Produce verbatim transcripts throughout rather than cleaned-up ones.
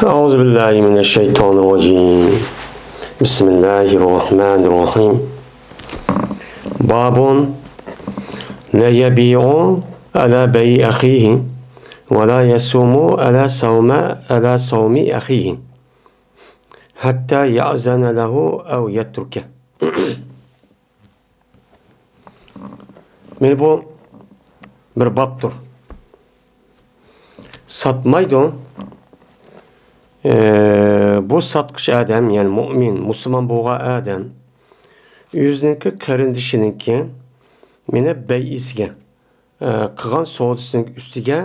أعوذ بالله من الشيطان الرجيم. بسم الله الرحمن الرحيم. باب لا يبيع على بيع أخيه ولا يصوم على صوم على صوم أخيه حتى يأذن له أو يتركه. مانا بۇ بىر بابتۇر. ساتمايدۇ. ئى، بۇ ساتقۇچى ئادەم، يەنى مۇئمىن، مۇسۇلمان بولغان ئادەم ئۆزىنىڭكى قېرىندىشىنىڭكى مانا بەيئىسىگە، ئى، قىلغان سودىسىنىڭ ئۈستىگە،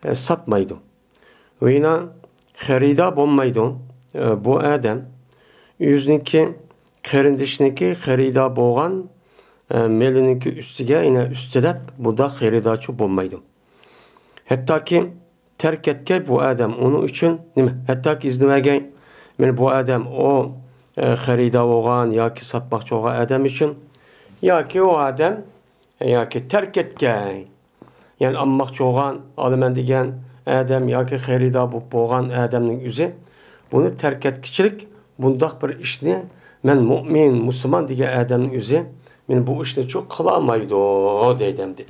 ئى، ساتمايدۇ. ۋىنا خېرىدار بولمايدۇ. ئى، بۇ ئادەم ئۆزىنىڭكى قېرىندىشىنىڭكى خېرىدار بولغان، ئى، مېلىنىڭكى ئۈستىگە يەنە ئۈستىلەپ بۇنداق خېرىدارچۇ بولمايدۇ. ھەتتاكى تەرك كەتكەي بۇ ئادەم ئۇنىڭ ئۈچۈن نېمە؟ ھەتتاكى ئىزدىۋەرگەي، مانا بۇ ئادەم ئۇ، ئى، خېرىدار بولغان ياكى ساتماقچى بولغان ئادەم ئۈچۈن ياكى ئۇ ئادەم ياكى تەرك كەتكەي. يەنى ئالماقچى بولغان، ئالىمەن دېگەن ئادەم ياكى خېرىدار بولۇپ بولغان ئادەمنىڭ ئۆزى بۇنى تەرك ئەتكۈچىلىك بۇنداق بىر ئىشنى مەن مۇئمىن، مۇسۇلمان دېگەن ئادەمنىڭ ئۆزى مانا بۇ ئىشنىچۇ قىلالمايدۇ دەيدۇ ئەمدى.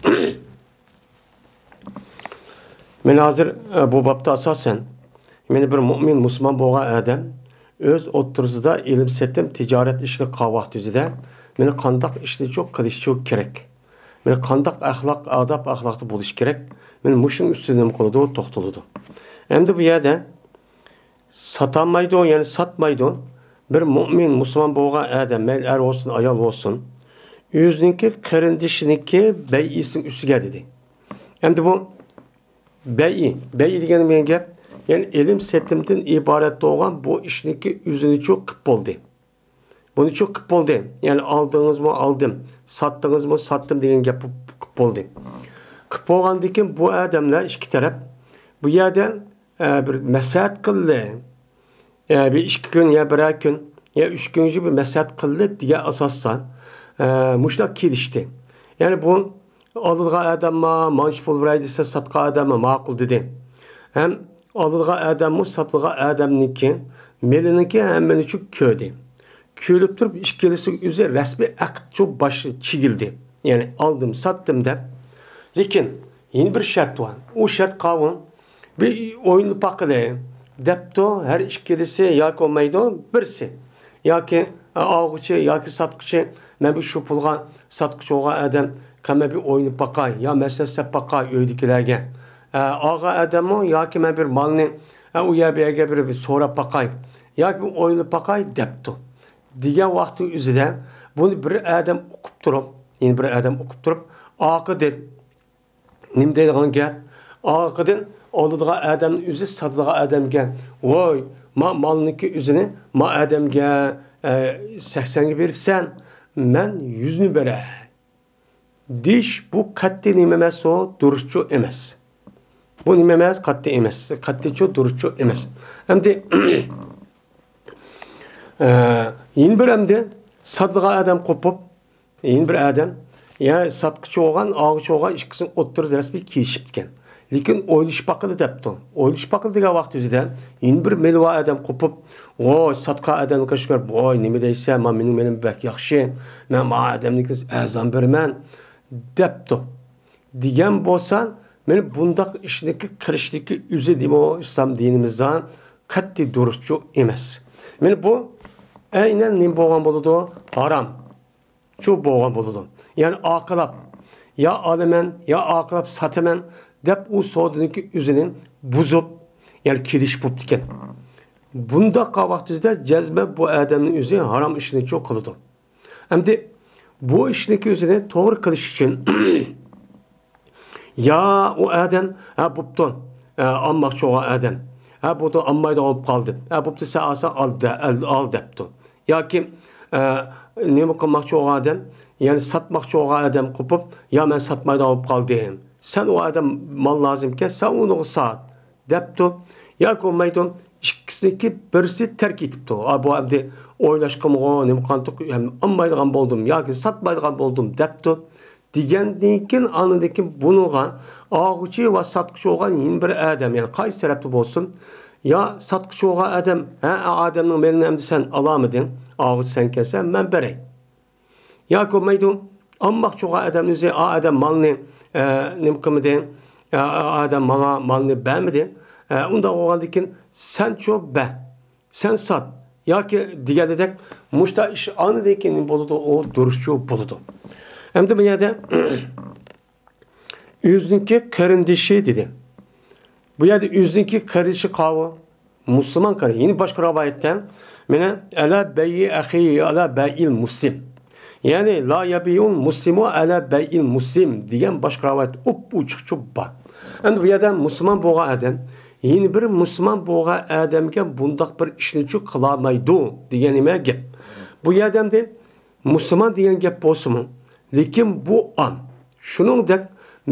مانا ھازىر، ئە، بۇ بابتا ئاساسەن مانا بىر مۇئمىن، مۇسۇلمان بولغان ئادەم ئۆز ئوتتۇرىسىدا ئېلىم-سېتىم، تىجارەت ئىشلىرى قىلغان ۋاقتى ئۆزىدە مانا قانداق ئىشنىچۇ قىلىشچۇ كېرەك؟ مانا قانداق ئەخلاق، ئاداب-ئەخلاقتا بولۇش كېرەك؟ مانا مۇشۇنىڭ ئۈستىدە نېمە قىلىدۇ؟ توختىلىدۇ. ئەمدى بۇ يەردە ساتالمايدۇ، يەنى ساتمايدۇ. بىر مۇئمىن، مۇسۇلمان بولغان ئادەم، مەيلى ئەر بولسۇن، ئايال بولسۇن، ئۆزىنىڭكى قېرىندىشىنىڭكى بەيئىسىنىڭ ئۈستىگە دېدى. ئەمدى بۇ بەيئى، بەيئى دېگەن نېمە گەپ؟ يەنى ئېلىم-سېتىمدىن ئىبارەت بولغان بۇ ئىشنىڭكى ئۆزىنىچۇ قىپ بولدى. بۇنىچۇ قىپ بولدى. يەنى ئالدىڭىزمۇ ئالدىم، ساتتىڭىزمۇ ساتتىم دېگەن گەپ قىپ بولدى. قىپ بولغاندىن كېيىن بۇ ئادەملەر ئىككى تەرەپ بۇ يەردە، ئە، بىر مەسلىھەت قىلدى. يا بىر ئىككى كۈن، يا بىرەر كۈن، يا ئۈچ كۈن بىر مەسلىھەت قىلدى دېگەن ئاساستا، ئە، مۇشۇنداق كېلىشتى. يەنى بۇ ئالىدىغان ئادەممۇ مانچە پۇل بېرەي دېسە، ساتقان ئادەممۇ ماقۇل دېدى. ھەم ئالىدىغان ئادەممۇ ساتىدىغان ئادەمنىڭكى مېلىنىڭكى ھەممىنى چۈ كۆردى. كۆرۈپ تۇرۇپ ئىككىلىسى ئۆزى رەسمىي ئەقىدچۇ باش چىگىلدى. يەنى ئالدىم، ساتتىم دەپ. لېكىن يەنە بىر شەرت بار. ئۇ شەرت قاۋۇن. بىر ئويلىنىپ باقىلى، دەپتۇ ھەر ئىككىلىسى ياكى بولمايدۇ بىرسى. ياكى ئالغۇچى ياكى ساتقۇچى، مەن بىر شۇ پۇلغا ساتقۇچى بولغان ئادەم، قېنى مەن بىر ئويلىنىپ باقاي، يا مەسلىھەتلەشىپ باقاي ئۆيدىكىلەرگە. ئە، ئالغان ئادەممۇ ياكى مەن بىر مالنى، ئە، ئۇ يەر بۇ يەرگە بىر، بىر سوراپ باقاي، ياكى بىر ئويلىنىپ باقاي دەپتۇ. دېگەن ۋاقتى ئۆزىدە بۇنى بىر ئادەم ئۇقۇپ تۇرۇپ، يەنە بىر ئادەم ئۇقۇپ تۇرۇپ، ئارقىدىن نېمە دەيدىغان گەپ؟ ئارقىدىن ئالىدىغان ئادەمنىڭ ئۆزى ساتىدىغان ئادەمگە، ۋوي، ما مالنىڭكى ئۆزىنى ما ئادەمگە، ئە، سەكسەنگە بېرىپسەن، مەن يۈزنى بېرەي دېيىش، بۇ قەتئىي نېمە ئەمەس، ئۇ دۇرۇسچۇ ئەمەس. بۇ نېمە ئەمەس؟ قەتئىي ئەمەس. قەتئىيچۇ دۇرۇسچۇ ئەمەس. ئەمدى، ئە، يەنە بىر ئەمدى ساتىدىغان ئادەم قوپۇپ، يەنە بىر ئادەم، يا ساتقۇچى بولغان، ئالغۇچى بولغان ئىككىسىنىڭ ئوتتۇرىسىدا رەسمىي كېلىشىپتىكەن. لېكىن ئويلىشىپ باقىلى دەپتۇ. ئويلىشىپ باقىلى دېگەن ۋاقىت ئۆزىدە يەنە بىر مېلى بار ئادەم قوپۇپ، ۋوي، ساتقان ئادەمگە شۈكۈر، ۋوي، نېمە دەيسەن، ما مېنىڭ مېلىم بەك ياخشى، مەن ما ئادەمنىڭكىگە ئەرزان بېرىمەن دەپتۇ. دېگەن بولسا، مانا بۇنداق ئىشنىڭكى قىلىشنىڭكى ئۆزى دېمۇ ئىسلام دىنىمىزدا قەتئىي دۇرۇسچۇ ئەمەس. مانا بۇ ئەينەن نېمە بولغان بولىدۇ؟ ھارام. شۇ بولغان بولىدۇ. يەنى ئارقىلاپ، يا ئالىمەن، يا ئارقىلاپ ساتىمەن دەپ ئۇ سودىنىڭكى ئۆزىنى بۇزۇپ، يەنى كېلىشىپ بوپتىكەن. بۇنداق قىلغان ۋاقتىدا جەزمەن بۇ ئادەمنىڭ ئۆزى ھارام ئىشنىچۇ قىلىدۇ. ئەمدى بۇ ئىشنىڭكى ئۆزىنى توغرا قىلىش ئۈچۈن يا ئۇ ئادەم، ھە، بوپتۇ، ئە، ئالماقچى بولغان ئادەم، ھە، بوپتۇ، ئالمايدىغان بولۇپ قالدىم، ھە، بوپتۇ، سەن ئالساڭ ئال، دە-، ئال، ئال دەپتۇ. ياكى، ئە، نېمە قىلماقچى بولغان ئادەم، يەنى ساتماقچى بولغان ئادەم قوپۇپ، يا، مەن ساتمايدىغان بولۇپ قالدىم. سەن ئۇ ئادەم مال لازىمكەن، سەن ئۇنىڭغا سات دەپتۇ. ياكى بولمايدۇ، ئىككىسىنىڭكى بىرسى تەرك ئېتىپتۇ. ئا، بۇ ئەمدى ئويلاشقىمغۇ، نېمە قانداق، ئالمايدىغان بولدۇم ياكى ساتمايدىغان بولدۇم دەپتۇ. دېگەندىن كېيىن، ئاندىن كېيىن بۇنىڭغا ئالغۇچى ۋە ساتقۇچى بولغان يەنە بىر ئادەم، يەنى قايسى تەرەپتە بولسۇن، يا ساتقۇچى بولغان ئادەم، ھە، ئا ئادەمنىڭ مېلىنى ئەمدى سەن ئالامىدىڭ؟ ئالغۇچى سەنكەنسەن، مەن بېرەي. ياكى بولمايدۇ، ئالماقچى بولغان ئادەمنىڭ ئۆزى، ئا ئادەم مالنى، ئە، نېمە قىلمىدى، ئا ئادەم ماڭا مالنى بەرمىدى. ئە، ئۇنداق بولغاندىن كېيىن سەنچۇ بەر، سەن سات ياكى دېگەندەك، مۇشتا ئىش ئاندىن كېيىن نېمە بولىدۇ؟ ئۇ دۇرۇسچۇ بولىدۇ. ئەمدى بۇ يەردە ئۆزىنىڭكى قېرىندىشى دېدى. بۇ يەردە ئۆزىنىڭكى قېرىندىشى قاۋۇ؟ مۇسۇلمان قېرىندىشى. يەنە باشقا رىۋايەتتە، مانا، ئەلا بەيئى ئەخىي ئەلا بەيئىل مۇسلىم. يەنى، لا يەبىئۇل مۇسلىمۇ ئەلا بەيئىل مۇسلىم دېگەن باشقا رىۋايەت ئوپئوچۇقچە بار. ئەمدى بۇ يەردە مۇسۇلمان بولغان ئادەم يەنە بىر مۇسۇلمان بولغان ئادەمگە بۇنداق بىر ئىشنىچۇ قىلالمايدۇ دېگەن نېمە گەپ؟ بۇ يەردە ئەمدى مۇسۇلمان دېگەن گەپ بولسىمۇ، لېكىن بۇ ئام. شۇنىڭدەك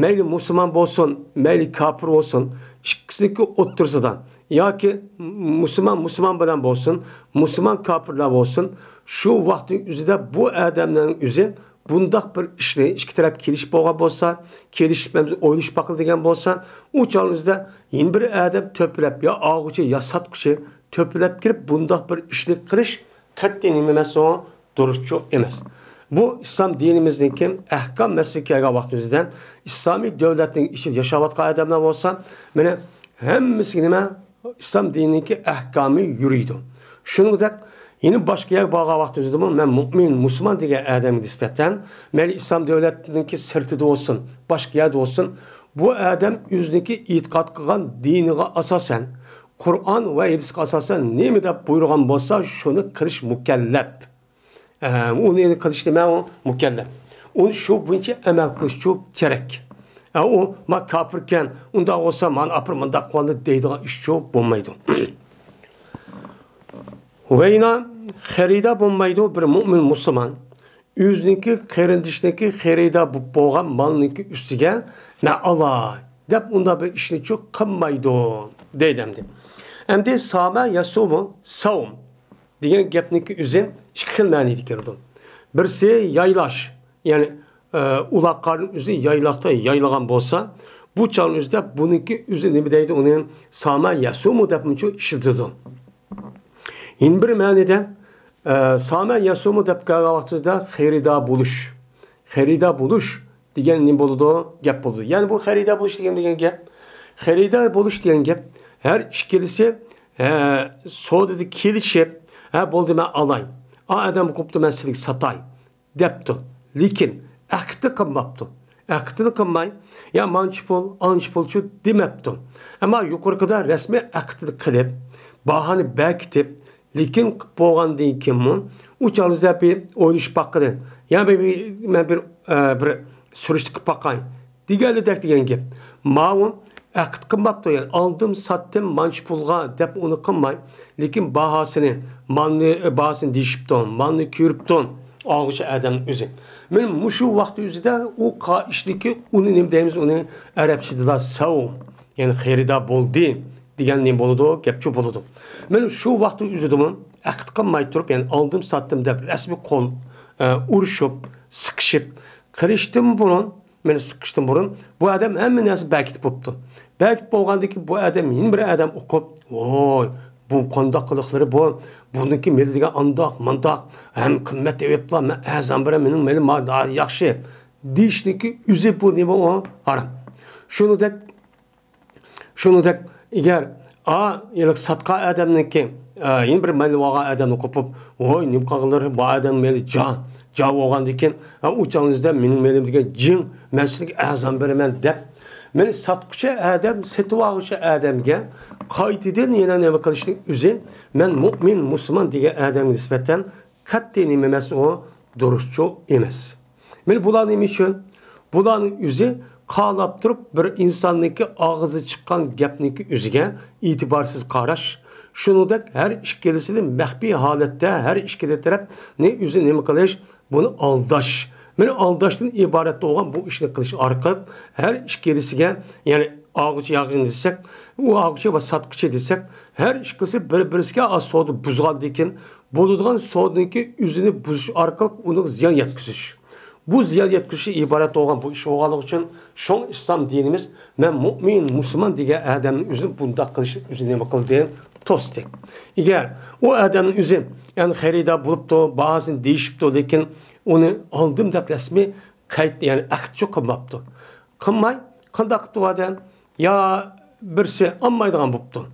مەيلى مۇسۇلمان بولسۇن، مەيلى كاپىر بولسۇن، ئىككىسىنىڭكى ئوتتۇرىسىدا ياكى مۇسۇلمان مۇسۇلمان بىلەن بولسۇن، مۇسۇلمان كاپىرلار بولسۇن، شۇ ۋاقىتنىڭ ئۆزىدە بۇ ئادەمنىڭ ئۆزى بۇنداق بىر ئىشنى ئىككى تەرەپ كېلىشىپ بولغان بولسا، كېلىشىپ ئويلىشىپ باقىلى دېگەن بولسا، ئۇ چاغنىڭ ئۆزىدە يەنە بىر ئادەم تۆپىلەپ، يا ئالغۇچى، يا ساتقۇچى تۆپىلەپ كېلىپ بۇنداق بىر ئىشنى قىلىش قەتئىي نېمە ئەمەس، ئۇ دۇرۇسچۇ ئەمەس. بۇ ئىسلام دىنىمىزنىڭكى ئەھكام مەسىلىسىگە كەلگەن ۋاقتىمىزدا، ئىسلامىي دۆلەتنىڭ ئىچىدە ياشاۋاتقان ئادەملەر بولسا، مانا، ھەممىسىگە نېمە؟ ئىسلام دىنىنىڭكى ئەھكامى يۈرىدۇ. شۇنىڭدەك يەنە باشقا يەرگە بارغان ۋاقتىمىزدىمۇ، مەن مۇئمىن، مۇسۇلمان دېگەن ئادەمگە نىسبەتەن، مەيلى ئىسلام دۆلەتنىڭكى سىرتىدا بولسۇن، باشقا يەردە بولسۇن، بۇ ئادەم ئۆزىنىڭكى ئېتىقاد قىلغان دىنىغا ئاساسەن، قۇرئان ۋە ھەدىسكە ئاساسەن نېمە دەپ بۇيرۇغان بولسا، شۇنى قىلىش مۇكەللەپ. ئە، ئۇنى قىلىش نېمە ئۇ؟ مۇكەللەپ. ئۇنى شۇ بويىچە ئەمەل قىلىشچۇ كېرەك. ئە، ئۇ، ما كاپىركەن، ئۇنداق بولسا مانا ئاپىرىپ مۇنداق قىلىۋالدى دەيدىغان ئىشچۇ بولمايدۇ. ۋەينا خېرىدار بولمايدۇ بىر مۇئمىن مۇسۇلمان. ئۆزىنىڭكى قېرىندىشىنىڭكى خېرىدار بولۇپ بولغان مالنىڭكى ئۈستىگە مەن ئالاي دەپ ئۇنداق بىر ئىشنىچۇ قىلمايدۇ دەيدۇ ئەمدى. ئەمدى سامە يەسۇمۇ سەۋم دېگەن گەپنىڭكى ئۆزى ئىككى خىل مەنىدە كېلىدۇ. بىرسى يايلاش، يەنى، ئە، ئۇلاق قارنى ئۆزى يايلاقتا يايلىغان بولسا، بۇ چاغنىڭ ئۆزىدە بۇنىڭكى ئۆزى نېمە دەيدۇ؟ ئۇنى سامە يەسۇمۇ دەپمۇچۇ ئىشلىتىدۇ. يەنە بىر مەنىدە، ئە، سامە يەسۇمۇ دەپ كەلگەن ۋاقتىدا خېرىدار بولۇش. خېرىدار بولۇش دېگەن نېمە بولىدۇ؟ گەپ بولىدۇ. يەنى بۇ خېرىدار بولۇش دېگەن، دېگەن گەپ. خېرىدار بولۇش دېگەن گەپ، ھەر ئىككىلىسى، ھە، سودىدا كېلىشىپ، ھە، بولدى، مەن ئالاي. ئا ئادەم قوپتۇ، مەن سىلىگە ساتاي، دەپتۇ. لېكىن ئەقىدنى قىلماپتۇ. ئەقىدنى قىلماي، يا مانچە پۇل، ئانچە پۇلچۇ دېمەپتۇ. ئەمما يۇقىرىقىدا رەسمىي ئەقىدنى قىلىپ، باھانى بەركىتىپ، لېكىن قىلىپ بولغاندىن كېيىنمۇ ئۇ چاغدا بىر ئويلىشىپ باققىلى، يا بىر، بىر، مەن بىر، ئە، بىر سۈرۈشتە قىلىپ باقاي دېگەنلىدەك دېگەن گەپ. ماۋۇ ئەقىد قىلماپتۇ، يەنى ئالدىم، ساتتىم، مانچە پۇلغا دەپ ئۇنى قىلماي، لېكىن باھاسىنى، مالنى، باھاسىنى دېيىشىپتۇ، مالنى كۆرۈپتۇ ئالغۇچى ئادەمنىڭ ئۆزى. مانا مۇشۇ ۋاقىت ئۆزىدە ئۇ قا-، ئىشنىڭكى ئۇنى نېمە دەيمىز، ئۇنى ئەرەبچىدىلا سەۋ، يەنى خېرىدار بولدى دېگەن نېمە بولىدۇ؟ گەپچۇ بولىدۇ. مانا شۇ ۋاقىتنىڭ ئۆزىدىمۇ ئەقىد قىلماي تۇرۇپ، يەنى ئالدىم ساتتىم دەپ رەسمىي قول، ئە، ئۇرۇشۇپ، سىقىشىپ، قىلىشتىن بۇرۇن، مانا سىقىشتىن بۇرۇن بۇ ئادەم ھەممە نەرسە بەركىتىپ بوپتۇ. بەركىتىپ بولغاندىن كېيىن بۇ ئادەم يەنە بىر ئادەم ئوقۇپ، ۋوي، بۇ قانداق قىلىقلىرى بۇ؟ بۇنىڭكى مېلى دېگەن ئانداق، مانداق، ھەم قىممەت ئېۋىپلا، مەن ئەرزان بېرەم، مېنىڭ مېلىم ياخشى دېيىشنىڭكى ئۆزى بۇ نېمە ئۇ؟ ھارام. شۇنىڭدەك شۇنىڭدەك، ئەگەر ئا، ھېلىقى ساتقان ئادەمنىڭكى، ئا، يەنە بىر مېلى بولغان ئادەمنى قوپۇپ، ۋوي، نېمە قىلغانلىرى، بۇ ئادەمنىڭ مېلى جا، جا بولغاندىكىن، ئا، ئۇ چاغنىڭىزدا مېنىڭ مېلىم دېگەن جىڭ، مەن سىزگە ئەرزان بېرىمەن دەپ، مېنى ساتقۇچى ئادەم سېتىۋالغۇچى ئادەمگە قايتىدىن يەنە نېمە قىلىشنىڭ ئۆزى، مەن مۇئمىن، مۇسۇلمان دېگەن ئادەمگە نىسبەتەن قەتئىي نېمە ئەمەس، ئۇ دۇرۇسچۇ ئەمەس. مانا بۇلار نېمە ئۈچۈن؟ بۇلارنىڭ ئۆزى قالاپ تۇرۇپ بىر ئىنساننىڭكى ئاغزى چىققان گەپنىڭكى ئۆزىگە ئېتىبارسىز قاراش. شۇنىڭدەك ھەر ئىككىلىسىنى مەخپىي ھالەتتە ھەر ئىككىلى تەرەپنى ئۆزى نېمە قىلىش؟ بۇنى ئالداش. مانا ئالداشتىن ئىبارەت بولغان بۇ ئىشنى قىلىش ئارقىلىق ھەر ئىككىلىسىگە، يەنى ئالغۇچى ياغىن دېسەك، ئۇ ئالغۇچى ۋە ساتقۇچى دېسەك، ھەر ئىككىلىسى بىر-بىرسىگە سودا بۇزغاندىن كېيىن، بولىدىغان سودىنىڭكى ئۆزىنى بۇزۇش ئارقىلىق ئۇنىڭ زىيان يەتكۈزۈش. بۇ زىيان يەتكۈزۈشتىن ئىبارەت بولغان بۇ ئىش بولغانلىقى ئۈچۈن، شۇڭا ئىسلام دىنىمىز، مەن مۇئمىن، مۇسۇلمان دېگەن ئادەمنىڭ ئۆزىنى بۇنداق قىلىشنى ئۆزى نېمە قىلدى؟ توستى. ئەگەر ئۇ ئادەمنىڭ ئۆزى، يەنى خېرىدار بولۇپتۇ، باھاسىنى دېيىشىپتۇ، لېكىن ئۇنى ئالدىم دەپ رەسمىي قەيت، يەنى ئەقىدچۇ قىلماپتۇ. قىلماي، قانداق قىپتۇ ئۇ ئادەم؟ يا بىرسى ئالمايدىغان بوپتۇ.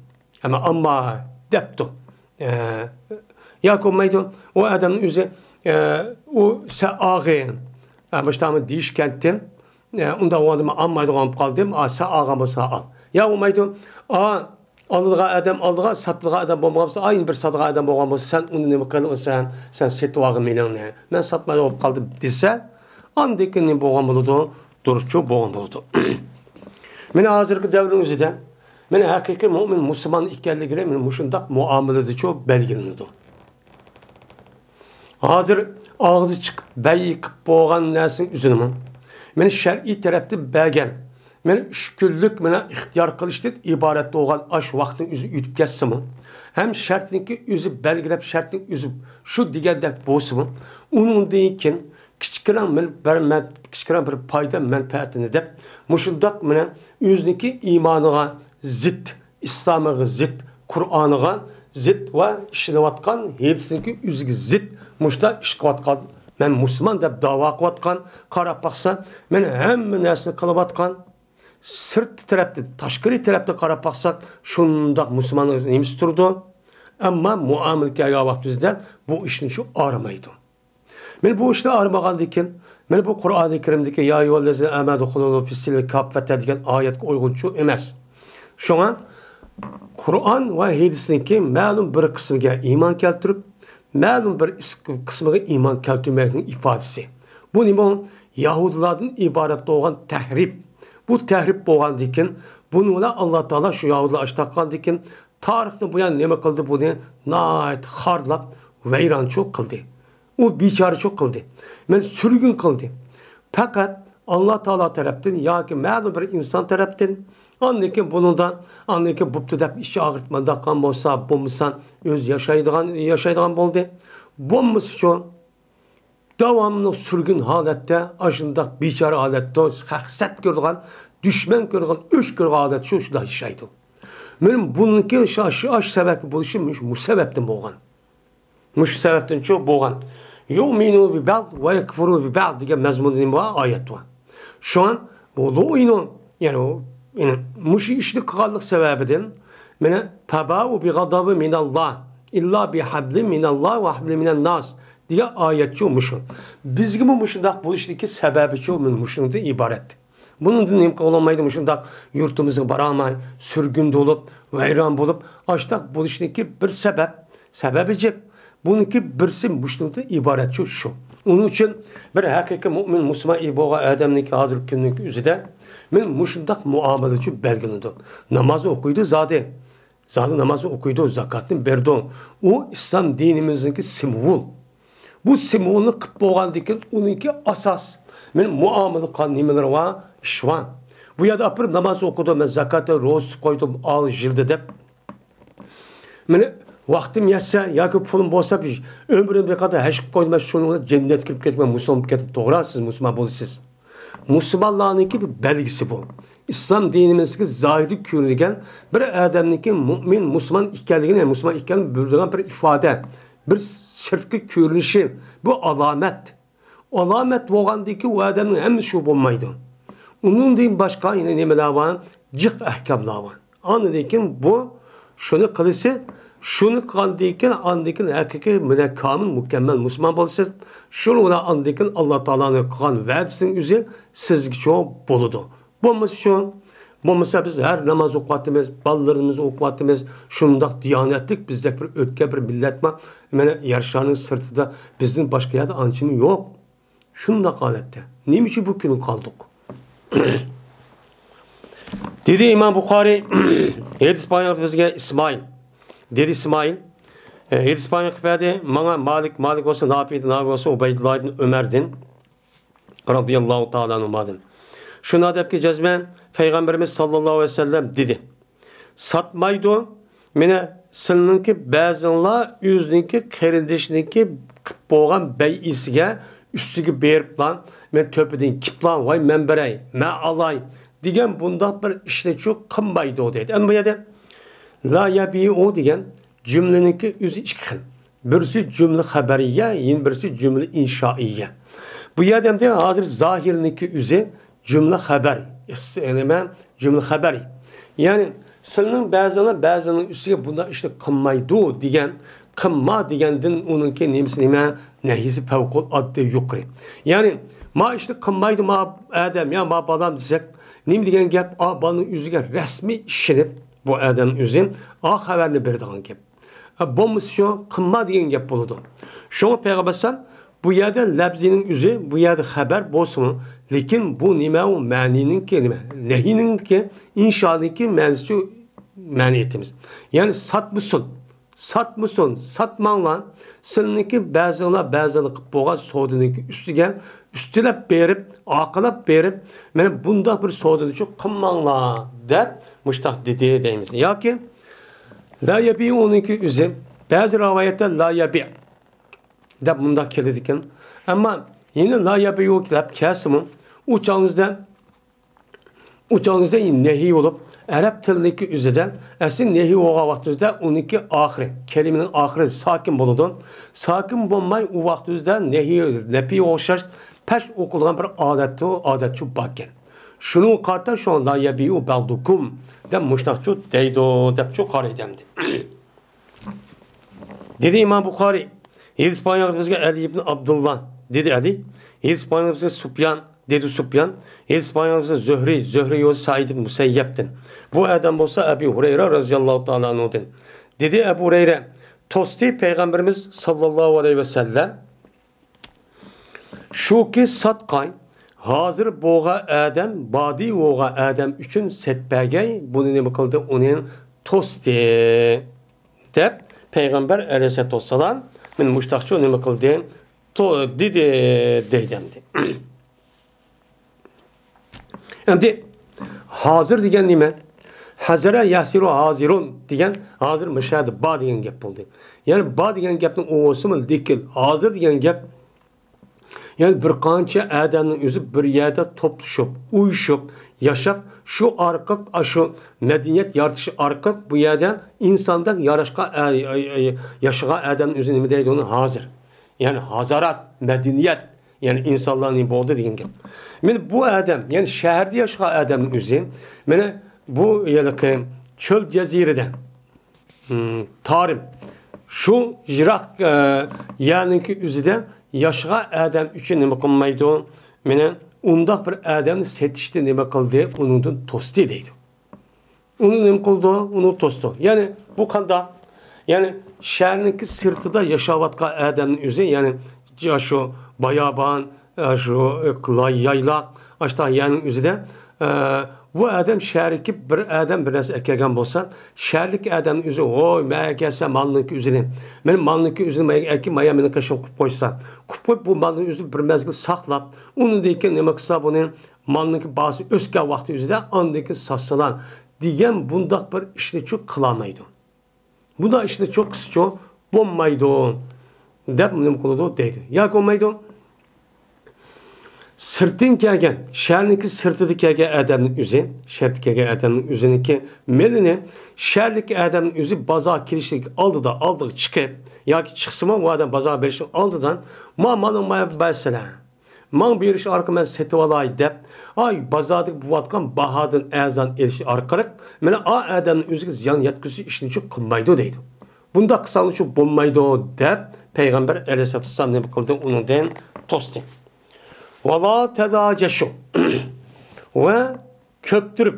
ئەمما ئالما دەپتۇ. ئە، ياكى بولمايدۇ، ئۇ ئادەمنىڭ ئۆزى، ئە، ئۇ سەن ئاغىن، ئە، مۇشتامۇ دېيىشكەنتىم. ئە، ئۇنداق بولغاندا مەن ئالمايدىغان بولۇپ قالدىم. ئا، سەن ئالغان بولسا ئال. يا بولمايدۇ، ئا، ئالىدىغان ئادەم ئالىدىغان، ساتىدىغان ئادەم بولمىغان بولسا، ئا، يەنە بىر ساتىدىغان ئادەم بولغان بولسا، سەن ئۇنى نېمە قىل، سەن، سەن سېتىۋالغىن مېنىڭنى. مەن ساتمايدىغان بولۇپ قالدىم دېسە، ئاندىن كېيىن نېمە بولغان بولىدۇ؟ دۇرۇسچۇ بولغان بولىدۇ. مانا ھازىرقى دەۋرنىڭ ئۆزىدە، مانا ھەقىقىي مۆمىن مۇسۇلمان ئىكەنلىكى مانا مۇشۇنداق مۇئامىلىدىچۇ بەلگىلىنىدۇ. ھازىر ئاغزى چىقىپ، بەي قىپ بولغان نەرسىنىڭ ئۆزىنىمۇ، مانا شەرئىي تەرەپتىن بەرگەن، مانا ئۈچ كۈنلۈك مانا ئىختىيار قىلىشتىن ئىبارەت بولغان ئاش ۋاقتىنىڭ ئۆزى ئۆتۈپ كەتسىمۇ، ھەم شەرتنىڭكى ئۆزى بەلگىلەپ، شەرتنىڭ ئۆزى شۇ دېگەندەك بولسىمۇ، ئۇنىڭدىن كېيىن كىچىككىنە مەن-، بەر-، مەن-، كىچىككىنە بىر پايدا مەنپەئەتىنى دەپ، مۇشۇنداق مانا ئۆزىنىڭكى ئىمانىغا زىت، ئىسلامىغا زىت، قۇرئانىغا زىت ۋە ئىشىنىۋاتقان ھېلىسىنىڭكى ئۆزىگە زىت مۇشۇنداق ئىش قىلىۋاتقان، مەن مۇسۇلمان دەپ داۋا قىلىۋاتقان، قاراپ باقسا، مانا ھەممە نەرسىنى قىلىۋاتقان، سىرتقى تەرەپتىن، تاشقىرى تەرەپتىن قاراپ باقساق، شۇنداق مۇسۇلمان نېمىسى تۇرىدۇ. ئەمما مۇئامىلە كەلگەن ۋاقتىمىزدا بۇ ئىشنى شۇ ئارىمايدۇ. مانا بۇ ئىشنى ئارىمىغاندىن كېيىن، مانا بۇ قۇرئانى كەرىمدىكى يا ئەييۇھەللەزىنە ئامەنۇ ئۇدخۇلۇ فىسسىلمى كاففەتەن دېگەن ئايەتكە ئۇيغۇنچۇ ئەمەس. شۇڭا قۇرئان ۋە ھەدىسنىڭكى مەلۇم بىر قىسمىگە ئىمان كەلتۈرۈپ، مەلۇم بىر ئىس-، قىسمىغا ئىمان كەلتۈرمەكنىڭ ئىپادىسى. بۇ نېمە؟ يەھۇدىيلاردىن ئىبارەت بولغان تەھرىپ. بۇ تەھرىپ بولغاندىن كېيىن، بۇنى بىلەن ئاللا تائالا شۇ يەھۇدىيلار ئاشتاققاندىن كېيىن، تارىختىن بۇيان نېمە قىلدى؟ بۇنى ناھايىتى خارلاپ، ۋەيرانچۇ قىلدى. ئۇ بىچارىچۇ قىلدى. مانا سۈرگۈن قىلدى. پەقەت ئاللا تائالا تەرەپتىن ياكى مەلۇم بىر ئىنسان تەرەپتىن، ئاندىن كېيىن بۇنىڭدا، ئاندىن كېيىن بوپتۇ دەپ ئىچى ئاغرىتىپ مانداق قىلغان بولسا، بولمىسا ئۆزى ياشايدىغان، ياشايدىغان بولدى. بولمىسىچۇ، داۋاملىق سۈرگۈن ھالەتتە، ئاشۇنداق بىچارە ھالەتتە، ھەقسەت كۆرىدىغان، دۈشمەن كۆرىدىغان، ئۆچ كۆرىدىغان ھالەتتە شۇ، شۇنداق ياشايدۇ. مانا بۇنىڭكى شۇ، شۇ، شۇ سەۋەبكە بولۇشى مۇشۇ، مۇشۇ سەۋەبتىن بولغان. مۇشۇ سەۋەبتىنچۇ بولغان. يۇئمىنۇ بىبەعض ۋە يەكفۇرۇ بىبەعض دېگەن مەزمۇندا نېمە بار؟ ئايەت بار. شۇڭا لۇئىنۇ، يەنى ئۇ، يەنى مۇشۇ ئىشنى قىلغانلىق سەۋەبىدىن، مانا، فَبَاءُوا بِغَضَبٍ مِنَ اللَّهِ إِلَّا بِحَبْلٍ مِنَ اللَّهِ وَحَبْلٍ مِنَ النَّاسِ دېگەن ئايەتچۇ مۇشۇ. بىزگىمۇ مۇشۇنداق بولۇشىدىكى سەۋەبىچۇ مۇشۇنىڭدىن ئىبارەت. بۇنىڭدىن نېمە قىلالمايدۇ؟ مۇشۇنداق يۇرتىمىزغا بارالماي، سۈرگۈن بولۇپ، ۋەيران بولۇپ، ئاشتاق بولۇشنىڭكى بىر سەۋەب، سەۋەبى جىق. بۇنىڭكى بىرسى مۇشۇنىڭدىن ئىبارەتچۇ شۇ. ئۇنىڭ ئۈچۈن بىر ھەقىقىي مۆمىن، مۇسۇلمان ئىگە بولغان ئادەمنىڭكى ھازىرقى كۈننىڭكى ئۆزىدە مانا مۇشۇنداق مۇئامىلىچۇ بەلگىلىنىدۇ. ناماز ئوقۇيدۇ زادى. زادى ناماز ئوقۇيدۇ، زاكاتنى بېرىدۇ. ئۇ ئىسلام دىنىمىزنىڭكى سىمۋول. بۇ سىمۋولنى قىپ بولغاندىن كېيىن ئۇنىڭكى ئاساس، مانا مۇئامىلە قىلغان نېمىلىرى بار، ئىش بار. بۇ يەردە ئاپىرىپ ناماز ئوقۇدۇم، مەن زاكاتنى، روزىسى قويدۇم، ئال، يىلدا دەپ. مانا ۋاقتىم يەتسە ياكى پۇلۇم بولسا، ئۆمرۈم بىر قەدەر ھەج قىلىپ قويدۇم، مەن شۇنىڭ بىلەن جەننەتكە كىرىپ كەتمەن، مۇسۇلمان بولۇپ كەتتىم. توغرا، سىز مۇسۇلمان بولىسىز. مۇسۇلمانلارنىڭكى بىر بەلگىسى بۇ. ئىسلام دىنىمىزدىكى زاھىرىي كۆرۈنگەن بىر ئادەمنىڭكى مۆمىن، مۇسۇلمان ئىكەنلىكىنى، مۇسۇلمان ئىكەنلىكىنى بىلدۈرىدىغان بىر ئىپادە، بىر سىرتقى كۆرۈنۈشى، بۇ ئالامەت. ئالامەت بولغاندىن كېيىن ئۇ ئادەمنىڭ ھەممىسى شۇ بولمايدۇ. ئۇنىڭدىن باشقا يەنە نېمىلەر بار؟ جىق ئەھكاملار بار. ئاندىن كېيىن بۇ، شۇنى قىلىسىز، شۇنى قىلغاندىن كېيىن، ئاندىن كېيىن ھەقىقىي مانا كامىل، مۇكەممەل مۇسۇلمان بولىسىز. شۇنىڭ بىلەن ئاندىن كېيىن ئاللا تائالانىڭ قىلغان ۋەدىسىنىڭ ئۆزى سىزگىچۇ بولىدۇ. بولمىسىچۇ؟ بولمىسا بىز ھەر ناماز ئوقۇۋاتىمىز، بالىلىرىمىز ئوقۇۋاتىمىز، شۇنداق دىيانەتلىك بىزدەك بىر ئۆتكەن بىر مىللەت بار. مانا يەر شارىنىڭ سىرتىدا بىزدىن باشقا يەردە ئانچىمۇ يوق. شۇنداق ھالەتتە نېمە ئۈچۈن بۇ كۈنگە قالدۇق؟ دېدى ئىمام بۇخارىي، ھەدىس بايان بىزگە ئىسمائىل. دېدى ئىسمائىل، ئە، ھەدىس بايان قىلىپ بەردى. ماڭا مالىك، مالىك بولسا نافىدىن، نافى بولسا ئۇبەيدۇللاھىدىن ئۆمەردىن، رەزىياللاھۇ تائالا ئەنھۇمادىن. شۇنداق دەپكى جەزمەن، پەيغەمبىرىمىز ساللاللاھۇ ئەلەيھى ۋەسەللەم دېدى. ساتمايدۇ. مانا سىلىنىڭكى بەزىڭلار ئۆزىنىڭكى قېرىندىشىنىڭكى قىپ بولغان بەيئىسىگە ئۈستىگە بېرىپلا، مەن تۆپىدىن كىپلا، ۋاي مەن بېرەي، مەن ئالاي دېگەن بۇنداق بىر ئىشنىچۇ قىلمايدۇ دەيدۇ. ئەمما بۇ يەردە لا يبيع دېگەن جۈملىنىڭكى ئۆزى ئىككى خىل. بىرسى جۈملە خەبەرىيە، يەنە بىرسى جۈملە ئىنشائىيە. بۇ يەردە ئەمدى ھازىر زاھىرنىڭكى ئۆزى جۈملە خەبەر، ئىس-، نېمە؟ جۈملە خەبەر. يەنى، سىلىنىڭ بەزىلەر بەزىلەرنىڭ ئۈستىگە بۇنداق ئىشنى قىلمايدۇ دېگەن، قىلما دېگەندىن ئۇنىڭكى نېمىسى نېمە؟ نەھىيسى پەۋقۇلئاددە يۇقىرى. يەنى، ما ئىشنى قىلمايدۇ ما ئادەم يا ما بالام دېسەك، نېمە دېگەن گەپ؟ ئا بالىنىڭ ئۆزىگە رەسمىي ئىشىنىپ، بۇ ئادەمنىڭ ئۆزى ئا خەۋەرنى بېرىدىغان گەپ. ئە، بولمىسا شۇ، قىلما دېگەن گەپ بولىدۇ. شۇڭا پەيغەمبەر ئەلەيھىسسالام بۇ يەردە لەپزىنىڭ ئۆزى، بۇ يەردە خەۋەر بولسىمۇ، لېكىن بۇ نېمە؟ ئۇ مەنىنىڭكى نېمە؟ نەھىنىڭكى، ئىنشانىڭكى مەنىسىچۇ مەنە ئېيتىمىز. يەنى ساتمىسۇن، ساتمىسۇن، ساتماڭلار. سىلىنىڭكى بەزىڭلار بەزىڭلار قىلىپ بولغان سودىنىڭكى ئۈستىگە ئۈستىلەپ بېرىپ، ئارقىلاپ بېرىپ، مانا بۇنداق بىر سودىنىچۇ قىلماڭلار دەپ مۇشتاق دېدى دەيمىز. ياكى لا يبيع ئۇنىڭكى ئۆزى، بەزى رىۋايەتتە لا يبيع دەپ مۇنداق كېلىدىكەن. ئەمما يەنە لا يبيع دەپ كەلسىمۇ، ئۇ چاغىمىزدا، ئۇ چاغىمىزدا نەھىي بولۇپ، ئەرەب تىلىدىكى ئۆزىدە، ئەسلى نەھىي بولغان ۋاقتىمىزدا ئۇنىڭكى ئاخىرى، كەلىمىنىڭ ئاخىرى ساكىن بولىدۇ. ساكىن بولماي، ئۇ ۋاقتىمىزدا نەھىي، نەپىي ئوخشاش پەش ئوقۇلغان بىر ئادەتتۇ، ئادەتچۇ باركەن. شۇنىڭغا قارىتا شۇ لا يبيع بعضكم دەپ مۇشتاقچۇ دەيدۇ، دەپچۇ قارايدۇ ئەمدى. دېدى ئىمام بۇخارىي، ھەدىس بايان قىلغان بىزگە ئەلى ئىبن ئابدۇللا، دېدى ئەلى. ھەدىس بايان قىلغان بىزگە سۇپيان، دېدى سۇپيان. ھەدىس بايان قىلغان بىزگە زۆھرى، زۆھرى يولى سەئىد ئىبن مۇسەييەبتىن. بۇ ئادەم بولسا ئەبۇ ھۇرەيرە رەزىياللاھۇ تائالا ئەنھۇدىن. دېدى ئەبۇ ھۇرەيرە، توستى پەيغەمبىرىمىز ساللاللاھۇ ئەلەيھى ۋەسەللەم. شۇكى ساتقاي، ھازىر بولغان ئادەم، بادى بولغان ئادەم ئۈچۈن سەتپەگەي، بۇنى نېمە قىلدى؟ ئۇنى توستى. دەپ پەيغەمبەر ئەلەيھىسسالاتۇ ۋەسسالام مېنى مۇشتاقچۇ نېمە قىلدى؟ تو-، دېدى، دەيدۇ ئەمدى. ئەمدى ھازىر دېگەن نېمە؟ ھەزەرە يەھزىرۇ ھازىرۇن دېگەن ھازىر مۇشۇ يەردە بار دېگەن گەپ بولدى. يەنى بار دېگەن گەپنىڭ ئۇ بولسىمۇ لېكىن ھازىر دېگەن گەپ، يەنى بىر قانچە ئادەمنىڭ ئۆزى بىر يەردە توپلىشىپ، ئۇيۇشۇپ ياشاپ، شۇ ئارقىلىق، ئاشۇ مەدەنىيەت يارىتىش ئارقىلىق بۇ يەردە ئىنساندەك ياراشقا، ئە، ئە، ئە، ياشىغان ئادەمنىڭ ئۆزى نېمە دەيدۇ ئۇنى؟ ھازىر. يەنى ھازارات، مەدەنىيەت، يەنى ئىنسانلارنى بولدى دېگەن گەپ. مانا بۇ ئادەم، يەنى شەھەردە ياشىغان ئادەمنىڭ ئۆزى، مانا بۇ ھېلىقى چۆل جەزىرىدە، ھىم، تارىم، شۇ يىراق، ئە، يەرنىڭكى ئۆزىدە ياشىغان ئادەم ئۈچۈن نېمە قىلمايدۇ؟ مانا ئۇنداق بىر ئادەمنى سېتىشتا نېمە قىلدى؟ ئۇنىڭدىن توستى دەيدۇ. ئۇنى نېمە قىلىدۇ؟ ئۇنى توسىدۇ. يەنى بۇ قانداق؟ يەنى شەھەرنىڭكى سىرتىدا ياشاۋاتقان ئادەمنىڭ ئۆزى، يەنى شۇ بايابان، شۇ يايلاق، ئاشۇنداق يەرنىڭ ئۆزىدە، ئە، بۇ ئادەم شەھەرگە كېلىپ بىر ئادەم بىر نەرسە ئەكەلگەن بولسا، شەھەرلىك ئادەمنىڭ ئۆزى، ۋوي، مەن ئەكەلسەم مالنىڭكى ئۆزىنى، مېنىڭ مالنىڭكى ئۆزىنى مەن ئەكە، مايا مېنىڭ قېشىمغا قويۇپ قويسا، قويۇپ قويۇپ، بۇ مالنىڭ ئۆزىنى بىر مەزگىل ساقلاپ، ئۇنىڭدىن كېيىن نېمە قىلسا بۇنى، مالنىڭكى باھاسى ئۆسكەن ۋاقتى ئۆزىدە ئاندىن كېيىن ساتسىلا دېگەن بۇنداق بىر ئىشنىچۇ قىلالمايدۇ. بۇنداق ئىشنىچۇ قىلسىچۇ بولمايدۇ دەپ نېمە قىلىدۇ دەيدۇ. ياكى بولمايدۇ. سىرتتىن كەلگەن، شەھەرنىڭكى سىرتىدا كەلگەن ئادەمنىڭ ئۆزى، شەھەردە كەلگەن ئادەمنىڭ ئۆزىنىڭكى مېلىنى شەھەردىكى ئادەمنىڭ ئۆزى بازارغا كېلىشلىك ئالدىدا، ئالدىغا چىقىپ ياكى چىقسىمۇ ئۇ ئادەم بازارغا بېرىشتىن ئالدىدا، ما مالىڭ ما بەرسىلە. ماڭا بېرىش ئارقىلىق مەن سېتىۋالاي دەپ، ئاي، بازاردىكى بولۇۋاتقان باھادىن ئەرزان ئېلىش ئارقىلىق، مانا، ئا ئادەمنىڭ ئۆزىگە زىيان يەتكۈزۈش ئىشىنى شۇ قىلمايدۇ دەيدۇ. بۇنداق قىلساڭلار شۇ بولمايدۇ دەپ، پەيغەمبەر ئەلەيھىسسالاتۇ ۋەسسالام نېمە قىلدى؟ ئۇنىڭدىن توستى. ۋالا تەداجەشۇ. ۋە كۆپتۈرۈپ،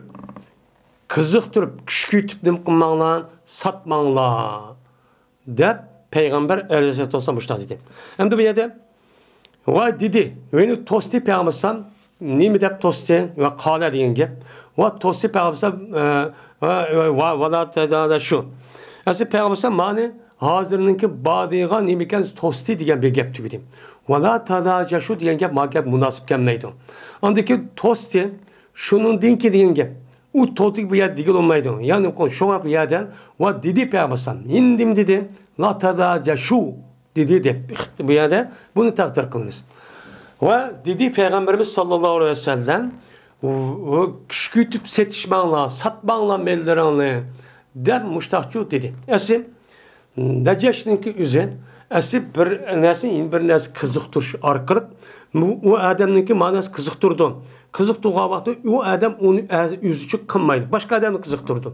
قىزىقتۇرۇپ، كۈشكۈرتۈپ نېمە قىلماڭلار، ساتماڭلار. دەپ پەيغەمبەر ئەلەيھىسسالاتۇ ۋەسسالام مۇشۇنداق دېدى. ئەمدى بۇ يەردە ۋە دېدى، يەنى توستى پەيغەمبەر ئەلەيھىسسالام، نېمە دەپ توستى؟ ۋە قالە دېگەن گەپ. ۋە توستى پەيغەمبەر ئەلەيھىسسالام، ئە، ۋە، ۋە، ۋە، ۋالا تەداجەشۇ. ئەسلى پەيغەمبەر ئەلەيھىسسالام مانى ھازىرنىڭكى بادىغا نېمە ئىكەن، توستى دېگەن بىر گەپ تۈگىدى. ۋالا تەداجەشۇ دېگەن گەپ ما گەپ مۇناسىپ كەلمەيدۇ. ئاندىن كېيىن توستى، شۇنىڭدىن كېيىن دېگەن گەپ. ئۇ توتىگە بۇ يەردە دېگىلى بولمايدۇ. يەنى شۇڭا بۇ يەردە ۋە دېدى پەيغەمبەر ئەلەيھىسسالام. ھىندىم دېدى، لا تەداجەشۇ دېدى دەپ. بۇ يەردە بۇنى تەقدىر قىلىمىز. ۋە دېدى پەيغەمبىرىمىز ساللاللاھۇ ئەلەيھى ۋەسەللەم، ۋە كۈشكۈرتۈپ سېتىشماڭلار، ساتماڭلار ماللىرىڭلارنى دەپ مۇشتاقچۇ دېدى. ئەسلى نەجاشنىڭكى ئۆزى، ئەسلى بىر نەرسىنى يەنە بىر نەرسە قىزىقتۇرۇش ئارقىلىق، بۇ، ئۇ ئادەمنىڭكى مەنىسى قىزىقتۇرىدۇ. قىزىقتۇرغان ۋاقتى ئۇ ئادەم ئۇنى ئە-، ئۆزى ئۈچۈن قىلمايدۇ، باشقا ئادەمنى قىزىقتۇرىدۇ.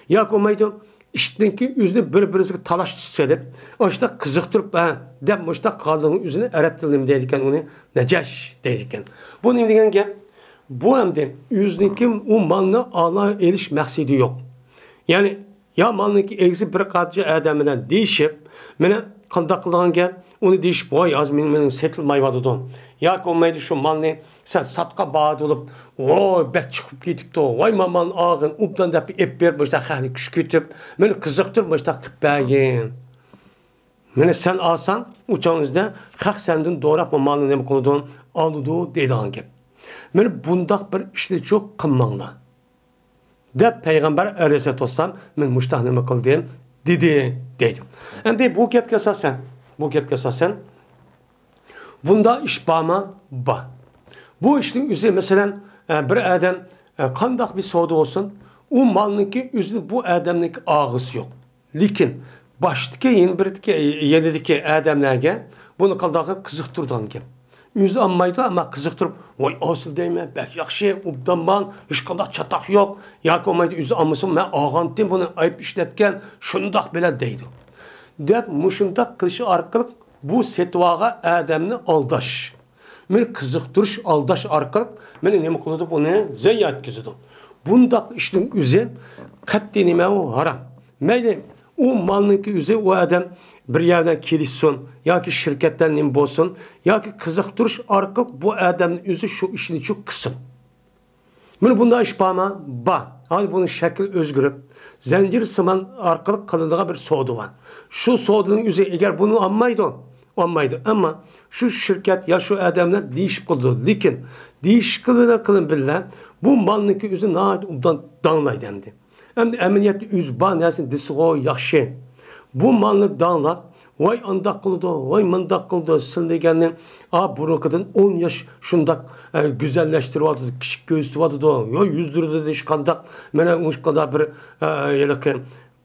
ياكى بولمايدۇ، ئىشنىڭكى ئۆزىنى بىر-بىرىسىگە تالاش سېلىپ، ئاشۇنداق قىزىقتۇرۇپ، ھە، دەپ مۇشۇنداق قىلغانلىقىنىڭ ئۆزىنى ئەرەب تىلىدا نېمە دەيدىكەن، ئۇنى نەجاش دەيدىكەن. بۇ نېمە دېگەن گەپ؟ بۇ ئەمدى ئۆزىنىڭكى ئۇ مالنى ئالا ئېلىش مەقسىتى يوق. يەنى يا مالنىڭكى ئىگىسى بىر قانچە ئادەم بىلەن دېيىشىپ، مانا قانداق قىلىدىغان گەپ، ئۇنى دېيىشىپ، ۋاي، ھازىر مېنىڭ، مېنىڭ سېتىلمايۋاتىدۇ. ياكى بولمايدۇ، شۇ مالنى سەن ساتقا بارىدۇ بولۇپ، ۋاي، بەك چىقىپ كېتىپتۇ، ۋاي، مامان ئاغىن ئوبدان دەپ ئېلىپ بېرىپ، مۇشۇنداق خەقنى كۈشكۈرتۈپ، مېنى قىزىقتۇرۇپ مۇشۇنداق قىلىپ بەرگىن. مېنى سەن ئالساڭ، ئۇ چاغنىڭدا خەق سەندىن دوراپ مالنى نېمە قىلىدۇ، ئالىدۇ دەيدىغان گەپ. مانا بۇنداق بىر ئىشنى چۇ قىلماڭلار. دەپ پەيغەمبەر ئەلەيھىسسالاتۇ ۋەسسالام، مەن مۇشتاق نېمە قىلدىم، دېدى، دەيدۇ. ئەمدى بۇ گەپكە ئاساسەن، بۇ گەپكە ئاساسەن، بۇنداق ئىش بارمۇ؟ بار. بۇ ئىشنىڭ ئۆزى، مەسىلەن، ئە، بىر ئادەم، ئە، قانداق بىر سودا بولسۇن، ئۇ مالنىڭكى ئۆزىنى بۇ ئادەمنىڭكى ئالغۇسى يوق. لېكىن باشتىكى، يېنى بىردىكى، يېنىدىكى ئادەملەرگە بۇنى قىلىدىغان قىزىقتۇرىدىغان گەپ. ئۆزى ئالمايدۇ، ئەمما قىزىقتۇرۇپ، ۋاي، ئالسىلا دەيمەن، بەك ياخشى، ئوبدان مال، ھېچقانداق چاتاق يوق. ياكى بولمايدۇ، ئۆزى ئالمىسىمۇ، مەن ئالغانتىم، بۇنى ئايىپ ئىشلەتكەن، شۇنداق بىلەن دەيدۇ. دەپ مۇشۇنداق قىلىش ئارقىلىق بۇ سېتىۋالغان ئادەمنى ئالداش. مېنى قىزىقتۇرۇش، ئالداش ئارقىلىق مېنى نېمە قىلىدۇ، بۇنى زىيان يەتكۈزىدۇ. بۇنداق ئىشنىڭ ئۆزى قەتئىي نېمە ئۇ؟ ھارام. مەيلى، ئۇ مالنىڭكى ئۆزى ئۇ ئادەم بىر يەردە كېلىشسۇن ياكى شىركەتتە نېمە بولسۇن، ياكى قىزىقتۇرۇش ئارقىلىق بۇ ئادەمنىڭ ئۆزى شۇ ئىشنى شۇ قىلسۇن. مانا بۇنداق ئىش بارمۇ؟ بار. ھازىر بۇنىڭ شەكلى ئۆزگىرىپ، زەنجىر سىمان ئارقىلىق قىلىنىدىغان بىر سودا بار. شۇ سودىنىڭ ئۆزى، ئەگەر بۇنى ئالمايدۇ، ئالمايدۇ. ئەمما شۇ شىركەت يا شۇ ئادەملەر دېيىشىپ قىلىدۇ. لېكىن دېيىشىش بىلەن قىلىن بىللە، بۇ مالنىڭكى ئۆزى ناھايىتى ئوبدان داڭلايدۇ ئەمدى. ئەمدى ئەمەلىيەتتە ئۆزى بار نەرسىنى دېسىغۇ ياخشى. بۇ مالنى داڭلاپ، ۋاي ئانداق قىلىدۇ، ۋاي مۇنداق قىلىدۇ، سىلى دېگەننى، ئا، بۇرۇنقىدىن ئون ياش شۇنداق، ئە، گۈزەللەشتۈرۈۋاتىدۇ، كىچىك كۆرسىتىۋاتىدۇ. يا يۈزلىرىدە ھېچقانداق، مانا مۇشۇنداق بىر، ئە، ھېلىقى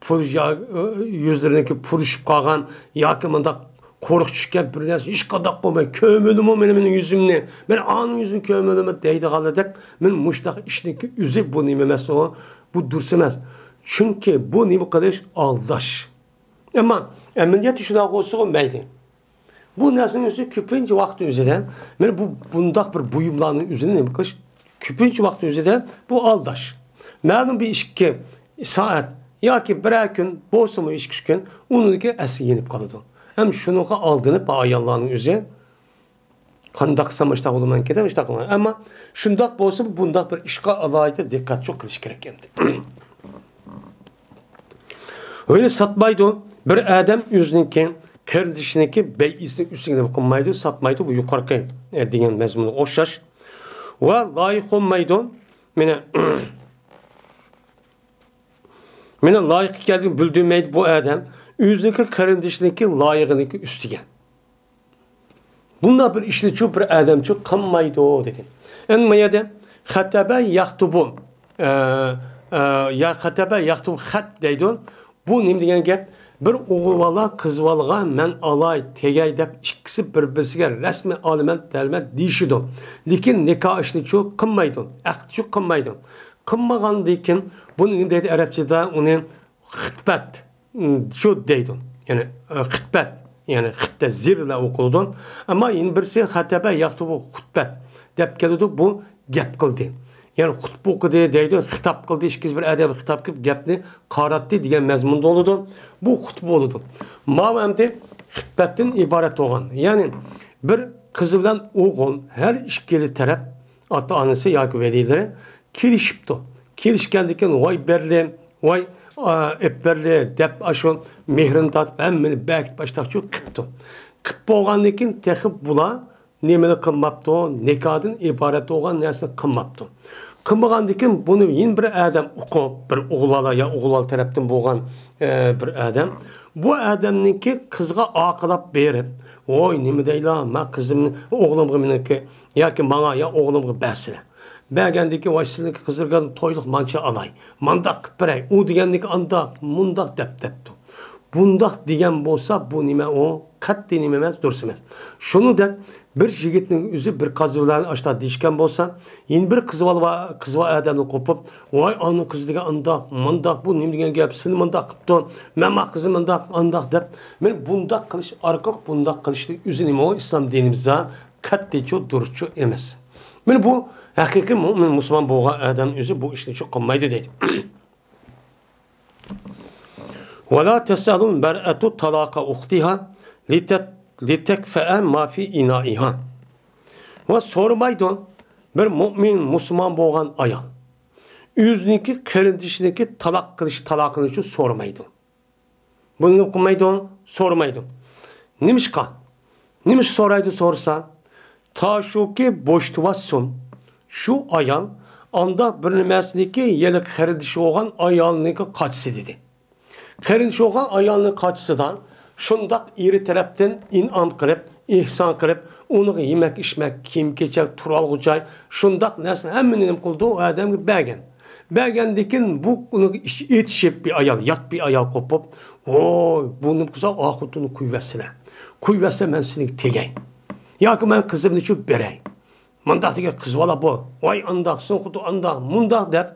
پۇر-، يا، ئە، يۈزلىرىنىڭكى پۇرۇشۇپ قالغان ياكى مۇنداق قورۇق چۈشكەن بىر نەرسە، ھېچقانداق بولماي، كۆرمىدىمۇ مېنى، مېنىڭ يۈزۈمنى، مەن ئانىڭ يۈزىنى كۆرمىدىمۇ دەيدىغانلاردەك، مەن مۇشۇنداق ئىشنىڭكى ئۆزى بۇ نېمە ئەمەس ئۇ، بۇ دۇرۇس ئەمەس. چۈنكى بۇ نېمە قىلىش؟ ئالداش. ئەمما ئەمەلىيەتتە شۇنداق بولسىغۇ مەيلى. بۇ نەرسىنىڭ ئۆزى كۆپىنچە ۋاقىت ئۆزىدە، مانا بۇ، بۇنداق بىر بۇيۇملارنىڭ ئۆزىنى نېمە قىلىش؟ كۆپىنچە ۋاقىت ئۆزىدە بۇ ئالداش. مەلۇم بىر ئىككى سائەت ياكى بىرەر كۈن بولسىمۇ، ئىككى ئۈچ كۈن، ئۇنىڭدىن كېيىن ئەسلى يېنىپ قالىدۇ. ھەم شۇنىڭغا ئالدىنىپ ئاياللارنىڭ ئۆزى، قانداق قىلسام ئىشتاق بولىمەنكى دەپ ئىشتاق قىلغان. ئەمما شۇنداق بولسىمۇ، بۇنداق بىر ئىشقا ئالاھىدە دىققەتچۇ قىلىش كېرەك ئەمدى. ۋېلى ساتمايدۇ. بىر ئادەم ئۆزىنىڭكى قېرىندىشىنىڭكى بەيئىسىنىڭ ئۈستىگە نېمە قىلمايدۇ، ساتمايدۇ. بۇ يۇقىرىقى، ئە، دېگەن مەزمۇنغا ئوخشاش. ۋە لايىق بولمايدۇ. مانا، مانا لايىق ئىكەنلىكىنى بىلدۈرمەيدۇ بۇ ئادەم. ئۆزىنىڭكى قېرىندىشىنىڭكى لايىقىنىڭكى ئۈستىگە. بۇنداق بىر ئىشنىچۇ بىر ئادەمچۇ قىلمايدۇ دېدى. ئەمما يەردە خەتەبە ياقتۇ بۇ. ئە، ئە، يا خەتەبە ياقتۇ خەت دەيدۇ. بۇ نېمە دېگەن گەپ؟ بىر ئوغۇل بالا قىز بالىغا مەن ئالاي، تېگەي دەپ ئىككىسى بىر-بىرسىگە رەسمىي ئالىمەن، دەلمەن دېيىشىدۇ. لېكىن نىكاھ ئىشنىچۇ قىلمايدۇ، ئەقدچۇ قىلمايدۇ. قىلمىغاندىن كېيىن بۇنى نېمە دەيدۇ ئەرەبچىدە؟ ئۇنى خىتبەت. شۇ دەيدۇ. يەنى، ئە، خىتبەت، يەنى خىتتە زىر بىلەن ئوقۇلىدۇ. ئەمما يەنە بىرسى خەتەبە ياقتۇ بۇ خۇتبەت دەپ كېلىدۇ. بۇ گەپ قىلدى. يەنى خۇتبە ئوقۇدى دەيدۇ. خىتاب قىلدى، ئىككىنچى بىر ئادەمگە خىتاب قىلىپ گەپنى قاراتتى دېگەن مەزمۇندا بولىدۇ. بۇ خۇتبە بولىدۇ. ماۋۇ ئەمدى خىتبەتتىن ئىبارەت بولغان. يەنى بىر قىز بىلەن ئوغۇل ھەر ئىككىلا تەرەپ ئاتا-ئانىسى ياكى ۋەلىيلىرى كېلىشىپتۇ. كېلىشكەندىن كېيىن ۋاي بەرلى، ۋاي، ئا، ئېپەرلى دەپ ئاشۇ مېھرىنى تارتىپ ھەممىنى بەكىتىپ ئاشتاقچۇ قىپتۇ. قىپ بولغاندىن كېيىن تېخى بۇلار نېمىنى قىلماپتۇ؟ نىكاھدىن ئىبارەت بولغان نەرسىنى قىلماپتۇ. قىلمىغاندىن كېيىن بۇنى يەنە بىر ئادەم ئۇقۇپ، بىر ئوغۇل بالا يا ئوغۇل بالا تەرەپتىن بولغان، ئە، بىر ئادەم بۇ ئادەمنىڭكى قىزىغا ئارقىلاپ بېرىپ، ۋوي نېمە دەيلا، ما قىزىمنى، ئوغلۇمغا مېنىڭكى ياكى ماڭا يا ئوغلۇمغا بەرسىلە. بەرگەندىكى ۋاي سىزنىڭكى قىزىرغان تويلۇق مانچە ئالاي، مانداق قىلىپ بېرەي، ئۇ دېگەندىكى ئانداق، مۇنداق دەپ دەپتۇ. بۇنداق دېگەن بولسا، بۇ نېمە ئۇ؟ قەتئىي نېمە ئەمەس، دۇرۇس ئەمەس. شۇنىڭدەك بىر يىگىتنىڭ ئۆزى بىر قىز بىلەن ئاشتا دېيىشكەن بولسا، يەنە بىر قىز بالا، قىز بالا ئادەمنى قوپۇپ، ۋاي ئانىڭ قىزى دېگەن ئانداق، مانداق، بۇ نېمە دېگەن گەپ، سېنى مانداق قىپتۇ، مەن ما قىزنى مانداق، ئانداق دەپ، مانا بۇنداق قىلىش ئارقىلىق، بۇنداق قىلىشنىڭ ئۆزى نېمە ئۇ؟ ئىسلام دىنىمىزدا قەتئىيچۇ، دۇرۇسچۇ ئەمەس. مانا بۇ ھەقىقىي مۇئمىن، مۇسۇلمان بولغان ئادەم ئۆزى بۇ ئىشنى چوقۇم قىلمايدۇ دەيدۇ. ولا تسأل المرأة طلاق أختها لت-، لتكفأ ما في إنائها. ۋە سورىمايدۇ، بىر مۇئمىن، مۇسۇلمان بولغان ئايال ئۆزىنىڭكى قېرىندىشىنىڭكى تالاق قىلىش تالاقىنىچۇ سورىمايدۇ. بۇنى نېمە قىلمايدۇ؟ سورىمايدۇ. نېمىشقا؟ نېمىشقا سورايدۇ سورىسا، تا شۇكى بوشىتىۋاتسۇن، شۇ ئايال ئانداق بىر نېمەسىنىكى ھېلىقى قېرىندىشى بولغان ئايالنىڭكى قاچىسى دېدى. قېرىندىشى بولغان ئايالنىڭ قاچىسىدا شۇنداق ئېرى تەرەپتىن ئىنئام قىلىپ، ئېھسان قىلىپ، ئۇنىڭغا يېمەك-ئىچمەك، كىيىم-كېچەك، تۇرالغۇ جاي، شۇنداق نەرسە ھەممىنى نېمە قىلىدۇ، ئۇ ئادەمگە بەرگەن. بەرگەندىن كېيىن بۇ ئۇنىڭ ئىچ-، ئېتىشىپ بىر ئايال، يات بىر ئايال قوپۇپ، ۋوي، بۇ نېمە قىلسا، ئا خوتۇننى قويۇۋەتسىلە. قويۇۋەتسە، مەن سېنىڭگە تېگەي. ياكى مەن قىزىمنى چۈپ بېرەي. مۇنداق دېگەن قىز بالا بۇ. ۋاي ئانداق، سېنىڭ خوتۇن ئانداق، مۇنداق دەپ،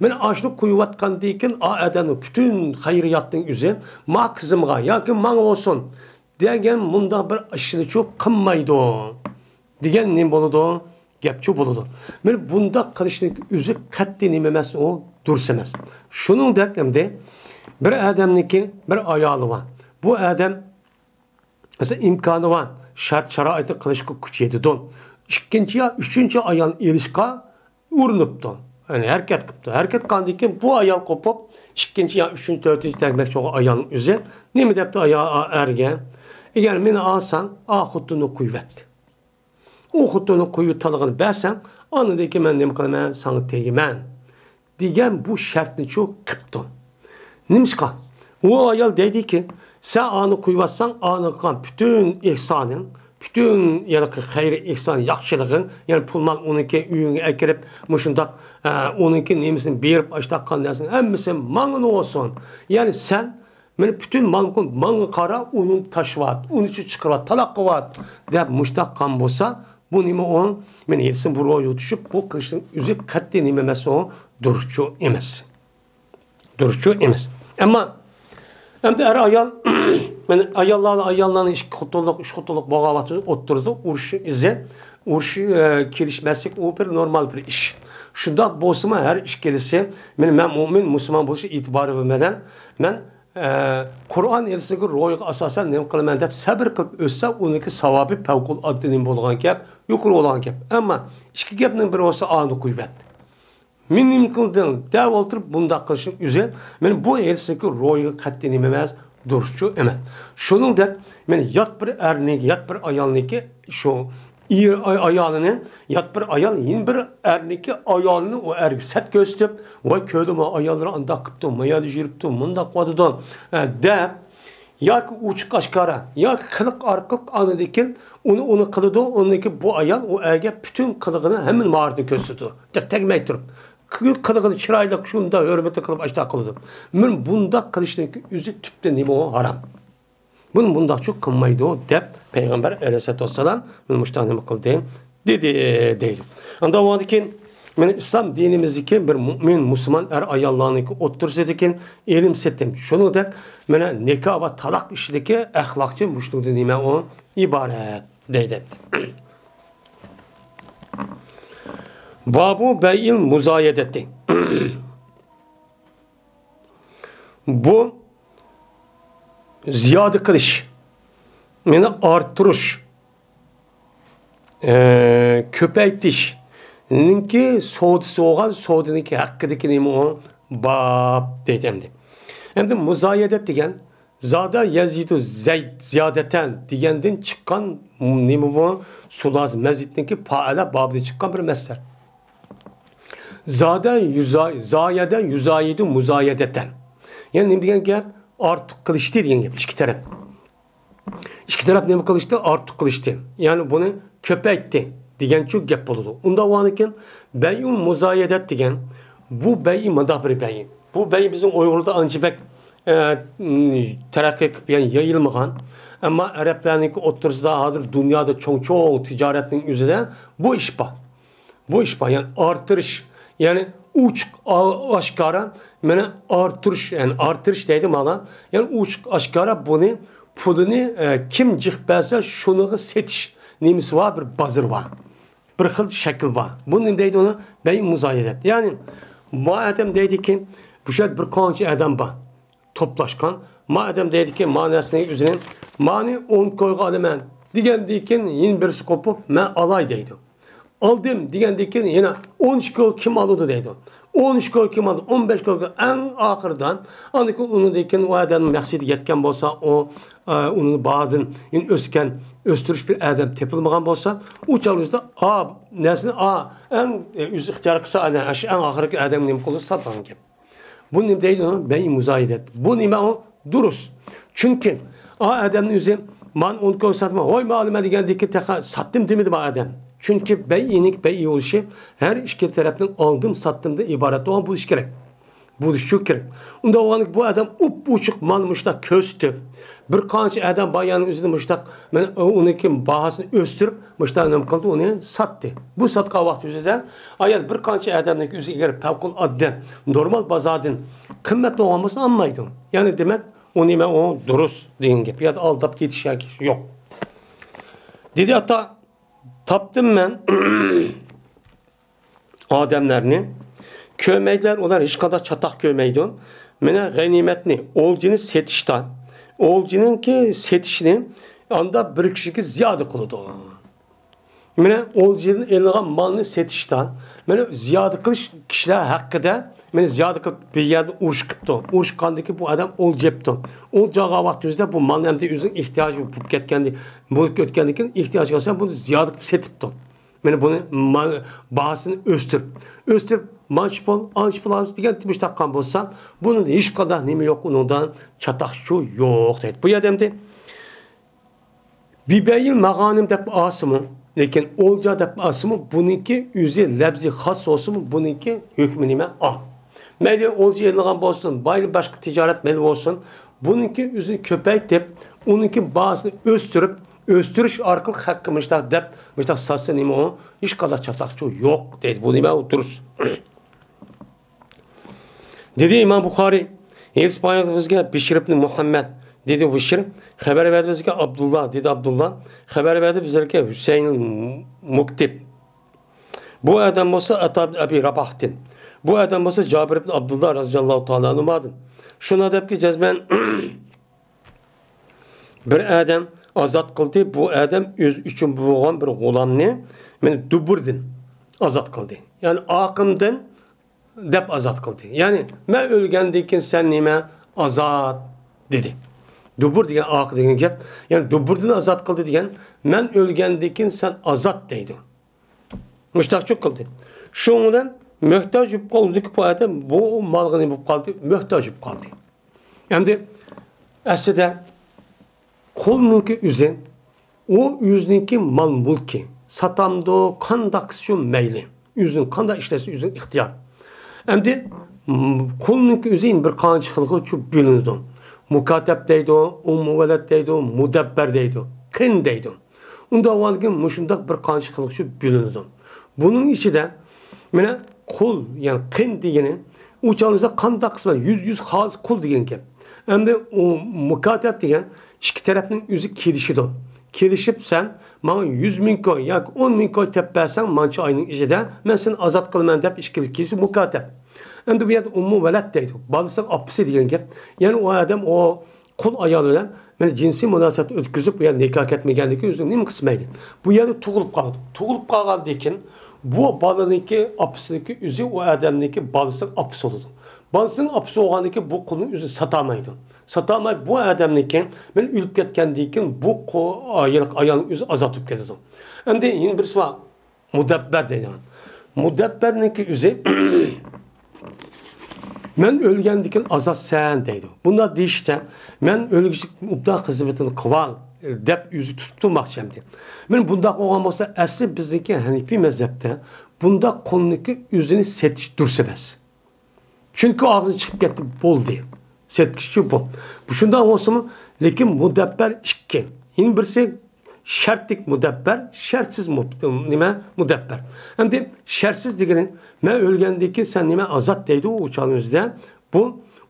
مانا ئاشۇنى قويۇۋاتقاندىن كېيىن، ئا ئادەمنىڭ پۈتۈن خەيرىياتنىڭ ئۆزى، ما قىزىمغا ياكى ماڭا بولسۇن دېگەن مۇنداق بىر ئىشنىچۇ قىلمايدۇ. دېگەن نېمە بولىدۇ؟ گەپچۇ بولىدۇ. مانا بۇنداق قىلىشنىڭ ئۆزى قەتئىي نېمە ئەمەس، ئۇ دۇرۇس ئەمەس. شۇنىڭدەك ئەمدى بىر ئادەمنىڭكى بىر ئايالى بار. بۇ ئادەم، مەسىلەن، ئىمكانى بار، شەرت-شارائىتى قىلىشقا كۈچ يېتىدۇ. ئىككىنچى يا ئۈچىنچى ئايال ئېلىشقا ئۇرۇنۇپتۇ. يەنى ھەرىكەت قىپتۇ. ھەرىكەت قىلغاندىن كېيىن بۇ ئايال قوپۇپ، ئىككىنچى يا ئۈچىنچى، تۆتىنچى تەگمەكچى بولغان ئايالنىڭ ئۆزى نېمە دەپتۇ ئايا-، ئا-، ئەرگە؟ ئەگەر مېنى ئالساڭ، ئا خوتۇننى قويۇۋەت. ئۇ خوتۇننى قويۇۋېتىدىغىنى بەرسەڭ، ئاندىن كېيىن مەن نېمە قىلىمەن؟ ساڭا تېگىمەن. دېگەن بۇ شەرتنىچۇ قىپتۇ. نېمىشقا؟ ئۇ ئايال دەيدىكى، سەن ئانى قويۇۋاتساڭ، ئانى قىلغان پۈتۈن ئېھسانىڭ، پۈتۈن ھېلىقى خەير ئېھسان، ياخشىلىقىڭ، يەنى پۇل مال ئۇنىڭكى ئۆيۈڭگە ئەكىرىپ، مۇشۇنداق، ئە، ئۇنىڭكى نېمىسىنى بېرىپ، ئاشتاق قىلغان نەرسىنىڭ ھەممىسى ماڭىلا بولسۇن. يەنى سەن مانا پۈتۈن مال مۇلكىڭ ماڭا قارا، ئۇنى تاشلىۋەت، ئۇنى چىقىرىۋەت، تالاق قىلىۋەت دەپ مۇشتاق قىلغان بولسا، بۇ نېمە ئۇ؟ مانا ھېسسىم بۇ روھىغا چۈشۈپ، بۇ قىلىشنىڭ ئۆزى قەتئىي نېمە ئەمەس ئۇ؟ دۇرۇسچۇ ئەمەس. دۇرۇسچۇ ئەمەس. ئەمما ئەمدى ئەر ئايال، مانا ئاياللار، ئاياللارنىڭ ئىككى خوتۇنلۇق، ئۈچ خوتۇنلۇق بولغان ۋاقتىدا ئوتتۇرىدا ئۇرۇش ئىزى، ئۇرۇش، ئە، كېلىشمەسلىك ئۇ بىر نورمال بىر ئىش. شۇنداق بولسىمۇ ھەر ئىككىلىسى، مانا مەن مۇئمىن، مۇسۇلمان بولۇش ئېتىبارى بىلەن مەن ئە، قۇرئان ھەدىسنىڭكى روھىغا ئاساسەن نېمە قىلىمەن دەپ سەبرى قىلىپ ئۆتسە، ئۇنىڭكى ساۋابى پەۋقۇلئاددە نېمە بولغان گەپ، يۇقىرى بولغان گەپ. ئەمما ئىككى گەپنىڭ بىرى بولسا ئانى قويۇۋەت. مېنى نېمە قىلدىڭ دەۋ ئولتۇرۇپ بۇنداق قىلىشنىڭ ئۆزى، مانا بۇ ھەدىسنىڭكى روھىغا قەتئىي نېمە ئەمەس، دۇرۇسچۇ ئەمەس. شۇنىڭدەك، مانا يات بىر ئەرنىڭكى، يات بىر ئايالنىڭكى شۇ ئېر ئاي-، ئايالىنى يات بىر ئايال يەنە بىر ئەرنىڭكى ئايالىنى ئۇ ئەرگە سەت كۆرسىتىپ، ۋاي كۆردۈڭمۇ ئاياللىرى ئانداق قىپتۇ، ما يەردە يۈرۈپتۇ، مۇنداق قىلىۋاتىدۇ، ئە، دەپ ياكى ئوچۇق ئاشكارا ياكى قىلىق ئارقىلىق ئاندىن كېيىن ئۇنى، ئۇنى قىلىدۇ، ئۇندىن كېيىن بۇ ئايال ئۇ ئەرگە پۈتۈن قىلىقىنى ھەممە ماھارىتىنى كۆرسىتىدۇ. تەگمەي تۇرۇپ. قىلىقىنى چىرايلىق شۇنداق ھۆرمەتلىك قىلىپ ئاشتاق قىلىدۇ. مانا بۇنداق قىلىشنىڭ ئۆزى تۈپتىن نېمە ئۇ؟ ھارام. بۇنى مۇنداقچۇ قىلمايدۇ دەپ پەيغەمبەر ئەلەيھىسسالاتۇ ۋەسسالام مۇشۇنداق نېمە قىلدى؟ دېدى، دەيدۇ. ئاندىن ئۇنىڭدىن كېيىن مانا ئىسلام دىنىمىزدىكى بىر مۇئمىن، مۇسۇلمان ئەر ئاياللارنىڭكى ئوتتۇرىسىدىكى ئېلىم سېتىم. شۇنىڭدەك مانا نىكاھ ۋە تالاق ئىشىدىكى ئەخلاقچى مۇشۇنىڭدىن نېمە ئۇ؟ ئىبارەت دەيدۇ. بابۇ بەيئىل مۇزايەدەتى. بۇ زىيادە قىلىش، يەنى ئارتتۇرۇش، ئە، كۆپەيتىشنىڭكى سودىسى بولغان سودىنىڭكى ھەققىدىكى نېمە ئۇ؟ باب دەيدۇ ئەمدى. ئەمدى مۇزايەدەت دېگەن زادا يەزىدۇ زەي-، زىيادەتەن دېگەندىن چىققان نېمە بۇ؟ سۇلاسى مەزىدنىڭكى پائىلە بابىدىن چىققان بىر مەسدەر. زادا يۇزا-، زايەدە يۇزايىدۇ مۇزايەدەتەن. يەنى نېمە دېگەن گەپ؟ ئارتۇق قىلىشتى دېگەن گەپ، ئىككى تەرەپ. ئىككى تەرەپ نېمە قىلىشتى؟ ئارتۇق قىلىشتى. يەنى بۇنى كۆپەيتتى. دېگەنچۇ گەپ بولىدۇ. ئۇنداق بولغاندىكىن بەيئۇل مۇزايەدەت دېگەن بۇ بەيئى مۇنداق بىر بەيئى. بۇ بەيئى بىزنىڭ ئۇيغۇردا ئانچە بەك، ئە، تەرەققىي قىلىپ، يەنى يايىلمىغان. ئەمما ئەرەبلەرنىڭكى ئوتتۇرىسىدا ھازىر دۇنيادا چوڭ-چوڭ تىجارەتنىڭ ئۆزىدە بۇ ئىش بار. بۇ ئىش بار، يەنى ئارتتۇرۇش، يەنى ئوچۇق، ئا-، ئاشكارا، مانا ئارتتۇرۇش، يەنى ئارتتۇرۇش دەيدۇ مانا. يەنى ئوچۇق ئاشكارا بۇنى، پۇلىنى، ئە، كىم جىق بەرسە، شۇنىڭغا سېتىش نېمىسى بار، بىر بازىرى بار. بىر خىل شەكىل بار. بۇنى نېمە دەيدۇ ئۇنى؟ بەي مۇزايەدەت. يەنى، ما ئادەم دەيدىكى، بۇ يەردە بىر قانچە ئادەم بار. توپلاشقان. ما ئادەم دەيدىكى، ما نەرسىنى ئۆزىنى، مانى ئون كويغا ئالىمەن دېگەندىن كېيىن، يەنە بىرسى قوپۇپ، مەن ئالاي دەيدۇ. ئالدىم دېگەندىن كېيىن، يەنە ئون ئىككى كوي كىم ئالىدۇ دەيدۇ. ئون ئىككى كوي كىم ئالىدۇ، ئون بەش كوي كىم، ئەڭ ئاخىرىدا، ئاندىن كېيىن ئۇنىڭدىن كېيىن ئۇ ئادەمنىڭ مەقسىتىگە يەتكەن بولسا، ئۇ، ئە، ئۇنىڭ باھادىن يەنە ئۆسكەن، ئۆستۈرۈش بىر ئادەم تېپىلمىغان بولسا، ئۇ چاغدا، ئا، نەرسىنى، ئا، ئەڭ، ئە، ئۆزى ئىختىيار قىلسا، ئەنە، شۇ ئەڭ ئاخىرقى ئادەمگە نېمە قىلىدۇ؟ ساتىدىغان گەپ. بۇ نېمە دەيدۇ؟ بەي مۇزايەدەت. بۇ نېمە ئۇ؟ دۇرۇس. چۈنكى ئا ئادەمنىڭ ئۆزى، مانا ئون كوي ساتما، ھوي، مەن ئالىمەن دېگەندىن كېيىن تېخى ساتتىم دېمىدى ما ئادەم. چۈنكى بەيئىنىڭ بەيئى بولۇشى ھەر ئىككى تەرەپنىڭ ئالدىم ساتتىمدىن ئىبارەت بولغان بولۇشى كېرەك. بولۇشى كېرەك. ئۇنداق بولغاندىكىن بۇ ئادەم ئوپئوچۇق مال مۇشۇنداق كۆرسىتىپ، بىر قانچە ئادەم بار يەنى ئۆزىنى مۇشۇنداق، مانا ئۇنىڭكى باھاسىنى ئۆستۈرۈپ، مۇشۇنداق نېمە قىلدى، ئۇنى ساتتى. بۇ ساتقان ۋاقتى ئۆزىدە ئايال بىر قانچە ئادەمنىڭكى ئۆزى ئەگەر پەۋقۇلئاددە نورمال بازاردىن قىممەت بولغان بولسا ئالمايدۇ. يەنى دېمەك، ئۇ نېمە، ئۇ دۇرۇس دېگەن گەپ. يا ئالداپ كېتىش ياكى يوق. دېدى ئاتا، تاپتىم مەن ئادەملەرنى. كۆرمەيدىلەر، ئۇلار ھېچقانداق چاتاق كۆرمەيدۇ. مانا غەنىيمەتنى، ئولجىنى سېتىشتا، ئولجىنىڭكى سېتىشنى ئاندا بىر كىشىگە زىيادە قىلىدۇ. مانا ئولجىدىن ئېلىنغان مالنى سېتىشتا، مانا زىيادە قىلىش كىشىلەر ھەققىدە، مانا زىيادە قىلىپ بىر يەردە ئۇرۇش قىپتۇ. ئۇرۇشقاندىن كېيىن بۇ ئادەم ئولجا يەپتۇ. ئولجا يەپ بولغان ۋاقتىمىزدا بۇ مالنى ئەمدى ئۆزىنىڭ ئېھتىياجى بولۇپ كەتكەندىن، بولۇپ ئۆتكەندىن كېيىن ئېھتىياجى قالسا بۇنى زىيادە قىلىپ سېتىپتۇ. مانا بۇنى ما-، باھاسىنى ئۆستۈرۈپ، ئۆستۈرۈپ، مانچە پۇل، ئانچە پۇل ئالىمىز دېگەن تىمىش تاققان بولسا، بۇنىڭدا ھېچقانداق نېمە يوق، ئۇنىڭدا چاتاقچۇ يوق دەيدۇ. بۇ يەردە ئەمدى بىبەيىل ماغانىم دەپ ئالسىمۇ، لېكىن ئولجا دەپ ئالسىمۇ، بۇنىڭكى ئۆزى لەپزى خاس بولسىمۇ، بۇنىڭكى ھۆكمى نېمە؟ ئام. مەيلى ئولجا ئېلىنغان بولسۇن، مەيلى باشقا تىجارەت مەيلى بولسۇن، بۇنىڭكى ئۆزىنى كۆپەيتىپ، ئۇنىڭكى باھاسىنى ئۆستۈرۈپ، ئۆستۈرۈش ئارقىلىق ھەققى مۇشتاق دەپ، مۇشتاق ساتسا نېمە ئۇ؟ ھېچقانداق چاتاقچۇ يوق دەيدۇ. بۇ نېمە؟ ئۇ دۇرۇس. دېدى ئىمام بۇخارىي، ھەدىس بايان بىزگە بىشىر ئىبن مۇھەممەد، دېدى بىشىر، خەۋەر بەردى بىزگە ئابدۇللا، دېدى ئابدۇللا، خەۋەر بەردى بىزگە ھۈسەيىن مۇكتىب. بۇ ئادەم بولسا ئاتا ئەبى راباھتىن. بۇ ئادەم بولسا جابىر ئىبن ئابدۇللا رازىياللاھۇ تائالا ئەنھۇمادىن. شۇنداق دەپكى جەزمەن بىر ئادەم ئازاد قىلدى، بۇ ئادەم ئۆزى ئۈچۈن بولغان بىر غۇلامنى مېنى دۇبۇردىن ئازاد قىلدى. يەنى ئارقامدىن دەپ ئازاد قىلدى. يەنى، مەن ئۆلگەندىن كېيىن سەن نېمە؟ ئازاد، دېدى. دۇبۇر دېگەن ئارقا دېگەن گەپ. يەنى، دۇبۇردىن ئازاد قىلدى دېگەن، مەن ئۆلگەندىن كېيىن سەن ئازاد دەيدۇ. مۇشتاقچۇ قىلدى. شۇنىڭ بىلەن مۆھتاج بولۇپ قالدىكى بۇ ئادەم بۇ مالغا نېمە بولۇپ قالدى؟ مۆھتاج بولۇپ قالدى. ئەمدى ئەسلىدە قۇلنىڭكى ئۆزى، ئۇ ئۆزىنىڭكى مال-مۈلكى، ساتامدۇ، قانداق قىلسا شۇ مەيلى. ئۆزىنىڭ قانداق ئىشلەتسە ئۆزىنىڭ ئىختىيار. ئەمدى، م، قۇلنىڭكى ئۆزى يەنە بىر قانچە خىلغا چۈ بۆلۈنىدۇ. مۇكاتەب دەيدۇ، ئۇممۇ ۋەلەد دەيدۇ، مۇدەببەر دەيدۇ، قىن دەيدۇ. ئۇنداق بولغاندىكىن مۇشۇنداق بىر قانچە خىلغا چۈ بۆلۈنىدۇ. بۇنىڭ ئىچىدە مانا قۇل، يەنى قىن دېگىنى، ئۇ چاغدا قانداق قىسمەن، يۈز، يۈز خالىس قۇل دېگەن گەپ. ئەمدى ئۇ مۇكاتەب دېگەن ئىككى تەرەپنىڭ ئۆزى كېلىشىدۇ. كېلىشىپ، سەن ماڭا يۈز مىڭ كوي ياكى ئون مىڭ كوي تېپىپ بەرسەڭ، مانچە ئاينىڭ ئىچىدە مەن سېنى ئازاد قىلىمەن دەپ ئىككىلىك كېلىشى مۇكاتەب. ئەمدى بۇ يەردە ئۇممۇ ۋەلەد دەيدۇ. بالىسىنىڭ ئاپىسى دېگەن گەپ. يەنى ئۇ ئادەم ئۇ قۇل ئايال بىلەن مانا جىنسىي مۇناسىۋەت ئۆتكۈزۈپ، بۇ يەردە نىكاھ كەتمىگەندىكىن ئۆزىنى نېمە قىلسا مەيلى. بۇ يەردە تۇغۇلۇپ قالدى. تۇغۇلۇپ قالغاندىن كېيىن بۇ بالىنىڭكى ئاپىسىنىڭكى ئۆزى ئۇ ئادەمنىڭكى بالىسىنىڭ ئاپىسى بولىدۇ. بالىسىنىڭ ئاپىسى بولغاندىن كېيىن بۇ قۇلنى ئۆزى ساتالمايدۇ. ساتالماي بۇ ئادەمنىڭكى مانا ئۆلۈپ كەتكەندىن كېيىن بۇ قۇ-، ئايال، ئايالنىڭ ئۆزى ئازاد بولۇپ كېتىدۇ. ئەمدى يەنە بىرسى بار. مۇدەببەر دەيدىغان. مۇدەببەرنىڭكى ئۆزى، مەن ئۆلگەندىن كېيىن ئازادسەن دەيدۇ. بۇنداق دېيىشتە، مەن ئۆلگۈچىلىك ئوبدان خىزمىتىنى قىلىۋال، دەپ ئۆزى تۇتۇپ تۇرماقچى ئەمدى. مانا بۇنداق بولغان بولسا، ئەسلى بىزنىڭكى ھەنىپىي مەزھەپتە بۇنداق قۇلنىڭكى ئۆزىنى سېتىش دۇرۇس ئەمەس. چۈنكى ئاغزىدىن چىقىپ كەتتى، بولدى. سېتىشچى بۇ. بۇ شۇنداق بولسىمۇ، لېكىن مۇدەببەر ئىككى. يەنە بىرسى شەرتلىك مۇدەببەر، شەرتسىز مۇ-، نېمە، مۇدەببەر. ئەمدى شەرتسىز دېگىنى، مەن ئۆلگەندىن كېيىن سەن نېمە ئازاد دەيدۇ ئۇ چاغنىڭ ئۆزىدە. بۇ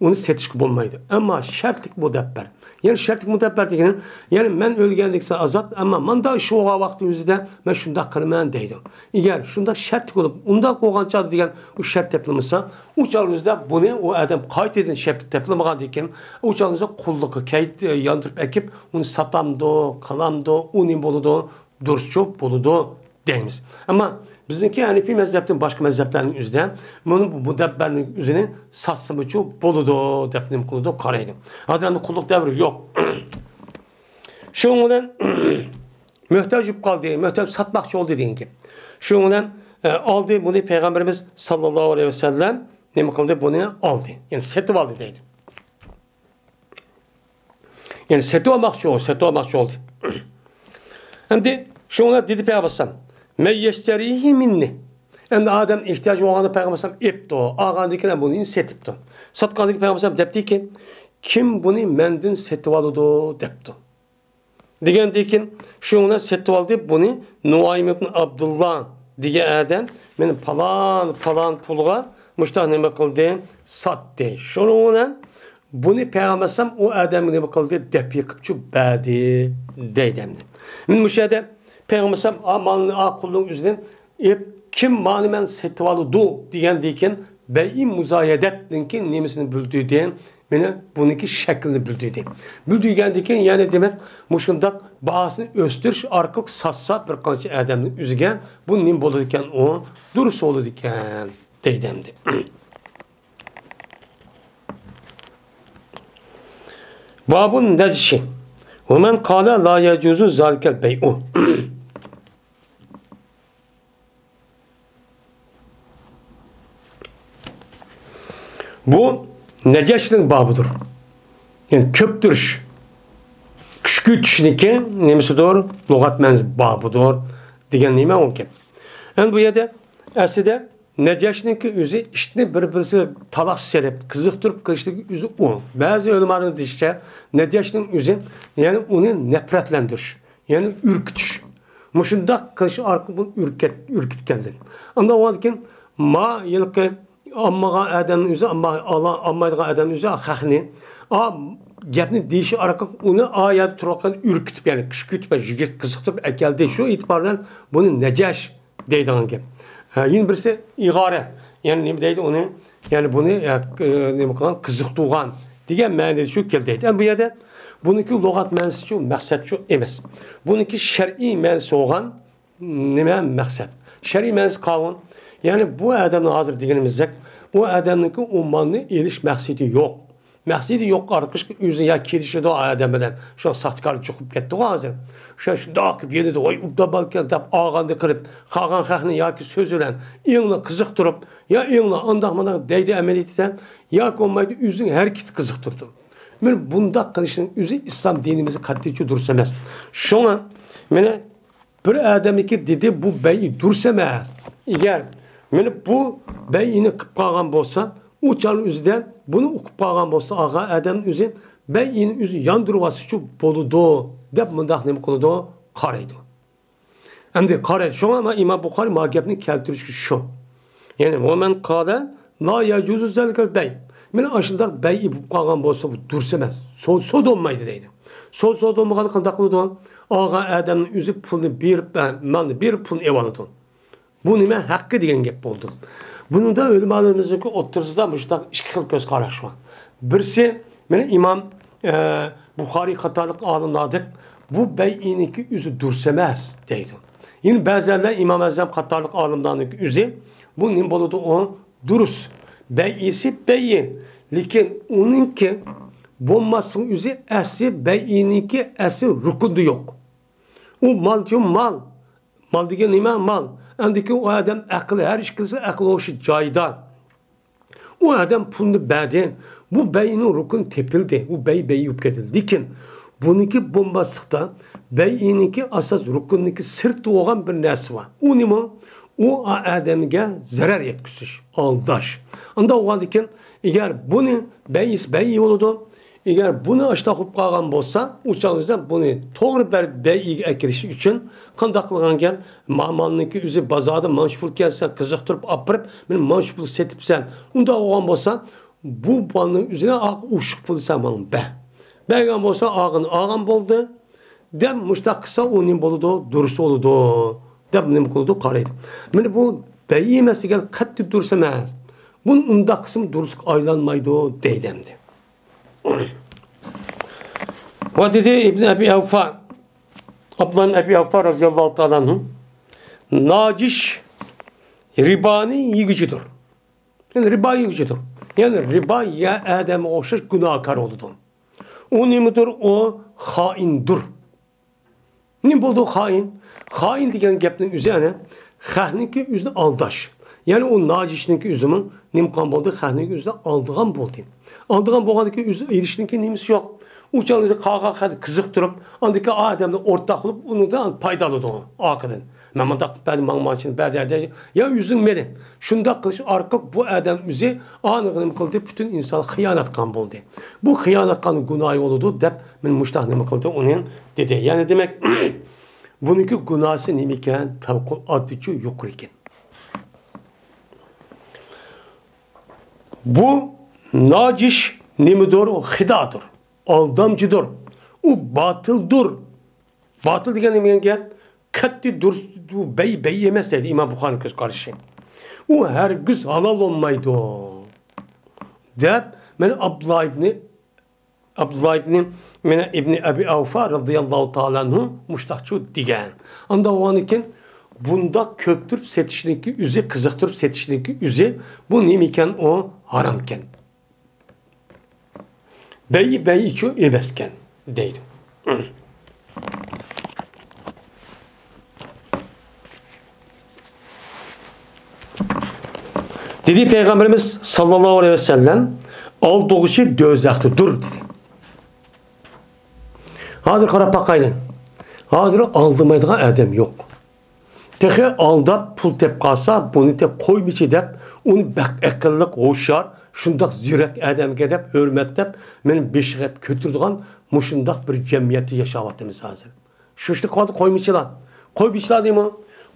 ئۇنى سېتىشقا بولمايدۇ. ئەمما شەرتلىك مۇدەببەر. يەنى شەرتلىك مۇدەببەر دېگىنى، يەنى مەن ئۆلگەندىن كېيىن سەن ئازاد، ئەمما مانداق ئىش بولغان ۋاقتى ئۆزىدە مەن شۇنداق قىلىمەن دەيدۇ. ئەگەر شۇنداق شەرتلىك بولۇپ، ئۇنداق بولغان چاغدا دېگەن ئۇ شەرت تېپىلمىسا، ئۇ چاغ ئۆزىدە بۇنى ئۇ ئادەم قايتىدىن شەرت تېپىلمىغاندىن كېيىن، ئۇ چاغ ئۆزىدە قۇللۇققا كەي-، ياندۇرۇپ ئەكىپ، ئۇنى ساتامدۇ، قىلامدۇ، ئۇ نېمە بولىدۇ، دۇرۇسچۇ بولىدۇ دەيمىز. ئەمما بىزنىڭكى ھەنىپىي مەزھەپتىن باشقا مەزھەپلەرنىڭ ئۆزىدە مۇنى بۇ مۇدەببەرنىڭ ئۆزىنى ساتسىمۇچۇ بولىدۇ دەپ نېمە قىلىدۇ، قارايدۇ. ھازىر ئەمدى قۇللۇق دەۋرى يوق. شۇنىڭ بىلەن مۆھتاج بولۇپ قالدى، مۆھتاج ساتماقچى بولدى دېگەن گەپ. شۇنىڭ بىلەن، ئە، ئالدى بۇنى پەيغەمبىرىمىز ساللاللاھۇ ئەلەيھى ۋەسەللەم نېمە قىلدى؟ بۇنى ئالدى. يەنى سېتىۋالدى دەيدۇ. يەنى سېتىۋالماقچى بولدى، سېتىۋالماقچى بولدى. ئەمدى شۇنىڭ بىلەن دېدى پەيغەمبەر ئەلەيھىسسالام، مەن يەشتەرىھى مىننى. ئەمدى ئادەم ئېھتىياجى بولغاندا پەيغەمبەر ئەلەيھىسسالام ئېپتۇ، ئالغاندىن كېيىن بۇنى سېتىپتۇ. ساتقاندىن كېيىن پەيغەمبەر ئەلەيھىسسالام دەپتىكى، كىم بۇنى مەندىن سېتىۋالىدۇ دەپتۇ. دېگەندىن كېيىن شۇنىڭ بىلەن سېتىۋالدى بۇنى نۇئايم ئىبن ئابدۇللا دېگەن ئادەم مېنى پالان، پالان پۇلغا مۇشتاق نېمە قىلدى، ساتتى. شۇنىڭ بىلەن بۇنى پەيغەمبەر ئەلەيھىسسالام ئۇ ئادەمگە نېمە قىلدى، دەپ يېقىپچۇ بەردى دەيدۇ ئەمدى. مانا مۇشۇ يەردە پەيغەمبەر ئەلەيھىسسالام ئا مالنى، ئا قۇلنىڭ ئۆزىدىن ئېپ، كىم مانى مەن سېتىۋالىدۇ دېگەندىن كېيىن بەيئى مۇزايەدەتنىڭكى نېمىسىنى بىلدۈردى؟ مانا بۇنىڭكى شەكلىنى بىلدۈردى. بىلدۈرگەندىن كېيىن يەنى دېمەك مۇشۇنداق باھاسىنى ئۆستۈرۈش ئارقىلىق ساتسا بىر قانچە ئادەمنىڭ ئۆزىگە بۇ نېمە بولىدىكەن، ئۇ دۇرۇس بولىدىكەن دەيدۇ ئەمدى. بابۇن نەجشى. ۋەمەن قالە لا يەجۇزۇ زالىكەل بەيئۇ. بۇ نەجەشنىڭ بابىدۇر. يەنى كۆپتۈرۈش، كۈچەيتىشنىڭكى نېمىسىدۇر؟ لۇغەت مەنىسى بابىدۇر دېگەن نېمە ئۇ گەپ. ئەمدى بۇ يەردە ئەسلىدە نەجەشنىڭكى ئۆزى ئىتنى بىر-بىرسىگە تالاق سېلىپ، قىزىقتۇرۇپ قىلىشلىقى ئۆزى ئۇ. بەزى ئۆلىمالارنىڭ دېيىشىچە، نەجەشنىڭ ئۆزى، يەنى ئۇنى نەپرەتلەندۈرۈش، يەنى ئۈركۈتۈش. مۇشۇنداق قىلىش ئارقىلىق بۇنى ئۈركەت-، ئۈركۈتكەندىن. ئاندىن ئۇنىڭدىن كېيىن ما ھېلىقى ئالمىغان ئادەمنىڭ ئۆزى، ئالما-، ئالا-، ئالمايدىغان ئادەمنىڭ ئۆزى، خەقنى، ئا، گەپنى دېيىشى ئارقىلىق ئۇنى ئا يەردە تۇرۇۋاتقان ئۈركۈتۈپ، يەنى كۈشكۈرتۈپ، يۈگۈرۈپ، قىزىقتۇرۇپ ئەكەلدى. شۇ ئېتىبار بىلەن بۇنى نەجەش دەيدىغان گەپ. ھە، يەنە بىرسى ئىغارە. يەنى نېمە دەيدۇ ئۇنى؟ يەنى بۇنى، ئە، نېمە قىلغان؟ قىزىقتۇرغان دېگەن مەنىدە شۇ كېلىدۇ. ئەمدى بۇ يەردە بۇنىڭكى لۇغەت مەنىسىچۇ، مەقسەتچۇ ئەمەس. بۇنىڭكى شەرئىي مەنىسى بولغان نېمە مەقسەت؟ شەرئىي مەنىسى قاۋۇن. يەنى بۇ ئادەمنىڭ ھازىر دېگىنىمىزدەك، ئۇ ئادەمنىڭكى ئۇ مالنى ئېلىش مەقسىتى يوق. مەقسىتى يوق ئارقىشقا ئۆزى يا كېلىشىدۇ ئادەم بىلەن. شۇ ساختىكار جۇقۇپ كەتتىغۇ ھازىر. شۇ شۇنداق قىلىپ يېنىدۇ، ۋاي ئوبدان بالىكەن دەپ ئالغاندەك قىلىپ، قالغان خەقنى ياكى سۆز بىلەن ئېڭىنى قىزىقتۇرۇپ، يا ئېڭىنى ئانداق مانداق دەيدۇ ئەمەلىيىتىدە، ياكى بولمايدۇ ئۆزىنىڭ ھەرىكىتى قىزىقتۇرىدۇ. مانا بۇنداق قىلىشنىڭ ئۆزى ئىسلام دىنىمىزدا قەتئىيچە دۇرۇس ئەمەس. شۇڭا مانا بىر ئادەمنىڭكى دېدى، بۇ بەيئى دۇرۇس ئەمەس. ئەگەر مانا بۇ بەيئىنى قىلىپ قالغان بولسا، ئۇ چاغنىڭ ئۆزىدە بۇنى ئۇقۇپ قالغان بولسا، ئالغان ئادەمنىڭ ئۆزى بەيئىنى ئۆزى ياندۇرۇۋالسىچۇ بولىدۇ دەپ مۇنداق نېمە قىلىدۇ؟ قارايدۇ. ئەمدى قارايدۇ. شۇڭا مانا ئىمام بۇخارى مانا گەپنى كەلتۈرۈشكە شۇ. يەنى، ۋەمەن قالە لا يەجۇزۇ زالىكەل بەي. مانا ئاشۇنداق بەيئى بولۇپ قالغان بولسا، بۇ دۇرۇس ئەمەس. سودا، سودا بولمايدۇ دەيدۇ. سودا، سودا بولمىغاندا قانداق قىلىدۇ؟ ئالغان ئادەمنىڭ ئۆزى پۇلنى بېرىپ، ئە، مالنى بېرىپ پۇلنى ئېلىۋالىدۇ. بۇ نېمە؟ ھەققى دېگەن گەپ بولدى. بۇنىڭدا ئۆلىمالىرىمىزنىڭكى ئوتتۇرىسىدا مۇشۇنداق ئىككى خىل كۆز قاراش بار. بىرسى، مانا ئىمام، ئە، بۇخارىي قاتارلىق ئالىملاردەك بۇ بەيئىنىڭكى ئۆزى دۇرۇس ئەمەس دەيدۇ. يەنە بەزىلەر ئىمام ئەزەم قاتارلىق ئالىملارنىڭكى ئۆزى بۇ نېمە بولىدۇ؟ ئۇ دۇرۇس. بەيئىسى بەيئى. لېكىن ئۇنىڭكى بولماسلىقنىڭ ئۆزى ئەسلى بەيئىنىڭكى ئەسلى رۇكنىدا يوق. ئۇ مالچۇ مال. مال دېگەن نېمە؟ مال. ئەمدىكى ئۇ ئادەم ئەقلى، ھەر ئىككىلىسى ئەقلى ھوشى جايىدا. ئۇ ئادەم پۇلنى بەردى. بۇ بەيئىنىڭ رۇكنى تېپىلدى. ئۇ بەي، بەي بولۇپ كېتىلدى. لېكىن بۇنىڭكى بولماسلىقتا بەيئىنىڭكى ئاساس رۇكنىنىڭكى سىرتى بولغان بىر نەرسە بار. ئۇ نېمە؟ ئۇ ئادەمگە زەرەر يەتكۈزۈش، ئالداش. ئۇنداق بولغاندىكىن، ئەگەر بۇنى بەيئىسى بەيئى بولىدۇ. ئەگەر بۇنى ئاشتاق قىلىپ قالغان بولسا، ئۇ چاغدا بۇنى توغرا بەر-، بەيئىگە ئەكىرىش ئۈچۈن قانداق قىلغانكەن؟ ما-، مالنىڭكى ئۆزى بازاردا مانچە پۇل كەلسە، قىزىقتۇرۇپ ئاپىرىپ، مېنى مانچە پۇل سېتىپسەن. ئۇنداق بولغان بولسا، بۇ مالنىڭ ئۆزىنى ئا-، ئوشۇق پۇلى سەن ماڭا بەر. بەرگەن بولسا، ئالغىنى ئالغان بولدى. دەپ مۇشتاق قىلسا، ئۇ نېمە بولىدۇ؟ دۇرۇس بولىدۇ. دەپ نېمە قىلىدۇ؟ قارايدۇ. مانا بۇ بەيئى ئەمەس دېگەن قەتئىي دۇرۇس ئەمەس. بۇنى ئۇنداق قىلسىمۇ دۇرۇسقا ئايلانمايدۇ دەيدۇ ئەمدى. ۋە دېدى ئىبن ئەبى ئەۋفا، ئابدۇللا ئىبن ئەبى ئەۋفا رازىياللاھۇ تائالا ئەنھۇ، ناجىش رىبانى يېگۈچىدۇر. يەنى رىبا يېگۈچىدۇر. يەنى رىبا يېگەن ئادەمگە ئوخشاش گۇناھكار بولىدۇ. ئۇ نېمىدۇر؟ ئۇ خائىندۇر. نېمە بولدى خائىن؟ خائىن دېگەن گەپنىڭ ئۆزى ئەنە خەقنىڭكى ئۆزىنى ئالداش. يەنى ئۇ ناجىشنىڭكى ئۆزىمۇ نېمە قىلغان بولدى؟ خەقنىڭكى ئۆزىنى ئالدىغان بولدى. ئالدىغان بولغاندىكىن ئۆزى ئېرىشىشنىڭكى نېمىسى يوق. ئۇ چاغدا قالغان خەقنى قىزىقتۇرۇپ، ئاندىكى ئادەمنى ئورتاق قىلىپ، ئۇنىڭدىن پايدا ئالىدۇ ئارقىدىن. مەن مۇنداق قىلىپ بەردىم، ماڭا مانچىنى بەر دەيدۇ. يا ئۆزۈڭ بېرىڭ. شۇنداق قىلىش ئارقىلىق بۇ ئادەم ئۆزى ئانىغا نېمە قىلدى؟ پۈتۈن ئىنسانغا خىيانەت قىلغان بولدى. بۇ خىيانەت قىلغان گۇناھى بولىدۇ دەپ، مانا مۇشتاق نېمە قىلدى؟ ئۇنى دېدى. يەنى دېمەك، بۇنىڭكى گۇناھسى نېمە ئىكەن؟ پەۋقۇلئاددىچۇ يۇقىرى ئىكەن. بۇ ناجىش نېمىدۇر؟ خىدادۇر، ئالدامچىدۇر، ئۇ باتىلدۇر. باتىل دېگەن نېمە دېگەن گەپ؟ قەتئىي دۇرۇس، بۇ بەي-، بەي ئەمەس دەيدۇ ئىمام بۇخارىنىڭ كۆز قارىشى. ئۇ ھەرگىز ھالال بولمايدۇ دەپ، مانا ئابدۇللا ئىبنى، ئابدۇللا ئىبنى، مانا ئىبنى ئەبى ئەۋفا رازىياللاھۇ تائالا ئەنھۇ مۇشتاقچۇ دېگەن. ئانداق بولغاندىكىن، بۇنداق كۆپتۈرۈپ سېتىشنىڭكى ئۆزى، قىزىقتۇرۇپ سېتىشنىڭكى ئۆزى، بۇ نېمە ئىكەن؟ ئۇ ھارام ئىكەن. بەي-، بەيئىچۇ ئەمەسكەن دەيدۇ. دېدى پەيغەمبىرىمىز ساللاللاھۇ ئەلەيھى ۋەسەللەم، «ئالدىغۇچى دوزاختىدۇر» دېدى. ھازىر قاراپ باقايلى. ھازىر ئالدىمايدىغان ئادەم يوق. تېخى ئالداپ پۇل تېپىپ قالسا، بۇنى تېخى قويمىچى دەپ، ئۇنى بەك ئەقىللىق، ھوشيار، شۇنداق زېرەك ئادەمكەن دەپ، ھۆرمەتلەپ، مېنى بېشىغا كۆتۈرىدىغان مۇشۇنداق بىر جەمئىيەتتە ياشاۋاتىمىز ھازىر. شۇ ئىشتا قالدى قويمىچىلار. قويمىچىلار دېمە.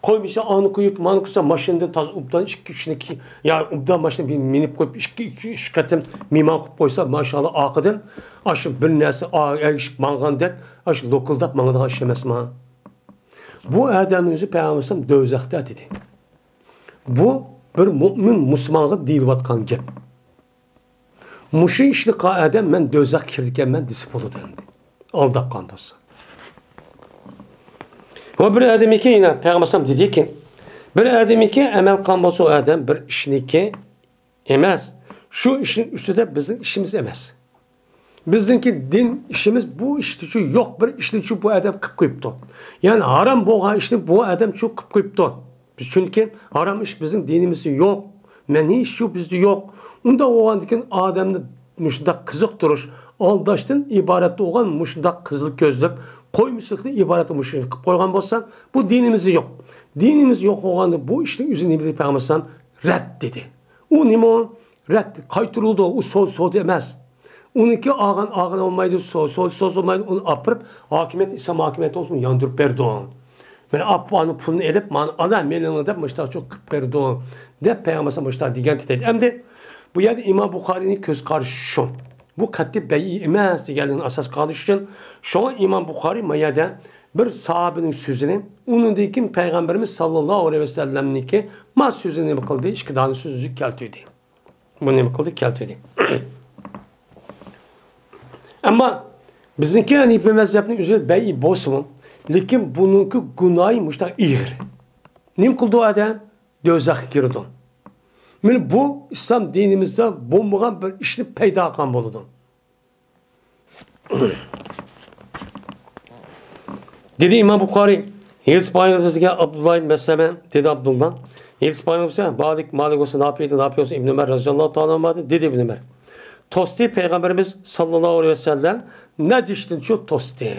قويمىچى ئانى قويۇپ، مانى قويسا، ماشىنىدىن تازا ئوبدان ئىككى، ئۈچنى كى-، يا ئوبدان ماشىنا بىر مىنىپ قويۇپ، ئىككى، ئىككى، ئۈچ قېتىم مېھمان قىلىپ قويسا، ماشائاللا، ئارقىدىن ئاشۇ بىر نەرسە ئا-، ئەگىشىپ ماڭغاندەك، ئاشۇ لوكۇلداپ ماڭىدىغان ئىش ئەمەسما؟ بۇ ئادەمنىڭ ئۆزى پەيغەمبەر ئەلەيھىسسالام دوزاختا دېدى. بۇ بىر مۆمىن مۇسۇلمانغا دېيىلىۋاتقان گەپ. مۇشۇ ئىشنى قىلغان ئادەم مەن دوزاخقا كىرىدىكەنمەن دېسە بولىدۇ ئەمدى. ئالداپ قالغان بولسا. ۋە بىر ئادەمكى يەنە پەيغەمبەر ئەلەيھىسسالام دېدىكى، بىر ئادەمكى ئەمەل قىلغان بولسا ئۇ ئادەم بىر ئىشنىكى ئەمەس. شۇ ئىشنىڭ ئۈستىدە بىزنىڭ ئىشىمىز ئەمەس. بىزنىڭكى دىن ئىشىمىز بۇ ئىشتا شۇ يوق بىر ئىشنى شۇ بۇ ئادەم قىلىپ قويۇپتۇ. يەنى ھارام بولغان ئىشنى بۇ ئادەم شۇ قىلىپ قويۇپتۇ. بىز چۈنكى ھارام ئىش بىزنىڭ دىنىمىزدە يوق. مەنئى ئىش شۇ بىزدە يوق. ئۇنداق بولغاندىكىن ئادەمنى مۇشۇنداق قىزىقتۇرۇش، ئالداشتىن ئىبارەت بولغان مۇشۇنداق قىزىل كۆزلۈك، قويمىچىلىقتىن ئىبارەت مۇشۇنى قىلىپ قويغان بولسا، بۇ دىنىمىزدە يوق. دىنىمىزدە يوق بولغاندا بۇ ئىشنىڭ ئۆزى نېمە دېدى پەيغەمبەر ئەلەيھىسسالام؟ رەت دېدى. ئۇ نېمە ئۇ؟ رەت قايتۇرۇلىدۇ، ئۇ سودا، سودا ئەمەس. ئۇنىڭكى ئالغان، ئالغىلى بولمايدۇ، سو-، سودا، سودا بولمايدۇ، ئۇنى ئاپىرىپ، ھاكىمىيەت، ئىسلام ھاكىمىيەتى بولسۇن، ياندۇرۇپ بېرىدۇ. مانا ئاپا ئانا پۇلنى ئېلىپ، مانا ئانا مېلىڭ دەپ مۇشتاق چوق قىلىپ بېرىدۇ، دەپ پەيغەمبەر ئەلەيھىسسالام مۇشتاق دېگەن دەيدۇ. ئەمدى بۇ يەردە ئىمام بۇخارىينىڭ كۆز قارىشى شۇ. بۇ قەتئىي بەيئى ئەمەس دېگەنلىكىنى ئاساس قىلىش ئۈچۈن، شۇڭا ئىمام بۇخارىي ما يەردە بىر ساھابىنىڭ سۆزىنى، ئۇنىڭدىن كېيىن پەيغەمبىرىمىز ساللاللاھۇ ئەلەيھى ۋەسەللەمنىڭكى ما سۆزىنى نېمە قىلدى؟ ئىككى دانە سۆزنى كەلتۈردى. بۇ نېمە قىلدى؟ كەلتۈردى. ئەمما بىزنىڭكى ھەنىپىي مەزھەپنىڭ ئۆزى بەيئى بولسىمۇ، لېكىن بۇنىڭكى گۇناھى مۇشۇنداق ئېغىر. نېمە قىلىدۇ ئادەم؟ دوزاخقا كىرىدۇ. مانا بۇ ئىسلام دىنىمىزدا بولمىغان بىر ئىشنى پەيدا قىلغان بولىدۇ. دېدى ئىمام بۇخارىي، ھېدىس بايىمىز بىزگە ئابدۇللا ئىبن مەسلەمە، دېدى ئابدۇللا. ھېدىس بايىمىز بىزگە مالىك، مالىك بولسا نافىئدىن، نافىئ بولسا ئىبن ئۆمەر رەزىياللاھۇ تائالا ئەنھۇمادىن، دېدى ئىبن ئۆمەر. توستى پەيغەمبىرىمىز ساللاللاھۇ ئەلەيھى ۋەسەللەم. نەجىشتىنچۇ توستى.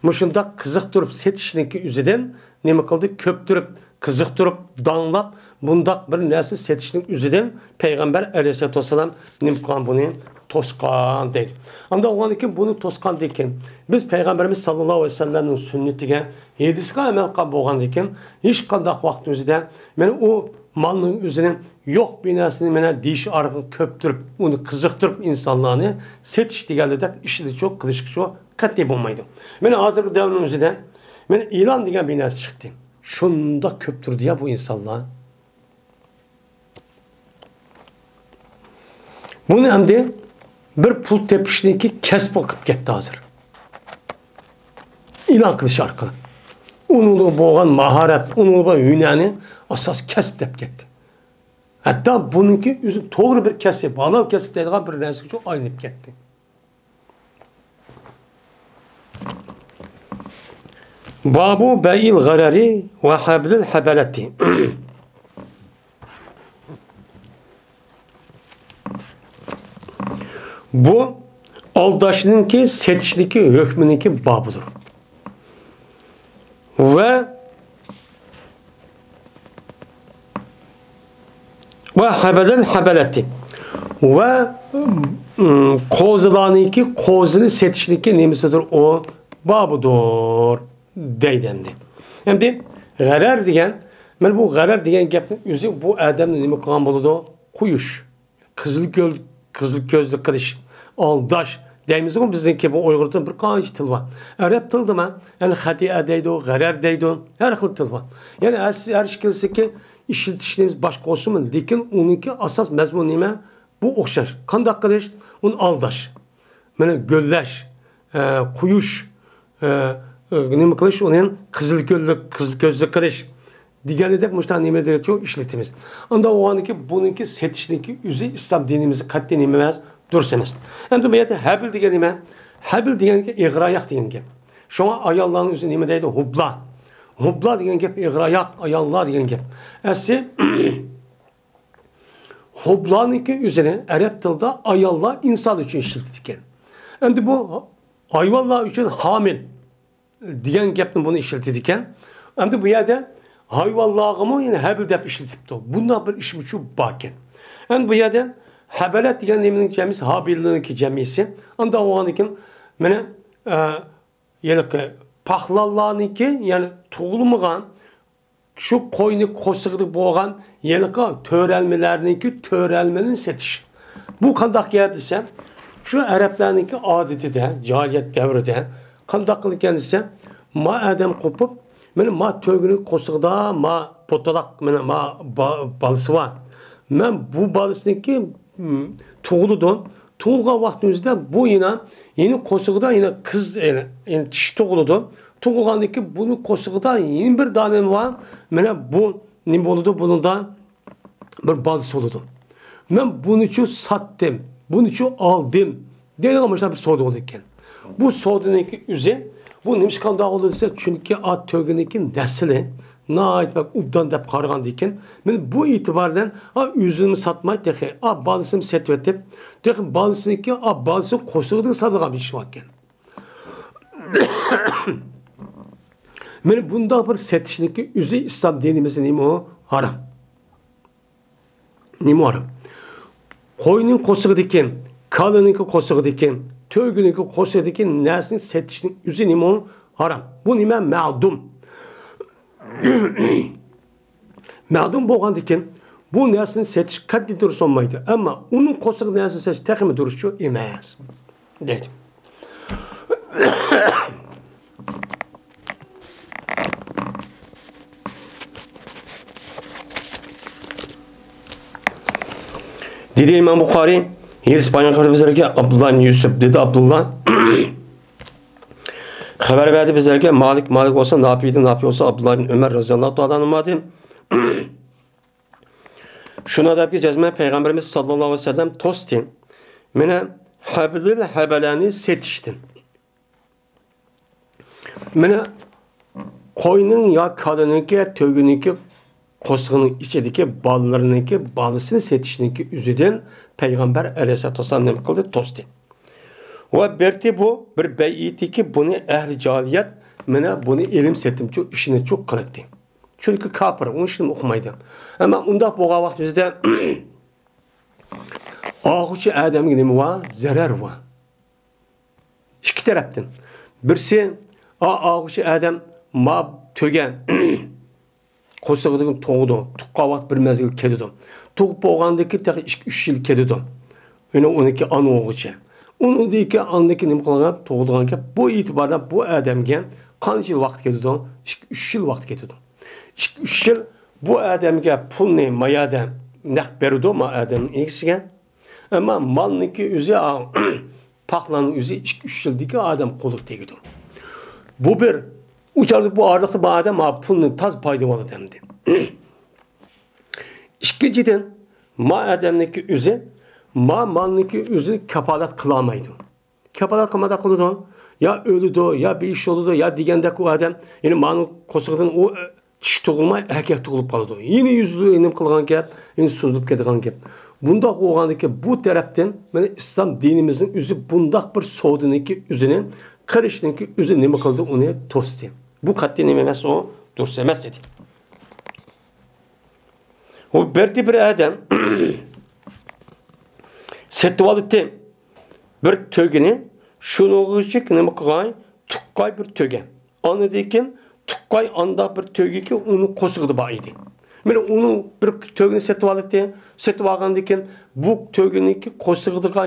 مۇشۇنداق قىزىقتۇرۇپ سېتىشنىڭكى ئۆزىدىن نېمە قىلدى؟ كۆپتۈرۈپ، قىزىقتۇرۇپ، داڭلاپ، بۇنداق بىر نەرسە سېتىشنىڭ ئۆزىدىن پەيغەمبەر ئەلەيھىسسالاتۇ ۋەسسالام نېمە قىلغان؟ بۇنى توسقان دەيدۇ. ئاندا ئۇنىڭدىن كېيىن بۇنى توسقاندىن كېيىن، بىز پەيغەمبىرىمىز ساللاللاھۇ ئەلەيھى ۋەسەللەمنىڭ سۈننىتىگە، ھەدىسىگە ئەمەل قىلغان بولغاندىن كېيىن، ھېچقانداق ۋاقىت ئۆزىدە مەن ئۇ مالنىڭ ئۆزىنى يوق بىر نەرسىنى مانا دېيىش ئارقىلىق كۆپتۈرۈپ، ئۇنى قىزىقتۇرۇپ ئىنسانلارنى سېتىش دېگەنلىدەك ئىشلىچۇ قىلىشقىچۇ قەتئىي بولمايدۇ. مانا ھازىرقى دەۋرنىڭ ئۆزىدە مانا ئېلان دېگەن بىر نەرسە چىقتى. شۇنداق كۆپتۈردى يا بۇ ئىنسانلار. بۇنى ئەمدى بىر پۇل تېپىشنىڭكى كەسپى قىلىپ كەتتى ھازىر. ئېلان قىلىش ئارقىلىق. ئۇنىڭغا بولغان ماھارەت، ئۇنىڭغا بولغان ھۈنەرنى ئاساس كەسىپ دەپ كەتتى. ھەتتا بۇنىڭكى ئۆزى توغرا بىر كەسىپ، ھالال كەسىپ دەيدىغان بىر نەرسىگىچۇ ئايلىنىپ كەتتى. بابۇ بەيئىل غەرەرى ۋە ھەبلىل ھەبەلەتى. بۇ ئالداشنىڭكى، سېتىشنىڭكى ھۆكمىنىڭكى بابىدۇر. ۋە ۋە ھەبەلەل ھەبەلەتى. ۋە، ئىم، قوزىلارنىڭكى، قوزىنى سېتىشنىڭكى نېمىسىدۇر ئۇ؟ بابىدۇر دەيدۇ ئەمدى. ئەمدى غەرەر دېگەن، مانا بۇ غەرەر دېگەن گەپنىڭ ئۆزى بۇ ئادەمنى نېمە قىلغان بولىدۇ؟ قويۇش. قىزىل كۆل-، قىزىل كۆزلۈك قىلىش، ئالداش دەيمىزغۇ بىزنىڭكى بۇ ئۇيغۇردىن بىر قانچە تىل بار. ئەرەب تىلىدىمۇ، يەنى خەتىئە دەيدۇ، غەرەر دەيدۇ، ھەر خىل تىل بار. يەنى ھەر، ھەر ئىككىلىسىكى ئىشلىتىشىمىز باشقا بولسىمۇ، لېكىن ئۇنىڭكى ئاساس مەزمۇنى نېمە؟ بۇ ئوخشاش. قانداق قىلىش؟ ئۇنى ئالداش. مانا گۆللەش، ئە، قويۇش، ئە، ئە، نېمە قىلىش، ئۇنى قىزىل كۆللۈك، قىزىل كۆزلۈك قىلىش دېگەندەك مۇشۇنداق نېمە دېگەنچۇ ئىشلىتىمىز. ئاندا بولغاندىكىن بۇنىڭكى سېتىشنىڭكى ئۆزى ئىسلام دىنىمىزدا قەتئىي نېمە ئەمەس، دۇرۇس ئەمەس. ئەمدى بۇ يەردە ھەبىل دېگەن نېمە؟ ھەبىل دېگەنكى ئېغىراياق دېگەن گەپ. شۇڭا ئاياللارنىڭ ئۆزى نېمە دەيدۇ؟ ھۇبلا. ھۇبلا دېگەن گەپ ئېغىراياق، ئاياللار دېگەن گەپ. ئەسلى ھۇبلانىڭكى ئۆزىنى ئەرەب تىلىدا ئاياللار، ئىنسان ئۈچۈن ئىشلىتىدىكەن. ئەمدى بۇ ھايۋانلار ئۈچۈن ھامىل دېگەن گەپنى بۇنى ئىشلىتىدىكەن. ئەمدى بۇ يەردە ھايۋانلارغىمۇ يەنە ھەبىل دەپ ئىشلىتىپتۇ. بۇنداق بىر ئىشمۇچۇ باركەن. ئەمدى بۇ يەردە ھەبەلەت دېگەن نېمىنىڭ جەمئىسى؟ ھابىلنىڭكى جەمئىسى. ئانداق بولغاندىكىن مانا، ئە، ھېلىقى پاقلانلارنىڭكى، يەنى تۇغۇلمىغان شۇ قوينى قورسىقىدا بولغان ھېلىقى تۆرەلمىلەرنىڭكى تۆرەلمىنى سېتىش. بۇ قانداق گەپ دېسە، شۇ ئەرەبلەرنىڭكى ئادىتىدە، جاھىلىيەت دەۋرىدە قانداق قىلىدىكەن دېسە، ما ئادەم قوپۇپ، مانا ما تۆگىنىڭ قورسىقىدا ما بوتىلاق، مانا ما با-، بالىسى بار. مەن بۇ بالىسىنىڭكى، م، تۇغۇلىدۇ. تۇغۇلغان ۋاقتىمىزدا بۇ يەنە، يەنە قورسىقىدا يەنە قىز، يەنە، يەنە چىشى تۇغۇلىدۇ. تۇغۇلغاندىن كېيىن بۇنىڭ قورسىقىدا يەنە بىر دانە بار. مانا بۇ نېمە بولىدۇ؟ بۇنىڭدا بىر بالىسى بولىدۇ. مەن بۇنىچۇ ساتتىم، بۇنىچۇ ئالدىم دەيدىغان مۇشۇنداق بىر سودا بولىدىكەن. بۇ سودىنىڭكى ئۆزى، بۇ نېمىشقا ئۇنداق بولىدۇ دېسە، چۈنكى ئا تۆگىنىڭكى نەسلى ناھايىتى بەك ئوبدان دەپ قارىغاندىكىن، مانا بۇ ئېتىبار بىلەن ئا ئۆزىنىمۇ ساتماي تېخى، ئا بالىسىنىمۇ سېتىۋېتىپ، تېخى بالىسىنىڭكى، ئا بالىسى قورسىقىدىن ساتىدىغان بىر ئىش باركەن. مانا بۇنداق بىر سېتىشنىڭكى ئۆزى ئىسلام دىنىمىزدا نېمە ئۇ؟ ھارام. نېمە ھارام؟ قوينىڭ قورسىقىدىكى، كالىنىڭكى قورسىقىدىكى، تۆگىنىڭكى قورسىقىدىكى نەرسىنى سېتىشنىڭ ئۆزى نېمە ئۇ؟ ھارام. بۇ نېمە؟ مەدۇم. مەدۇم بولغاندىكىن بۇ نەرسىنى سېتىش قەتئىي دۇرۇس بولمايدۇ. ئەمما ئۇنىڭ قورسىقىدىكى نەرسىنى سېتىش تېخىمۇ دۇرۇسچۇ ئەمەس. دەيدۇ. دېدى ئىمام بۇخارىي، ھەدىس بايان قىلدى بىزلەرگە ئابدۇللا ئىبن يۈسۈپ، دېدى ئابدۇللا. خەۋەر بەردى بىزلەرگە مالىك، مالىك بولسا نافىدىن، نافى بولسا ئابدۇللا ئىبن ئۆمەر رەزىياللاھۇ تائالا ئەنھۇمادىن. شۇنىڭ دەپكى جەزمەن پەيغەمبىرىمىز ساللاللاھۇ ئەلەيھى ۋەسەللەم توستى. مانا ھەبلىل ھەبەلەنى سېتىشتىن. مانا قوينىڭ يا كالىنىڭكى، تۆگىنىڭكى قورسىقىنىڭ ئىچىدىكى بالىلىرىنىڭكى بالىسىنى سېتىشنىڭكى ئۆزىدىن پەيغەمبەر ئەلەيھىسسالاتۇ ۋەسسالام نېمە قىلدى؟ توستى. ۋە بېرتى بۇ بىر بەيئىتىكى بۇنى ئەھلى جاھىلىيەت مانا بۇنى ئېلىم سېتىمچۇ ئىشىنىچۇ قىلاتتى. چۈنكى كاپىر، ئۇنىڭ ئىشىنى ئۇقمايدۇ. ئەمما ئۇنداق بولغان ۋاقتىمىزدا ئاغۇچى ئادەمگە نېمە بار؟ زەرەر بار. ئىككى تەرەپتىن. بىرسى، ئا، ئاغۇچى ئادەم ما تۆگە قورسىقىدىن تۇغىدۇ. تۇغقان ۋاقىت بىر مەزگىل كېتىدۇ. تۇغۇپ بولغاندىن كېيىن تېخى ئىككى، ئۈچ يىل كېتىدۇ. يەنى ئۇنىڭكى ئانا بولغۇچە. ئۇنىڭدىن كېيىن ئاندىن كېيىن نېمە قىلغان گەپ؟ تۇغىدىغان گەپ. بۇ ئېتىباردا بۇ ئادەمگە قانچە يىل ۋاقىت كېتىدۇ؟ ئىككى، ئۈچ يىل ۋاقىت كېتىدۇ. ئىككى، ئۈچ يىل بۇ ئادەمگە پۇلنى مايادا نەق بېرىدۇ، ما ئادەمنىڭ ئىگىسىگە. ئەمما مالنىڭكى ئۆزى، پاقلارنىڭ ئۆزى ئىككى، ئۈچ يىلدىكى ئادەم قولىغا تېگىدۇ. بۇ بىر. ئۇ چاغدا بۇ ئارىلىقتا بار ئادەم ھا پۇلنى تاز پايدا ئالىدۇ ئەمدى. ئىككىنچىدىن، ما ئادەمنىڭكى ئۆزى، ما مالنىڭكى ئۆزى كاپالەت قىلالمايدۇ. كاپالەت قىلمايدۇ قىلىدۇ. يا ئۆلىدۇ، يا بىر ئىش بولىدۇ، يا دېگەندەك ئۇ ئادەم، يەنى مالنىڭ قورسىقىدىن ئۇ چىش تۇغۇلماي، ئەركەك تۇغۇلۇپ قالىدۇ. يەنە يۈزىدۇ نېمە قىلغان گەپ، يەنە سوزۇلۇپ كېتىدىغان گەپ. بۇنداق بولغاندىكىن بۇ تەرەپتىن مانا ئىسلام دىنىمىزنىڭ ئۆزى بۇنداق بىر سودىنىڭكى ئۆزىنى قىلىشنىڭكى ئۆزى نېمە قىلدى، ئۇنى توستى. بۇ قەتئىي نېمە ئەمەس، ئۇ دۇرۇس ئەمەس دېدى. ئۇ بىردە بىر ئادەم سېتىۋالدى بىر تۆگىنى، شۇنىڭغىچە نېمە قىلغاي، تۇغقاي بىر تۆگە. ئاندىن كېيىن تۇغقاي ئانداق بىر تۆگىكى ئۇنىڭ قورسىقىدا بار ئىدى. مانا ئۇنىڭ بىر تۆگىنى سېتىۋالدى، سېتىۋالغاندىن كېيىن بۇ تۆگىنىڭكى قورسىقىدىغا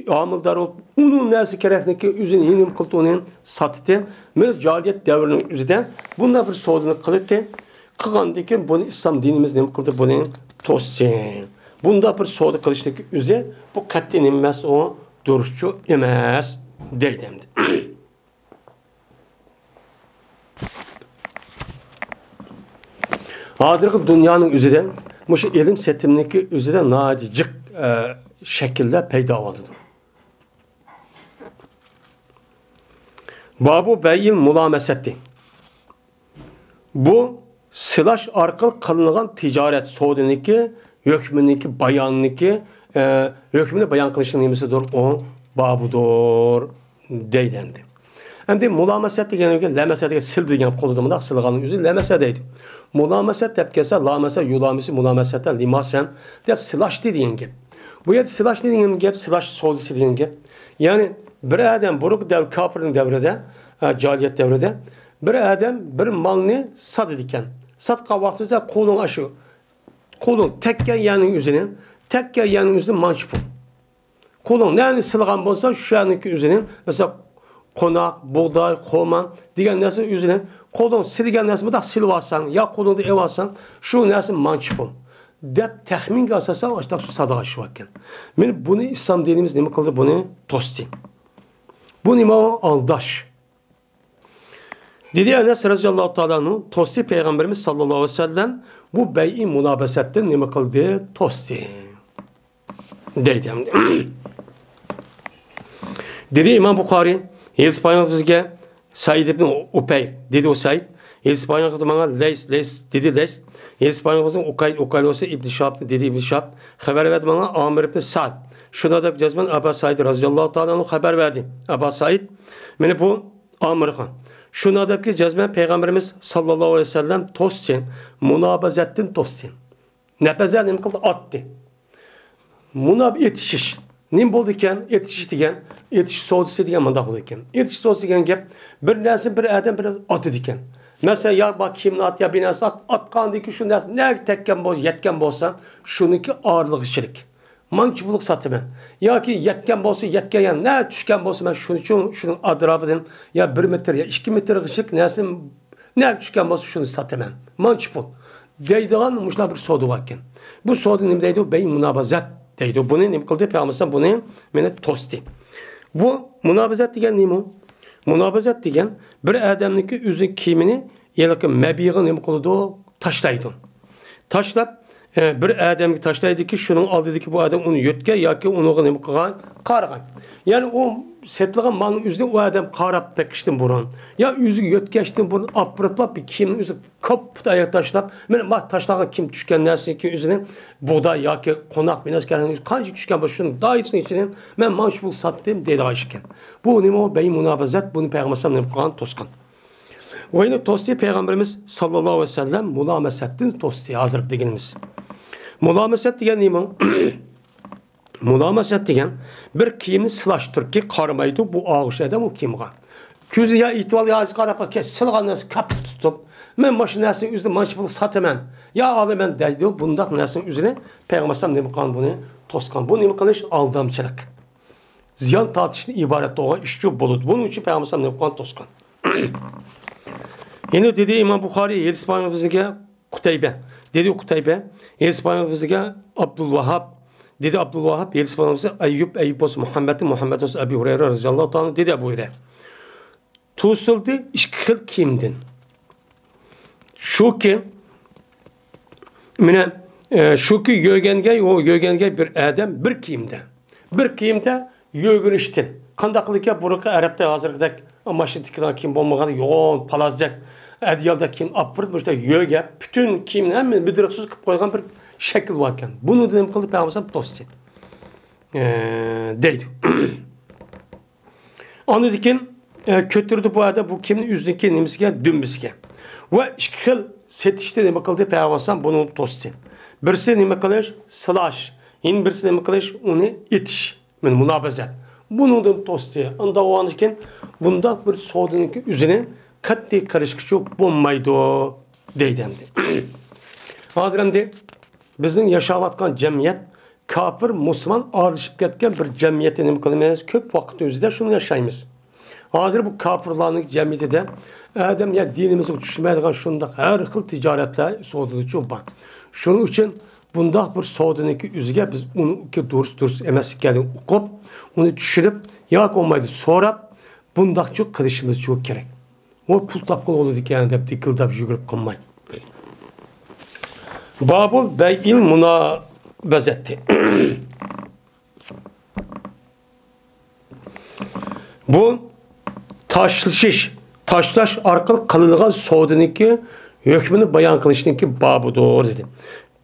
ھامىلىدار بولۇپ، ئۇنىڭ نەرسە كېرەكلىكى ئۆزىنى يېنىم قىلدى، ئۇنى ساتتى. مانا جاھىلىيەت دەۋرىنىڭ ئۆزىدە بۇنداق بىر سودىنى قىلدى. قىلغاندىن كېيىن بۇنى ئىسلام دىنىمىز نېمە قىلدى؟ بۇنى توستى. بۇنداق بىر سودا قىلىشنىڭ ئۆزى بۇ قەتئىي نېمە ئەمەس، ئۇ دۇرۇسچۇ ئەمەس دەيدۇ ئەمدى. ھازىرقى دۇنيانىڭ ئۆزىدە مۇشۇ ئېلىم سېتىمنىڭكى ئۆزىدە ناھايىتى جىق، ئە، شەكىلدە پەيدا بولىدۇ. بابۇ بەيئىل مۇلامەسەتى. بۇ سىلاش ئارقىلىق قىلىنغان تىجارەت سودىنىڭكى ھۆكمىنىڭكى بايانىنىڭكى، ئە، ھۆكمىنى بايان قىلىشنىڭ نېمىسىدۇر؟ ئۇ بابىدۇر دەيدۇ ئەمدى. ئەمدى مۇلامەسەت دېگەن گەپ، لەمەسە دېگەن سىل دېگەن قولىدا مۇنداق سىلىغاننىڭ ئۆزى لەمەسە دەيدۇ. مۇلامەسەت دەپ كەلسە، لامەسە، يۇلامىسى، مۇلامەسەتە، لىماسەن دەپ سىلاشتى دېگەن گەپ. بۇ يەردە سىلاشتى دېگەن گەپ، سىلاش سودىسى دېگەن گەپ. يەنى بىر ئادەم بۇرۇنقى دەۋر، كاپىرنىڭ دەۋرىدە، ئە، جاھىلىيەت دەۋرىدە بىر ئادەم بىر مالنى ساتىدىكەن. ساتقان ۋاقتىدا قولۇڭ ئاشۇ، قولۇڭ تەگكەن يەرنىڭ ئۆزىنى، تەگكەن يەرنىڭ ئۆزىنى مانچە پۇل. قولۇڭ نەنى سىلىغان بولسا، شۇ يەرنىڭكى ئۆزىنى، مەسىلەن، قوناق، بۇغداي، خورما دېگەن نەرسە ئۆزىنى، قولۇڭ سىلىگەن نەرسە مۇنداق سىلىۋالساڭ يا قولۇڭدا ئېلىۋالساڭ، شۇ نەرسە مانچە پۇل دەپ تەخمىنگە ئاساسەن ئاشۇنداق سودا ئىشلىۋەتكەن. مانا بۇنى ئىسلام دىنىمىز نېمە قىلدى؟ بۇنى توستى. بۇ نېمە؟ ئۇ ئالداش. دېدى ئەنەس رەزىياللاھۇ تائالا ئەنھۇ، توستى پەيغەمبىرىمىز ساللاللاھۇ ئەلەيھى ۋەسەللەم بۇ بەيئى مۇلابەسەتتىن نېمە قىلدى؟ توستى. دەيدۇ ئەمدى. دېدى ئىمام بۇخارىي، ھەدىس بايان بىزگە سەئىد ئىبن ئۇپەي، دېدى ئۇ سەئىد. ھەدىس بايان قىلدى ماڭا لەيس، لەيس، دېدى لەيس. ھەدىس بايان قىلدى ئۇقەيل، ئۇقەيل بولسا ئىبن شىھاب، دېدى ئىبن شىھاب. خەۋەر بەردى ماڭا ئامىر ئىبن سەئد. شۇنداق دەپ جەزمەن ئەبا سەئىد رەزىياللاھۇ تائالا ئەنھۇ خەۋەر بەردى. ئەبا سەئىد، مانا بۇ ئامىرغا. شۇنداق دەپكى جەزمەن پەيغەمبىرىمىز ساللاللاھۇ ئەلەيھى ۋەسەللەم توستى، مۇنابىزەتتىن توستى. نەپەزە نېمە قىلدى؟ ئاتتى. مۇناب ئېتىشىش. نېمە بولىدىكەن؟ ئېتىشىش دېگەن، ئېتىش سودىسى دېگەن مۇنداق بولىدىكەن. ئېتىش سودىسى دېگەن گەپ، بىر نەرسە، بىر ئادەم بىر نەرسە ئاتىدىكەن. مەسىلەن، يا بار كىيىمنى ئات، يا بىر نەرسە ئات، ئاتقاندىن كېيىن شۇ نەرسە نەگە تەگكەن بولسا، يەتكەن بولسا، شۇنىڭكى ئارىلىقىچىلىك. مانچە پۇلغا ساتىمەن. ياكى يەتكەن بولسا، يەتكەن، يا نە چۈشكەن بولسا، مەن شۇنى چوڭ، شۇنىڭ ئەتراپىدىن يا بىر مېتىر، يا ئىككى مېتىرغىچىلىك نەرسە نە چۈشكەن بولسا، شۇنى ساتىمەن. مانچە پۇل دەيدىغان مۇشۇنداق بىر سودا بار ئىكەن. بۇ سودا نېمە دەيدۇ؟ بەي مۇنابىزەت دەيدۇ. بۇنى نېمە قىلدى؟ پەيغەمبەر بۇنى مېنى توستى. بۇ مۇنابىزەت دېگەن نېمە؟ مۇنابىزەت دېگەن بىر ئادەمنىڭكى ئۆزىنىڭ كىيىمىنى ھېلىقى مەبىغا نېمە قىلىدۇ؟ تاشلايدۇ. تاشلاپ، ئە، بىر ئادەمگە تاشلايدۇكى، شۇنىڭ ئالدىدىكى بۇ ئادەم ئۇنى يۆتكەي ياكى ئۇنىڭغا نېمە قىلغان؟ قارىغان. يەنى ئۇ سېتىلغان مالنىڭ ئۆزىنى ئۇ ئادەم قاراپ بېقىشتىن بۇرۇن يا ئۆزىگە يۆتكەشتىن بۇرۇن ئاپىرىپلا بىر كىيىمنىڭ ئۆزى كاپپىت ئاياغ تاشلاپ، مەن ما تاشلانغان كىيىم چۈشكەن نەرسىنىڭكى ئۆزىنى بۇغداي ياكى قوناق بىنەس كەلگەن قانچە چۈشكەن بولسا شۇنىڭ دائىرىسىنىڭ ئىچىدىن مەن مانا شۇ پۇلغا ساتتىم دەيدىغان ئىشكەن. بۇ نېمە؟ بەي مۇنابىزەت. بۇنى پەيغەمبەر ئەلەيھىسسالام نېمە قىلغان؟ توسقان. ۋەينى توستى پەيغەمبىرىمىز ساللاللاھۇ ئەلەيھى ۋەسەللەم مۇلامەسەتتىن توستى، ھازىرقى دېگىنىمىز. مۇلامەسەت دېگەن نېمە؟ مۇلامەسەت دېگەن بىر كىيىمنى سىلاش تۈركى قارىمايدۇ، بۇ ئالغۇچى ئادەم ئۇ كىيىمغا. كۆزى يا ئېتىۋال يا قاراپ كەت، سىلىغان نەرسە كاپپا تۇتۇپ، مەن مانا شۇ نەرسىنى ئۆزىنى مانچە پۇلغا ساتىمەن، يا ئالىمەن دەيدۇ، بۇنداق نەرسىنىڭ ئۆزىنى پەيغەمبەر ئەلەيھىسسالام نېمە قىلغان؟ بۇنى توسقان. بۇ نېمە قىلىش؟ ئالدامچىلىق. زىيان تارتىشتىن ئىبارەت بولغان ئىشچۇ بولىدۇ. بۇنىڭ ئۈچۈن پەيغەمبەر ئەلەيھىسسالام نېمە قىلغان؟ توسقان. يەنە دېدى ئىمام بۇخارىي، ھېلىسپانىڭىزگە قۇتەيبە. دېدى قۇتەيبە، ھېلىسپانىڭىزگە ئابدۇلۋاھاب. دېدى ئابدۇلۋاھاب، ھېلىسپانىڭىزگە ئەييۇب، ئەييۇب بولسا مۇھەممەد، مۇھەممەد بولسا ئەبى ھۇرەيرە رەزىياللاھۇ تائالا، دېدى ئەبۇ ھۇرەيرە. توسۇلدى ئىككى خىل كىيىمدىن. شۇكى، مانا، ئە، شۇكى يۆگەنگەي، ئۇ يۆگەنگەي بىر ئادەم بىر كىيىمدە. بىر كىيىمدە يۆگىنىشتىن. قانداق قىلىدىكەن بۇرۇنقى ئەرەبتە ھازىرقىدەك ماشىنا تىكىدىغان كىيىم بولمىغان، يوغان، پالازدەك ئەدىيالدەك كىيىم ئاپىرىپ، مۇشۇنداق يۆگەپ، پۈتۈن كىيىمنى ھەممىنى مىدىرىقسىز قىلىپ قويغان بىر شەكىل باركەن. بۇنى نېمە قىلدى پەيغەمبەر ئەلەيھىسسالام؟ توستى. ئە، دەيدۇ. ئاندىن كېيىن، ئە، كۆتۈردى بۇ ئادەم بۇ كىيىمنى ئۆزىنىڭكى نېمىسىگە، دۈمبىسىگە. ۋە ئىككى خىل سېتىشتە نېمە قىلدى؟ پەيغەمبەر ئەلەيھىسسالام بۇنى توستى. بىرسى نېمە قىلىش؟ سىلاش. يەنە بىرسى نېمە قىلىش؟ ئۇنى ئېتىش. مانا مۇلابىزەت. بۇنىڭدىن توستى. ئۇنداق بولغاندىن كېيىن بۇنداق بىر سودىنىڭكى ئۆزىنى قەتئىي قىلىشقىچۇ بولمايدۇ، دەيدۇ ئەمدى. ھازىر ئەمدى بىزنىڭ ياشاۋاتقان جەمئىيەت كاپىر، مۇسۇلمان ئارىلىشىپ كەتكەن بىر جەمئىيەتتە نېمە قىلىمىز؟ كۆپ ۋاقىت ئۆزىدە شۇنى ياشايمىز. ھازىر بۇ كاپىرلارنىڭ جەمئىيىتىدە ئادەم يا دىنىمىزغا چۈشمەيدىغان شۇنداق ھەر خىل تىجارەتلەر، سودىلىرىچۇ بار. شۇنىڭ ئۈچۈن بۇنداق بىر سودىنىڭكى ئۆزىگە بىز ئۇنىڭكى دۇرۇس، دۇرۇس ئەمەس ئىكەنلىكىنى ئۇقۇپ، ئۇنى چۈشىنىپ ياكى بولمايدۇ سوراپ، بۇنداقچۇ قىلىشىمىزچۇ كېرەك. ئۇ پۇل تاپقىلى بولىدىكەن دەپ دىكىلداپ يۈگۈرۈپ قالماي. بابۇل بەيئىل مۇنابەزەتى. بۇ تاشلىشىش، تاشلاش ئارقىلىق قىلىنغان سودىنىڭكى ھۆكمىنى بايان قىلىشنىڭكى بابىدۇر، دېدى.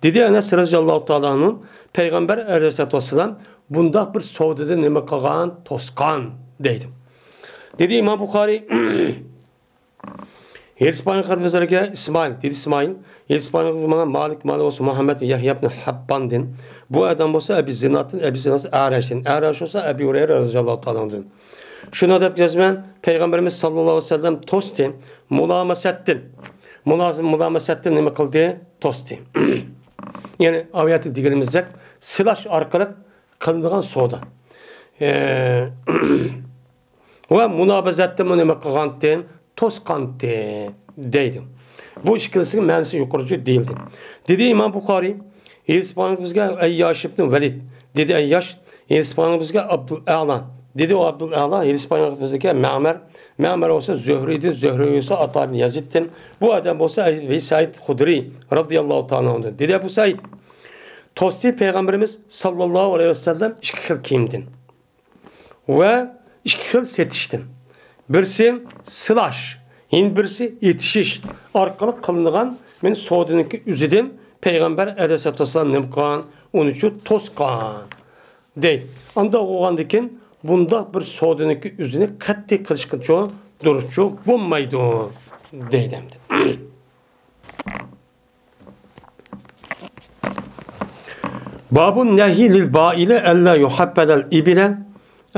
دېدى ئەنەس رەزىياللاھۇ تائالا ئەنھۇ، پەيغەمبەر ئەلەيھىسسالاتۇ ۋەسسالام بۇنداق بىر سودىدا نېمە قىلغان؟ توسقان، دەيدۇ. دېدى ئىمام بۇخارىي، ھېلىسپانىيە قېرىنداشلىرىگە ئىسمائىل، دېدى ئىسمائىل، ھېلىسپانىيە ماڭا مالىك، مالىك بولسا مۇھەممەد، يەھيا ئىبن ھەبباندىن، بۇ ئادەم بولسا ئەبى زىنادتىن، ئەبى زىناد ئەرەشتىن، ئەرەش بولسا ئەبى ھۇرەيرە رەزىياللاھۇ تائالا ئەنھۇدىن. شۇنى دەپ يازىمەن، پەيغەمبىرىمىز ساللاللاھۇ ئەلەيھى ۋەسەللەم توستى، مۇلامەسەتتىن. مۇلازىم، مۇلامەسەتتىن نېمە قىلدى؟ توستى. يەنى ئاۋۇ يەردە دېگىنىمىزدەك سىلاش ئارقىلىق قىلىنىدىغان سودا. ئە، ۋە مۇنابىزەتتىمۇ نېمە قىلغانتى؟ توسقانتى، دەيدۇ. بۇ ئىككىلىسىنىڭ مەنىسى يۇقىرىچە دېيىلدى. دېدى ئىمام بۇخارىي، ھېلىسپانىيە بىزگە ئەيياش ئىبن ۋەلىد، دېدى ئەيياش، ھېلىسپانىيە بىزگە ئابدۇل ئەلا، دېدى ئۇ ئابدۇل ئەلا، ھېلىسپانىيە بىزگە مەمەر، مەمەر بولسا زۆھرىدىن، زۆھرى بولسا ئاتا ئىبن يەزىدتىن، بۇ ئادەم بولسا ئەبى سەئىد خۇدرىي رەزىياللاھۇ تائالا ئەنھۇدىن. دېدى ئەبۇ سەئىد، توستى پەيغەمبىرىمىز ساللاللاھۇ ئەلەيھى ۋەسەللەم ئىككى خىل كىيىمدىن. ۋە ئىككى خىل سېتىشتىن. بىرسى سىلاش، يەنە بىرسى ئېتىشىش ئارقىلىق قىلىنغان مەن سودىنىڭكى ئۆزىدىن پەيغەمبەر ئەلەيھىسسالاتۇ ۋەسسالام نېمە قىلغان؟ ئۇنىچۇ توسقان، دەيدۇ. ئانداق بولغاندىكىن بۇنداق بىر سودىنىڭكى ئۆزىنى قەتئىي قىلىشقىچۇ دۇرۇسچۇ بولمايدۇ، دەيدۇ ئەمدى. باب النهي للبائع ألا يحبل الإبل،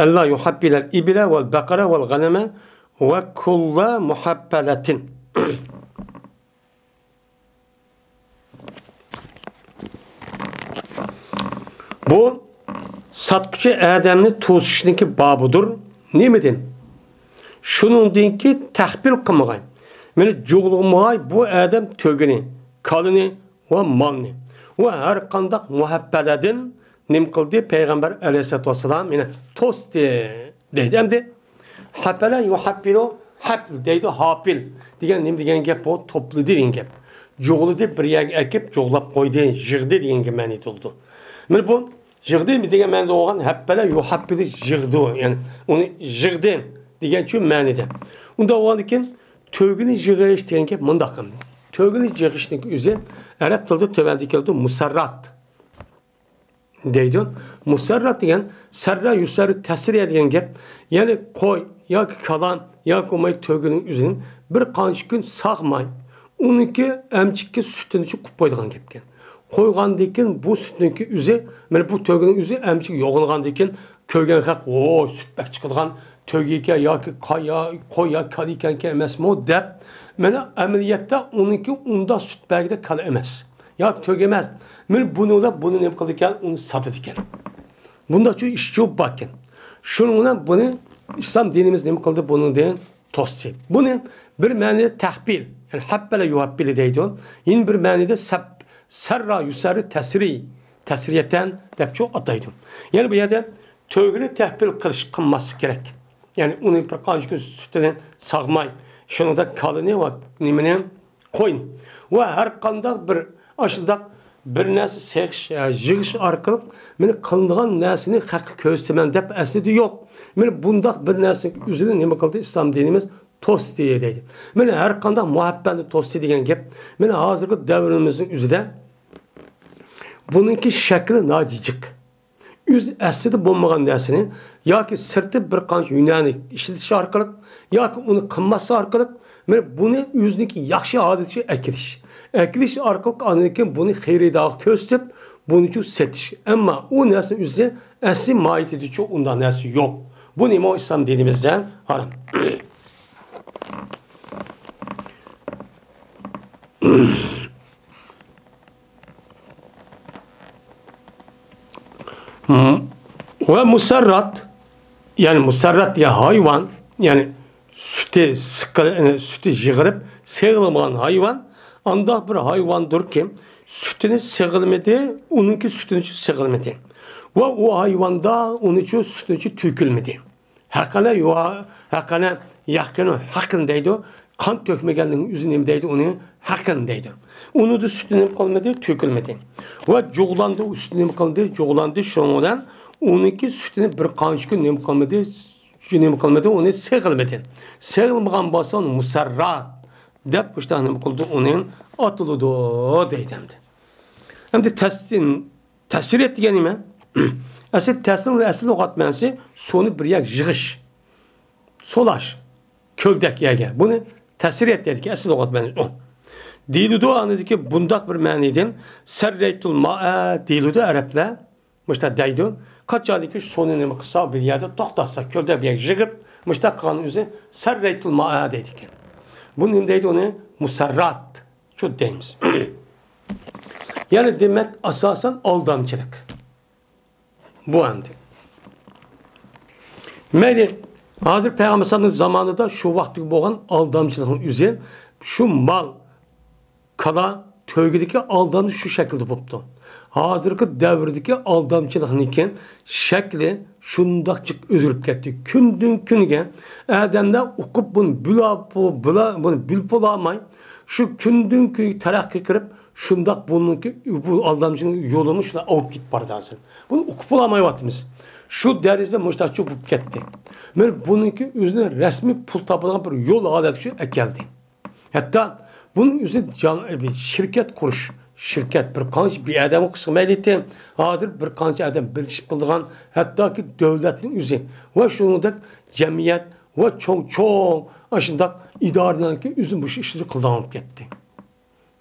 ألا يحبل الإبل والبقر والغنم وكل محبلة. بۇ ساتقۇچى ئادەمنى توسۇشنىڭكى بابىدۇر. نېمىدىن؟ شۇنىڭدىنكى تەھبىل قىلمىغاي، مېنى جۇغلىمىغاي بۇ ئادەم تۆگىنى، كالىنى ۋە مالنى ۋە ھەر قانداق مۇھەببەلەدىن نېمە قىلدى؟ پەيغەمبەر ئەلەيھىسسالاتۇ ۋەسسالام يەنە توستى دەيدۇ. ئەمدى ھەپەلە يۇھەپپىلۇ، ھەپل دەيدۇ، ھاپىل دېگەن نېمە دېگەن گەپ بۇ؟ توپلىدى دېگەن گەپ. جۇغلىدى، بىر يەرگە ئەكىپ جۇغلاپ قويدى، يىغدى دېگەنگە مەنىدە بولىدۇ. مانا بۇ يىغدى دېگەن مەنىدە بولغان ھەپپەلە يۇھەپپىلى يىغدۇ، يەنى ئۇنى يىغدى دېگەن شۇ مەنىدە. ئۇنداق بولغاندىكىن تۆگىنى يىغىش دېگەن گەپ مۇنداق. تۆگىنى يىغىشنىڭ ئۆزى ئەرەب تىلىدا تۆۋەندە كېلىدۇ، مۇسەررات دەيدۇ. مۇسەررات دېگەن سەررە يۇسەررۇ تەسرىيە دېگەن گەپ. يەنى قوي ياكى كالا ياكى بولماي تۆگىنىڭ ئۆزىنى بىر قانچە كۈن ساغماي، ئۇنىڭكى ئەمچىككە سۈتىنى قۇپ قويىدىغان گەپكەن. قويغاندىن كېيىن بۇ سۈتنىڭكى ئۆزى، مانا بۇ تۆگىنىڭ ئۆزى ئەمچىك يوغىنىغاندىن كېيىن كۆرگەن خەق، ۋوي، سۈت بەك چىقىدىغان تۆگىكەن ياكى قاي-، يا-، قوي ياكى كالا ئىكەنكەن ئەمەسمۇ دەپ، مانا ئەمەلىيەتتە ئۇنىڭكى ئۇنداق سۈت بەرگۈدەك كالا ئەمەس. ياكى تۆگە ئەمەس. مانا بۇنى ئۇلار بۇنى نېمە قىلىدىكەن؟ ئۇنى ساتىدىكەن. بۇنداقچۇ ئىشچۇ باركەن. شۇنىڭ بىلەن بۇنى ئىسلام دىنىمىز نېمە قىلدى؟ بۇنىڭدىن توستى. بۇنى بىر مەنىدە تەھپىل، يەنى ھەپپەلە يۇھەپپىلى دەيدۇ. يەنە بىر مەنىدە سەپ-، سەررا يۇسەررۇ تەسرىي، تەسرىيەتەن دەپچۇ ئاتايدۇ. يەنى بۇ يەردە تۆگىنى تەھپىل قىلىش، قىلماسلىق كېرەك. يەنى ئۇنى بىر قانچە كۈن سۈتىنى ساغماي، شۇنىڭدا كالىنى ۋە نېمىنى، قوينى ۋە ھەر قانداق بىر ئاشۇنداق بىر نەرسە سېغىش، يىغىش ئارقىلىق مانا قىلىنغان نەرسىنى خەققە كۆرسىتىمەن دەپ ئەسلىدە يوق. مانا بۇنداق بىر نەرسىنىڭ ئۆزىنى نېمە قىلدى؟ ئىسلام دىنىمىز توستى دەيدۇ. مانا ھەر قانداق مۇھەببەتنى توستى دېگەن گەپ. مانا ھازىرقى دەۋرىمىزنىڭ ئۆزىدە بۇنىڭكى شەكلى ناھايىتى جىق. ئۆز ئەسلىدە بولمىغان نەرسىنى ياكى سىرتى بىر قانچە ھۈنەرنى ئىشلىتىش ئارقىلىق ياكى ئۇنى قىلماسلىق ئارقىلىق مانا بۇنى ئۆزىنىڭكى ياخشى ھالىتىگە ئەكېلىش. ئەكېلىش ئارقىلىق ئاندىن كېيىن بۇنى خېرىدارغا كۆرسىتىپ، بۇنىچۇ سېتىش. ئەمما ئۇ نەرسىنىڭ ئۆزى ئەسلى ماھىيىتىدىچۇ ئۇنداق نەرسە يوق. بۇ نېمە ئىسلام دىنىمىزدە ھارام. ۋە مۇسەررات، يەنى مۇسەررات دېگەن ھايۋان، يەنى سۈتى سىقىل-، سۈتى يىغىلىپ سېغىلمىغان ھايۋان ئانداق بىر ھايۋاندۇركى، سۈتىنى سېغىلمىدى، ئۇنىڭكى سۈتىنى سېغىلمىدى. ۋە ئۇ ھايۋاندا ئۇنىچۇ سۈتىنىچۇ تۆكۈلمىدى. ھەققىنە يۇ-، ھەققىنە يەققىنۇ ھەققىن دەيدۇ. قان تۆكمىگەننىڭ ئۆزى نېمە دەيدۇ؟ ئۇنى ھەققىن دەيدۇ. ئۇنىدا سۈتى نېمە قىلمىدى؟ تۆكۈلمىدى. ۋە جۇغلاندى، ئۈستى نېمە قىلدى؟ جۇغلاندى. شۇنىڭ بىلەن ئۇنىڭكى سۈتىنى بىر قانچە كۈن نېمە قىلمىدى؟ شۇ نېمە قىلمىدى؟ ئۇنى سېغىلمىدى. سېغىلمىغان بولسا ئۇنى مۇسەررات دەپ مۇشۇنداق نېمە قىلىدۇ؟ ئۇنى ئاتىلىدۇ دەيدۇ ئەمدى. ئەمدى تەس-، تەسرىيەت دېگەن نېمە؟ ئەسلى تەسرىيەتنىڭ ئەسلى لۇغەت مەنىسى سۇنى بىر يەرگە يىغىش، سولاش، كۆلدەك يەرگە. بۇنى تەسرىيەت دەيدىكەن، ئەسلى لۇغەت مەنىسى ئۇ. دېيىلىدۇ، ئاندىكى بۇنداق بىر مەنىدىن سەررەيتۇل مائە دېيىلىدۇ ئەرەبلەر. مۇشتا دەيدۇ. قاچانكى سۇنى نېمە قىلسا، بىر يەردە توختاتسا، كۆلدەك بىر يەرگە يىغىپ، مۇشتا قىلغان ئۆزى سەررەيتۇل مائە دەيدىكەن. بۇ نېمە دەيدۇ ئۇنى؟ مۇسەررات. شۇ دەيمىز. يەنى دېمەك، ئاساسەن ئالدامچىلىق. بۇ ئەمدى. مەيلى، ھازىر پەيغەمبەر ئەلەيھىسسالامنىڭ زامانىدا شۇ ۋاقىتتىكى بولغان ئالدامچىلىقنىڭ ئۆزى شۇ مال، كالا، تۆگىدىكى ئالدامچى شۇ شەكىلدە بوپتۇ. ھازىرقى دەۋردىكى ئالدامچىلىقنىڭكى شەكلى شۇنداق جىق ئۆزگىرىپ كەتتى. كۈندىن كۈنگە ئادەملەر ئۇقۇپ بۇنى بىلا-، بۇلا-، بۇنى بىلىپ بولالماي، شۇ كۈندىن كۈنگە تەرەققىي قىلىپ، شۇنداق بۇنىڭكى، بۇ ئالدامچىنىڭ يولىمۇ شۇنداق ئاۋۇپ كېتىپ بارىدۇ ھازىر. بۇنى ئۇقۇپ بولالمايۋاتىمىز. شۇ دەرىجىدە مۇشۇنداقچە بولۇپ كەتتى. مانا بۇنىڭكى ئۆزىنى رەسمىي پۇل تاپىدىغان بىر يول ھالەتكە ئەكەلدى. ھەتتا بۇنىڭ ئۆزى جان-، بىر شىركەت قۇرۇش، شىركەت بىر قانچە بىر ئادەمگە قىلسا مەيلى ئىدى. ھازىر بىر قانچە ئادەم بىرلىشىپ قىلىدىغان، ھەتتاكى دۆلەتنىڭ ئۆزى ۋە شۇنىڭدەك جەمئىيەت ۋە چوڭ-چوڭ ئاشۇنداق ئىدارىلەرنىڭكى ئۆزى مۇشۇ ئىشلىرى قىلىدىغان بولۇپ كەتتى.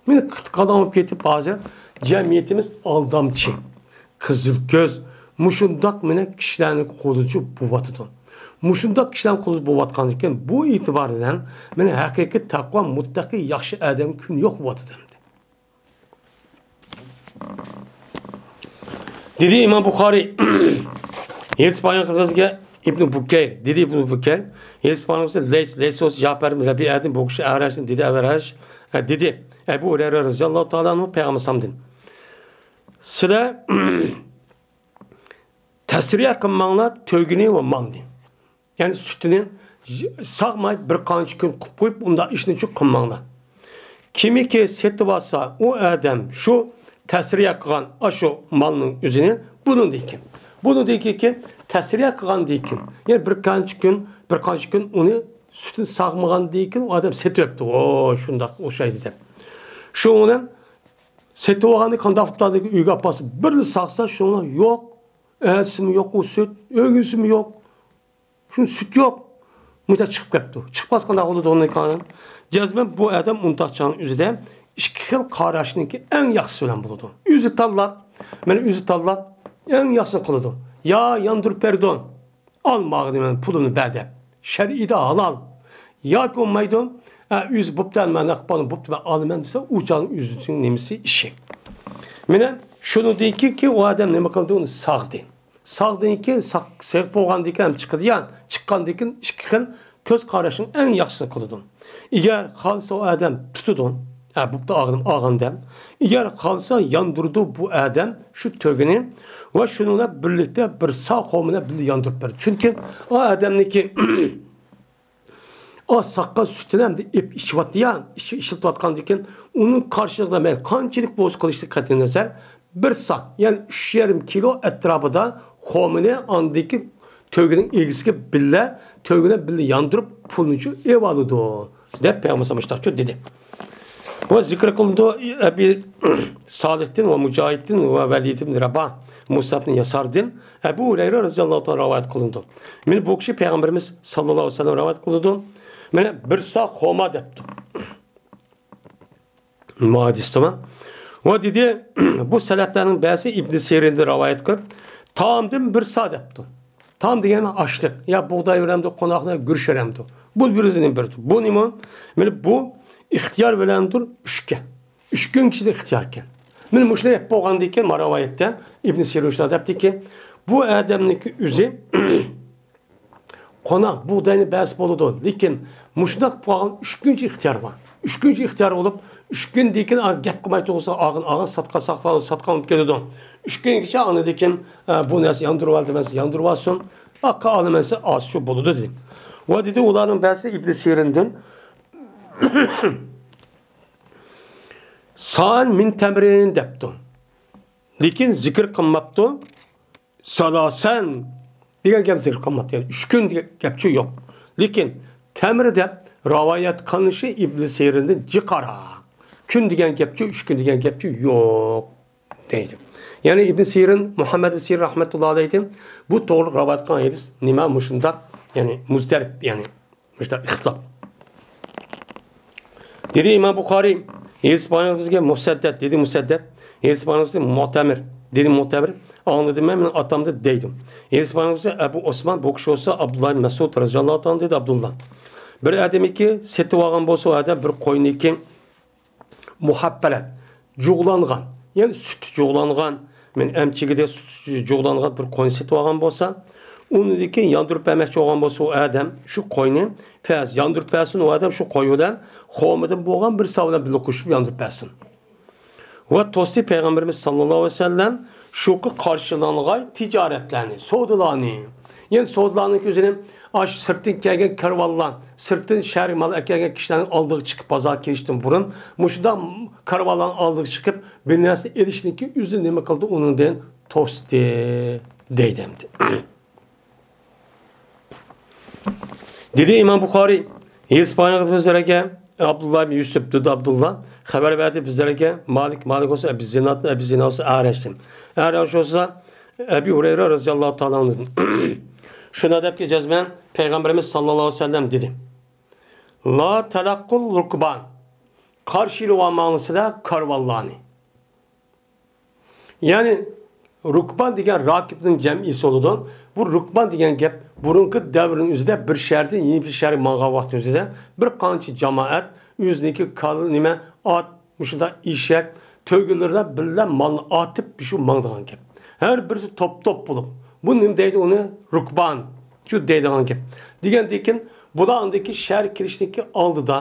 مانا قىلىدىغان بولۇپ كېتىپ، ھازىر جەمئىيىتىمىز ئالدامچى، قىزىل كۆز، مۇشۇنداق مانا كىشىلەرنىڭ قولىدا بولۇۋاتىدۇ. مۇشۇنداق كىشىلەرنىڭ قولىدا بولۇۋاتقاندىكىن، بۇ ئېتىبار بىلەن مانا ھەقىقىي تەقۋا، مۇتتەقىي، ياخشى ئادەم كۈن يوق بولۇۋاتىدۇ ئەمدى. دېدى ئىمام بۇخارىي، ھەدىس بايان قىلغان ئىبنى بۇكەير، دېدى ئىبنى بۇكەير، ھەدىس بايان قىلغان لەيس، لەيس بولسا جەئفەر ئىبن رەبىئەدىن، بۇ كىشى ئەرەشتىن دېدى، ئەۋەرەش، ئە، دېدى ئەبۇ ھۇرەيرە رەزىياللاھۇ تائالا ئەنھۇ پەيغەمبەر سامدىن. سىلەر تەسرىيە قىلماڭلار تۆگىنى ۋە مالنى. يەنى سۈتىنى ساغماي بىر قانچە كۈن قىلىپ قويۇپ، ئۇنداق ئىشنى چۇ قىلماڭلار. كىمكى سېتىۋالسا، ئۇ ئادەم شۇ تەسرىيە قىلغان ئاشۇ مالنىڭ ئۆزىنى بۇنىڭدىن كېيىن، بۇنىڭدىن كېيىن تەسرىيە قىلغاندىن كېيىن، يەنى بىر قانچە كۈن، بىر قانچە كۈن ئۇنى سۈتىنى ساغمىغاندىن كېيىن ئۇ ئادەم سېتىۋەپتۇ. ئو، شۇنداق ئوخشايدۇ دەپ. شۇ بىلەن سېتىۋالغاننى قانداق قىپتۇ؟ ئۆيگە ئاپارسا، بىرلا ساغسا، شۇنىڭ يوق. ئەتىسىمۇ يوق ئۇ سۈت، ئۆگۈنسىمۇ يوق. شۇ سۈت يوق. مۇشۇنداق چىقىپ كەپتۇ. چىقىپ قالسا قانداق بولىدۇ ئۇنىڭ كارى؟ جەزمەن بۇ ئادەم ئۇنداق چاغنىڭ ئۆزىدە ئىككى خىل قاراشنىڭكى ئەڭ ياخشىسى بىلەن بولىدۇ. ئۆزى تاللاپ، مانا ئۆزى تاللاپ، ئەڭ ياخشىسىنى قىلىدۇ. يا ياندۇرۇپ بېرىدۇ، ئال ماغىنى مەن پۇلۇمنى بەر دەپ. شەرئىدە ھالال. ياكى بولمايدۇ، ئە، ئۆزى بوپتۇ، مەن نەق پالنى بوپتۇ، مەن ئالىمەن دېسە، ئۇ چاغنىڭ ئۆزىنىڭ نېمىسى ئىشى. مانا شۇنىڭدىن كېيىنكى ئۇ ئادەم نېمە قىلدى؟ ئۇنى ساغدى. ساغدىن كېيىن، ساغ-، سېغىپ بولغاندىن كېيىن ھەم چىقىدۇ يا، چىققاندىن كېيىن ئىككى خىل كۆز قاراشنىڭ ئەڭ ياخشىسىنى قىلىدۇ. ئەگەر خالىسا ئۇ ئادەم تۇتىدۇ، ھە، بوپتۇ، ئالغىنىم ئالغان دەپ. ئەگەر خالىسا ياندۇرىدۇ بۇ ئادەم شۇ تۆگىنى ۋە شۇنىڭ بىلەن بىرلىكتە بىر سا خورمىنى بىللە ياندۇرۇپ بېرىدۇ. چۈنكى ئۇ ئادەمنىڭكى ئا ساققان سۈتىنى ئەمدى ئېپ ئىچىۋاتتى يا، ئىچ-، ئىشلىتىۋاتقاندىن كېيىن ئۇنىڭ قارشىلىقىدا مەيلى قانچىلىك بولسا قىلىشلىق قەتئىينەزەر، بىر سا، يەنى ئۈچ يېرىم كىلو ئەتراپىدا خورمىنى ئاندىكى تۆگىنىڭ ئىگىسىگە بىللە، تۆگىنى بىللە ياندۇرۇپ، پۇلنىچۇ ئېۋالىدۇ، دەپ پەيغەمبەر مۇشتاقچۇ دېدى. بۇ زىكىر قىلىنىدۇ ئەبى سالىھتىن ۋە مۇجاھىدتىن ۋە ۋەلىد ئىبن رەباھ، مۇسئەب ئىبن ياساردىن، ئەبۇ ھۇرەيرە رەزىياللاھۇ تائالا رىۋايەت قىلىنىدۇ. مانا بۇ كىشى پەيغەمبىرىمىز ساللاللاھۇ ئەلەيھى ۋەسەللەم رىۋايەت قىلىدۇ. مانا بىر سا خورما دەپتۇ. مۇھەددىس تامام. ۋە دېدى، بۇ سەلەپلەرنىڭ بەزىسى ئىبن سىرىندىن رىۋايەت قىلىپ، تائامدىن بىر سا دەپتۇ. تائام دېگەن ئاشلىق، يا بۇغداي بېرەمدۇ، قوناقنى گۈرۈچ بېرەمدۇ. بۇ بىرىنى بېرىدۇ. بۇ نېمە؟ مانا بۇ ئىختىيار بىلەندۇر ئۈچكە. ئۈچ كۈن ئىچىدە ئىختىيار ئىكەن. مانا مۇشۇنى دەپ بولغاندىن كېيىن، مانا رىۋايەتتە ئىبن سىرىن شۇنداق دەپتىكى، بۇ ئادەمنىڭكى ئۆزى قوناق بۇغداينى بەرسە بولىدۇ، لېكىن مۇشۇنداق بولغان ئۈچ كۈنچە ئىختىيار بار. ئۈچ كۈنچە ئىختىيار بولۇپ، ئۈچ كۈندىن كېيىن گەپ قىلماي تۇرسا، ئالغان، ئالغان، ساتقان، ساتقان، ساتقان بولۇپ كېتىدۇ. ئۈچ كۈنگىچە ئاندىن كېيىن، ئە، بۇ نەرسە ياندۇرۇۋال دېمەسە، ياندۇرۇۋالسۇن. ئاقا ئالىمەنسە ئاز شۇ بولىدۇ، دېدى. ۋە دېدى، ئۇلارنىڭ بەزىسى ئىبن سىرىندىن سائەن مىن تەمرىن دەپتۇ. لېكىن زىكىر قىلماپتۇ. سالاسەن دېگەن گەپ زىكىر قىلماپتۇ. يەنى ئۈچ كۈن دېگەن گەپچۇ يوق. لېكىن تەمرى دەپ رىۋايەت قىلىنىشى ئىبن سىرىندىن جىقارا. كۈن دېگەن گەپچۇ، ئۈچ كۈن دېگەن گەپچۇ يوق دەيدۇ. يەنى ئىبن سىرىن، مۇھەممەد ئىبن سىرىن رەھمەتۇللا ئەلەيھىدىن بۇ توغرىلىق رىۋايەت قىلغان ھەدىس نېمە مۇشۇنداق، يەنى مۇزدەرىپ، يەنى مۇشۇنداق ئىختىلاپ. دېدى ئىمام بۇخارىي، ھەدىس پەيغەمبىرىمىزگە مۇسەددەد، دېدى مۇسەددەد، ھەدىس پەيغەمبىرىمىزگە مۇئتەمىر، دېدى مۇئتەمىر، ئاڭلىدىم مەن، مېنىڭ ئاتامدىن دەيدۇ. ھەدىس پەيغەمبىرىمىزگە ئەبۇ ئوسمان، بۇ كىشى بولسا ئابدۇللا ئىبن مەسئۇد رەزىياللاھۇ تائالا دېدى ئابدۇللا. بىر ئادەمنىكى سېتىۋالغان بولسا، ئۇ ئادەم بىر قوينىكى مۇھەببەلەت، جۇغلانغان، يەنى سۈتى جۇغلانغان، مەن ئەمچىكىدە سۈتى جۇغلانغان بىر قوينى سېتىۋالغان بولسا، ئۇنىڭدىن كېيىن ياندۇرۇپ بەرمەكچى بولغان بولسا، ئۇ ئادەم شۇ قوينى، پەرەز، ياندۇرۇپ بەرسۇن، ئۇ ئادەم شۇ قوي بىلەن خورمىدىن بولغان بىر سا بىلەن بىللە قوشۇپ ياندۇرۇپ بەرسۇن. ۋە توستى پەيغەمبىرىمىز ساللاللاھۇ ئەلەيھى ۋەسەللەم شۇكى قارشىلانغاي تىجارەتلەرنى، سودىلارنى، يەنى سودىلارنىڭ ئۆزىنى ئاش سىرتتىن كەلگەن كارۋانلار، سىرتتىن شەھەرگە مال ئەكەلگەن كىشىلەرنىڭ ئالدىغا چىقىپ، بازارغا كىرىشتىن بۇرۇن مۇشۇنداق كارۋانلارنىڭ ئالدىغا چىقىپ، بىر نەرسە ئېلىشنىڭكى ئۆزىنى نېمە قىلدى؟ ئۇنىڭدىن توستى دەيدۇ ئەمدى. دېدى ئىمام بۇخارىي، ھەدىس پەيغەمبىرىمىز بىزلەرگە ئابدۇللا ئىبن يۈسۈپ، دېدى ئابدۇللا، خەۋەر بەردى بىزلەرگە مالىك، مالىك بولسا ئەبى زىنادتىن، ئەبى زىناد بولسا ئەرەشتىن، ئەرەش بولسا ئەبى ھۇرەيرە رەزىياللاھۇ تائالا ئەنھۇدىن. شۇنداق دەپكى جەزمەن پەيغەمبىرىمىز ساللاللاھۇ ئەلەيھى ۋەسەللەم دېدى، لا تەلەققۇل رۇكبان، قارشى ئېلىۋالماڭلار سىلەر كارۋانلارنى. يەنى رۇكبان دېگەن راكىبنىڭ جەمئىسى بولىدۇ. بۇ رۇكبان دېگەن گەپ بۇرۇنقى دەۋرنىڭ ئۆزىدە بىر شەھەردىن يەنە بىر شەھەرگە ماڭغان ۋاقىت ئۆزىدە بىر قانچە جامائەت ئۆزىنىڭكى كال-، نېمە، ئات، مۇشۇنداق ئېشەك، تۆگىلىرىدە بىللە مالنى ئارتىپ شۇ ماڭىدىغان گەپ. ھەر بىرسى توپ-توپ بولۇپ، بۇ نېمە دەيدۇ ئۇنى؟ رۇكبان شۇ دەيدىغان گەپ. دېگەندىكىن بۇلار ئاندىكى شەھەرگە كىرىشتىكى ئالدىدا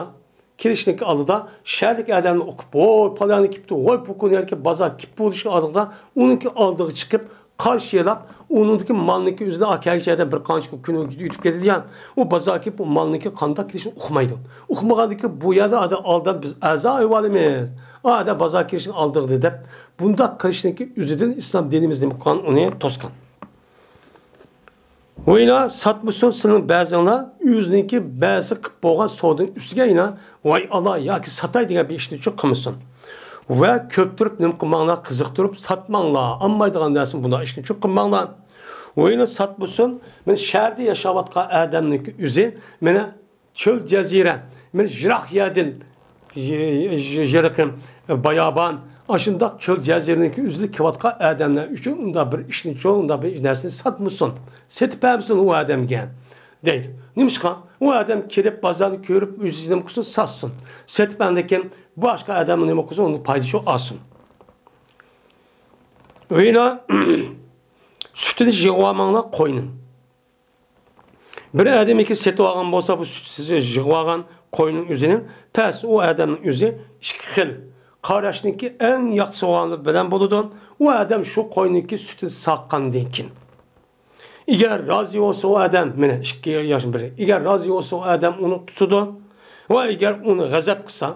كىرىشنىڭكى ئالدىدا شەھەردىكى ئادەمنى ئۇقۇپ، ۋوي، پالانى كېپتۇ، ۋوي، پۇ كۈنى يەرگە بازار كېپ بولۇشنىڭ ئالدىدا ئۇنىڭكى ئالدىغا چىقىپ، قارشى ئېلىپ، ئۇنىڭدىكى مالنىڭكى ئۆزىنى ئاكەگىچە بىر قانچە كۈن ئۆتۈپ كېتىدىكەن. ئۇ بازارغا كېلىپ، ئۇ مالنىڭكى قانداق كېلىشىنى ئۇقمايدۇ. ئۇقمىغاندىكىن بۇ يەردە ئادەم ئالدان بىز ئەزا ئېلىۋالىمىز. ئادەم بازار كېلىشىنى ئالدىغىدى دەپ، بۇنداق قىلىشنىڭكى ئۆزىدىن ئىسلام دىنىمىز نېمە قىلغان، ئۇنى توسقان. ۋەيلا ساتمىسۇن سىلىڭ بەزىڭلار ئۆزىنىڭكى بەزى قىپ بولغان سودىنىڭ ئۈستىگە يەنە ۋاي ئاللا ياكى ساتاي دېگەن بىر ئىشنى چۇ قىلمىسۇن. ۋە كۆپتۈرۈپ نېمە قىلماڭلار، قىزىقتۇرۇپ ساتماڭلار. ئالمايدىغان نەرسىنى بۇنداق ئىشنى چۇ قىلماڭلار. ۋەيلا ساتمىسۇن، مەن شەھەردە ياشاۋاتقان ئادەمنىڭكى ئۆزى مېنى چۆل جەزىرە، مەن يىراق يەردىن، ي-، ي-، يىراق بايابان، ئاشۇنداق چۆل جەزىرىنىڭكى ئۆزىدە كېلىۋاتقان ئادەملەر ئۈچۈن ئۇنداق بىر ئىشنى چۇ، ئۇنداق بىر نەرسىنى ساتمىسۇن، سېتىپ بەرمىسۇن ئۇ ئادەمگە، دەيدۇ. نېمىشقا؟ ئۇ ئادەم كېلىپ، بازارنى كۆرۈپ، ئۆزى نېمە قىلسۇن، ساتسۇن. سېتىپ ئاندىن كېيىن باشقا ئادەممۇ نېمە قىلسۇن، ئۇنىڭ پايدىسى ئالسۇن. ۋەيلا سۈتىنى يىغىۋالماڭلار قوينىڭ. بىر ئادەمنىڭكى سېتىۋالغان بولسا، بۇ سۈتسىز يىغىۋالغان قوينىڭ ئۆزىنى، پەس ئۇ ئادەمنىڭ ئۆزى ئىككى خىل قاراشنىڭكى ئەڭ ياخشىسى بولغانلىقى بىلەن بولىدۇ. ئۇ ئادەم شۇ قوينىڭكى سۈتىنى ساغقاندىن كېيىن، ئەگەر رازى بولسا ئۇ ئادەم، مانا ئىككى ياشنىڭ بىرى، ئەگەر رازى بولسا ئۇ ئادەم ئۇنى تۇتىدۇ. ۋە ئەگەر ئۇنى غەزەپ قىلسا،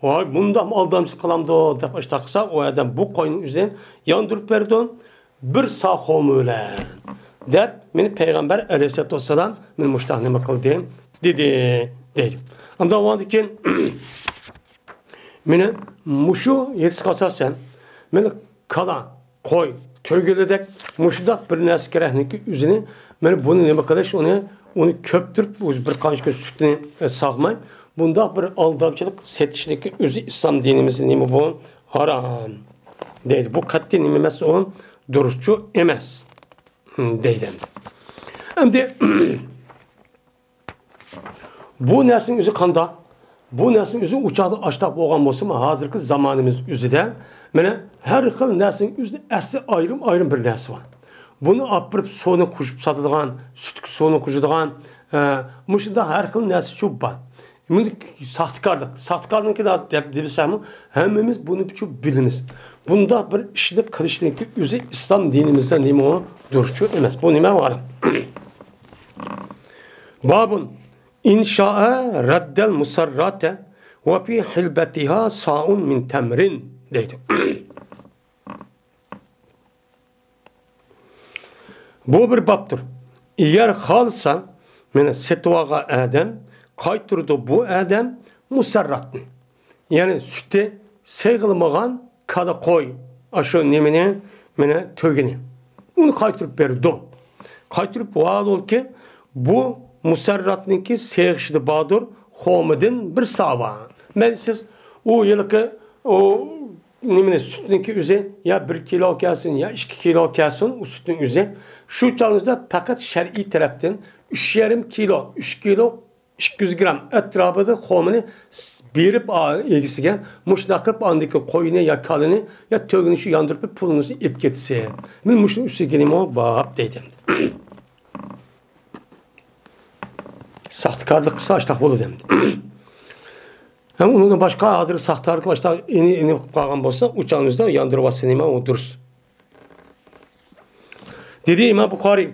ۋاي، مۇنداقمۇ ئالدامچىلىق قىلامدۇ دەپ ئاشۇنداق قىلسا، ئۇ ئادەم بۇ قوينىڭ ئۆزىنى ياندۇرۇپ بېرىدۇ. بىر سا خورما بىلەن دەپ، مېنى پەيغەمبەر ئەلەيھىسسالاتۇ ۋەسسالام مېنى مۇشۇنداق نېمە قىلدى، دېدى، دەيدۇ. ئاندىن ئۇنىڭدىن كېيىن مېنى مۇشۇ ھېدىسقا ئاساسەن، مېنى كالا، قوي، تۆگىلىدەك مۇشۇنداق بىر نەرسە كېرەكنىكى ئۆزىنى، مانا بۇنى نېمە قىلىش، ئۇنى، ئۇنى كۆپتۈرۈپ، بىر قانچە كۈن سۈتىنى، ئە، ساغماي، بۇنداق بىر ئالدامچىلىق سېتىشنىكى ئۆزى ئىسلام دىنىمىزدا نېمە بۇ؟ ھارام. دەيدۇ. بۇ قەتئىي نېمە ئەمەس، ئۇ دۇرۇسچۇ ئەمەس. دەيدۇ. ئەمدى بۇ نەرسىنىڭ ئۆزى قانداق؟ بۇ نەرسىنىڭ ئۆزى ئۇ چاغدا ئاشتاق بولغان بولسىمۇ، ھازىرقى زامانىمىز ئۆزىدە، مانا، ھەر خىل نەرسىنىڭ ئۆزىدە ئەسلى ئايرىم-ئايرىم بىر نەرسە بار. بۇنى ئاپىرىپ سۇنى قوشۇپ ساتىدىغان، سۈتكە سۇنى قوشىدىغان، ئە، مۇشۇنداق ھەر خىل نەرسە چوپ بار. بۇنى ساختىكارلىق، ساختىكارنىڭكى دەپ دېسەممۇ، ھەممىمىز بۇنى چوپ بىلىمىز. بۇنداق بىر ئىشنى قىلىشنىڭكى ئۆزى ئىسلام دىنىمىزدا نېمە ئۇ؟ دۇرۇسچۇ ئەمەس. بۇ نېمە ۋار؟ بابۇن. إن شاء رد المسرة وفي حلبتها صاع من تمر دەيدۇ. بۇ بىر بابتۇر. ئەگەر خالىسا، مانا سېتىۋالغان ئادەم قايتۇرىدۇ بۇ ئادەم مۇسەرراتنى. يەنى سۈتى سېغىلمىغان كالا قوي، ئاشۇ نېمىنى، مانا تۆگىنى. ئۇنى قايتۇرۇپ بېرىدۇ. قايتۇرۇپ ۋاھالۇلكى، بۇ مۇسەرراتنىڭكى سېغىشىدا باردۇر، خورمىدىن بىر سا بار. مەيلى سىز ئۇ ھېلىقى، ئۇ نېمىنى، سۈتنىڭكى ئۆزى يا بىر كىلو كەلسۇن، يا ئىككى كىلو كەلسۇن، ئۇ سۈتنىڭ ئۆزى. شۇ چاغىڭىزدا پەقەت شەرئىي تەرەپتىن ئۈچ يېرىم كىلو، ئۈچ كىلو ئىككى يۈز گرام ئەتراپىدا خورمىنى س-، بېرىپ ئا-، ئىگىسىگە مۇشۇنداق قىلىپ ئاندىكى قوينى يا كالىنى يا تۆگىنى شۇ ياندۇرۇپ پۇلىڭىزنى ئېلىپ كېتىسىز. مەن مۇشۇنىڭ ئۈستىگە نېمە بار دەيدۇ ئەمدى. ساختىكارلىق قىلسا ئاشتاق بولىدۇ ئەمدى. ھەم ئۇنىڭدىن باشقا ھازىر ساختىكارلىق باشتا ئىنى، ئىنى قىلىپ قالغان بولسا، ئۇ چاغنىڭ ئۆزىدە ياندۇرۇۋاتسا نېمە، ئۇ دۇرۇس. دېدى ئىمام بۇخارىي،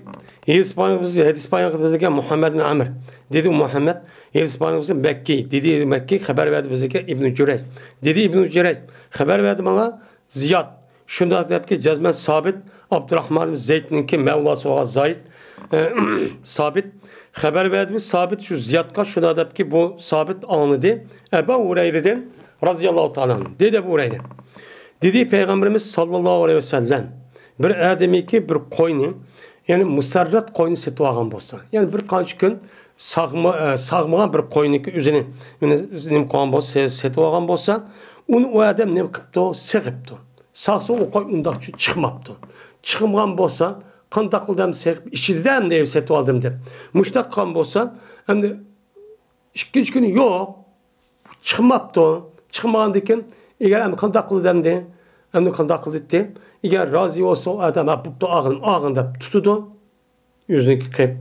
ھەدىس بايان قىلىپ بىزگە، ھەدىس بايان قىلىپ بىزگە مۇھەممەد بىن ئەمر. دېدى مۇھەممەد، ھەدىس بايان قىلىپ بىزگە مەككى. دېدى مەككى، خەۋەر بەردى بىزگە ئىبنى جۈرەيج. دېدى ئىبنى جۈرەيج، خەۋەر بەردى ماڭا زىياد. شۇنداق دەپكى، جەزمەن سابىت، ئابدۇراخمان زەيدنىڭكى مەۋلاسى بولغان زايد، ئە، سابىت خەۋەر بەردى. سابىت شۇ زىيادقا شۇنداق دەپكى، بۇ سابىت ئاڭلىدى ئەبۇ ھۇرەيرىدىن رازىياللاھۇ تائالا ئەنھۇ. دېدى ئەبۇ ھۇرەيرە، دېدى پەيغەمبىرىمىز ساللاللاھۇ ئەلەيھى ۋەسەللەم، بىر ئادەمكى بىر قوينى، يەنى مۇسەررەت قوينى سېتىۋالغان بولسا، يەنى بىر قانچە كۈن ساغما-، ئە، ساغمىغان بىر قوينىڭكى ئۆزىنى، يەنى نېمە قىلغان بولسا، سېتىۋالغان بولسا، ئۇنى ئۇ ئادەم نېمە قىپتۇ؟ سېغىپتۇ. ساغسا ئۇ قوي ئۇنداق چىقماپتۇ. چىقمىغان بولسا، قانداق قىلدى ئەمدى سېغىپ ئىچىدىدە ئەمدى سېتىۋالدىم دەپ. مۇشۇنداق قىلغان بولسا، ئەمدى ئىككىنچى كۈنى يوق. چىقماپتۇ. چىقمىغاندىن كېيىن، ئەگەر ئەمدى قانداق قىلدى ئەمدى؟ ئەمدى قانداق قىلدى؟ ئەگەر رازى بولسا ئۇ ئادەم، ھە، بوپتۇ، ئاغىنىم، ئاغىن دەپ تۇتىدۇ. ئۆزىنىڭكى قىپ.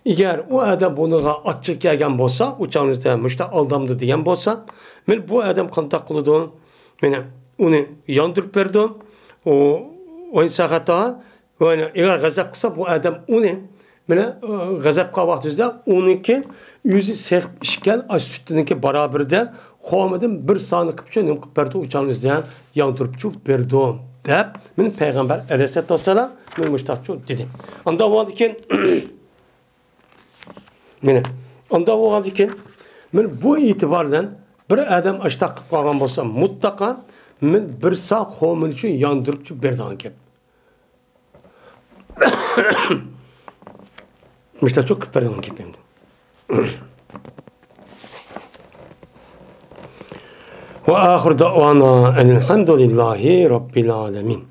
ئەگەر ئۇ ئادەم بۇنىڭغا ئاچچىقى كەلگەن بولسا، ئۇ چاغنىڭدا مۇشۇنداق ئالدامدۇ دېگەن بولسا، مانا بۇ ئادەم قانداق قىلىدۇ؟ مانا ئۇنى ياندۇرۇپ بېرىدۇ. ئۇ ئوينىسا خاتا، يەنى ئەگەر غەزەپ قىلسا، بۇ ئادەم ئۇنى، مانا، ئە، غەزەپ قىلغان ۋاقتىمىزدا ئۇنىڭكى ئۆزى سېغىپ ئىچكەن ئاشۇ سۈتىنىڭكى باراۋىرىدە خورمىدىن بىر سانى قىلىپ شۇ نېمە قىلىپ بەردى، ئۇ چاغنى ئۆزىدە ياندۇرۇپچۇ بەردى، دەپ، مانا، پەيغەمبەر ئەلەيھىسسالاتۇ ۋەسسالام مانا مۇشتاقچۇ دېدى. ئاندا بولغاندىن كېيىن، مانا، ئاندا بولغاندىن كېيىن، مانا بۇ ئېتىبار بىلەن بىر ئادەم ئاشتاق قىلىپ قالغان بولسا، مۇتلەقا، مانا، بىر سا خورمىنى شۇ ياندۇرۇپچۇ بېرىدىغان گەپ. مۇشتاق چوقۇپ بەرگەن گېپىمدە. وآخر دعوانا أن الحمد لله رب العالمين.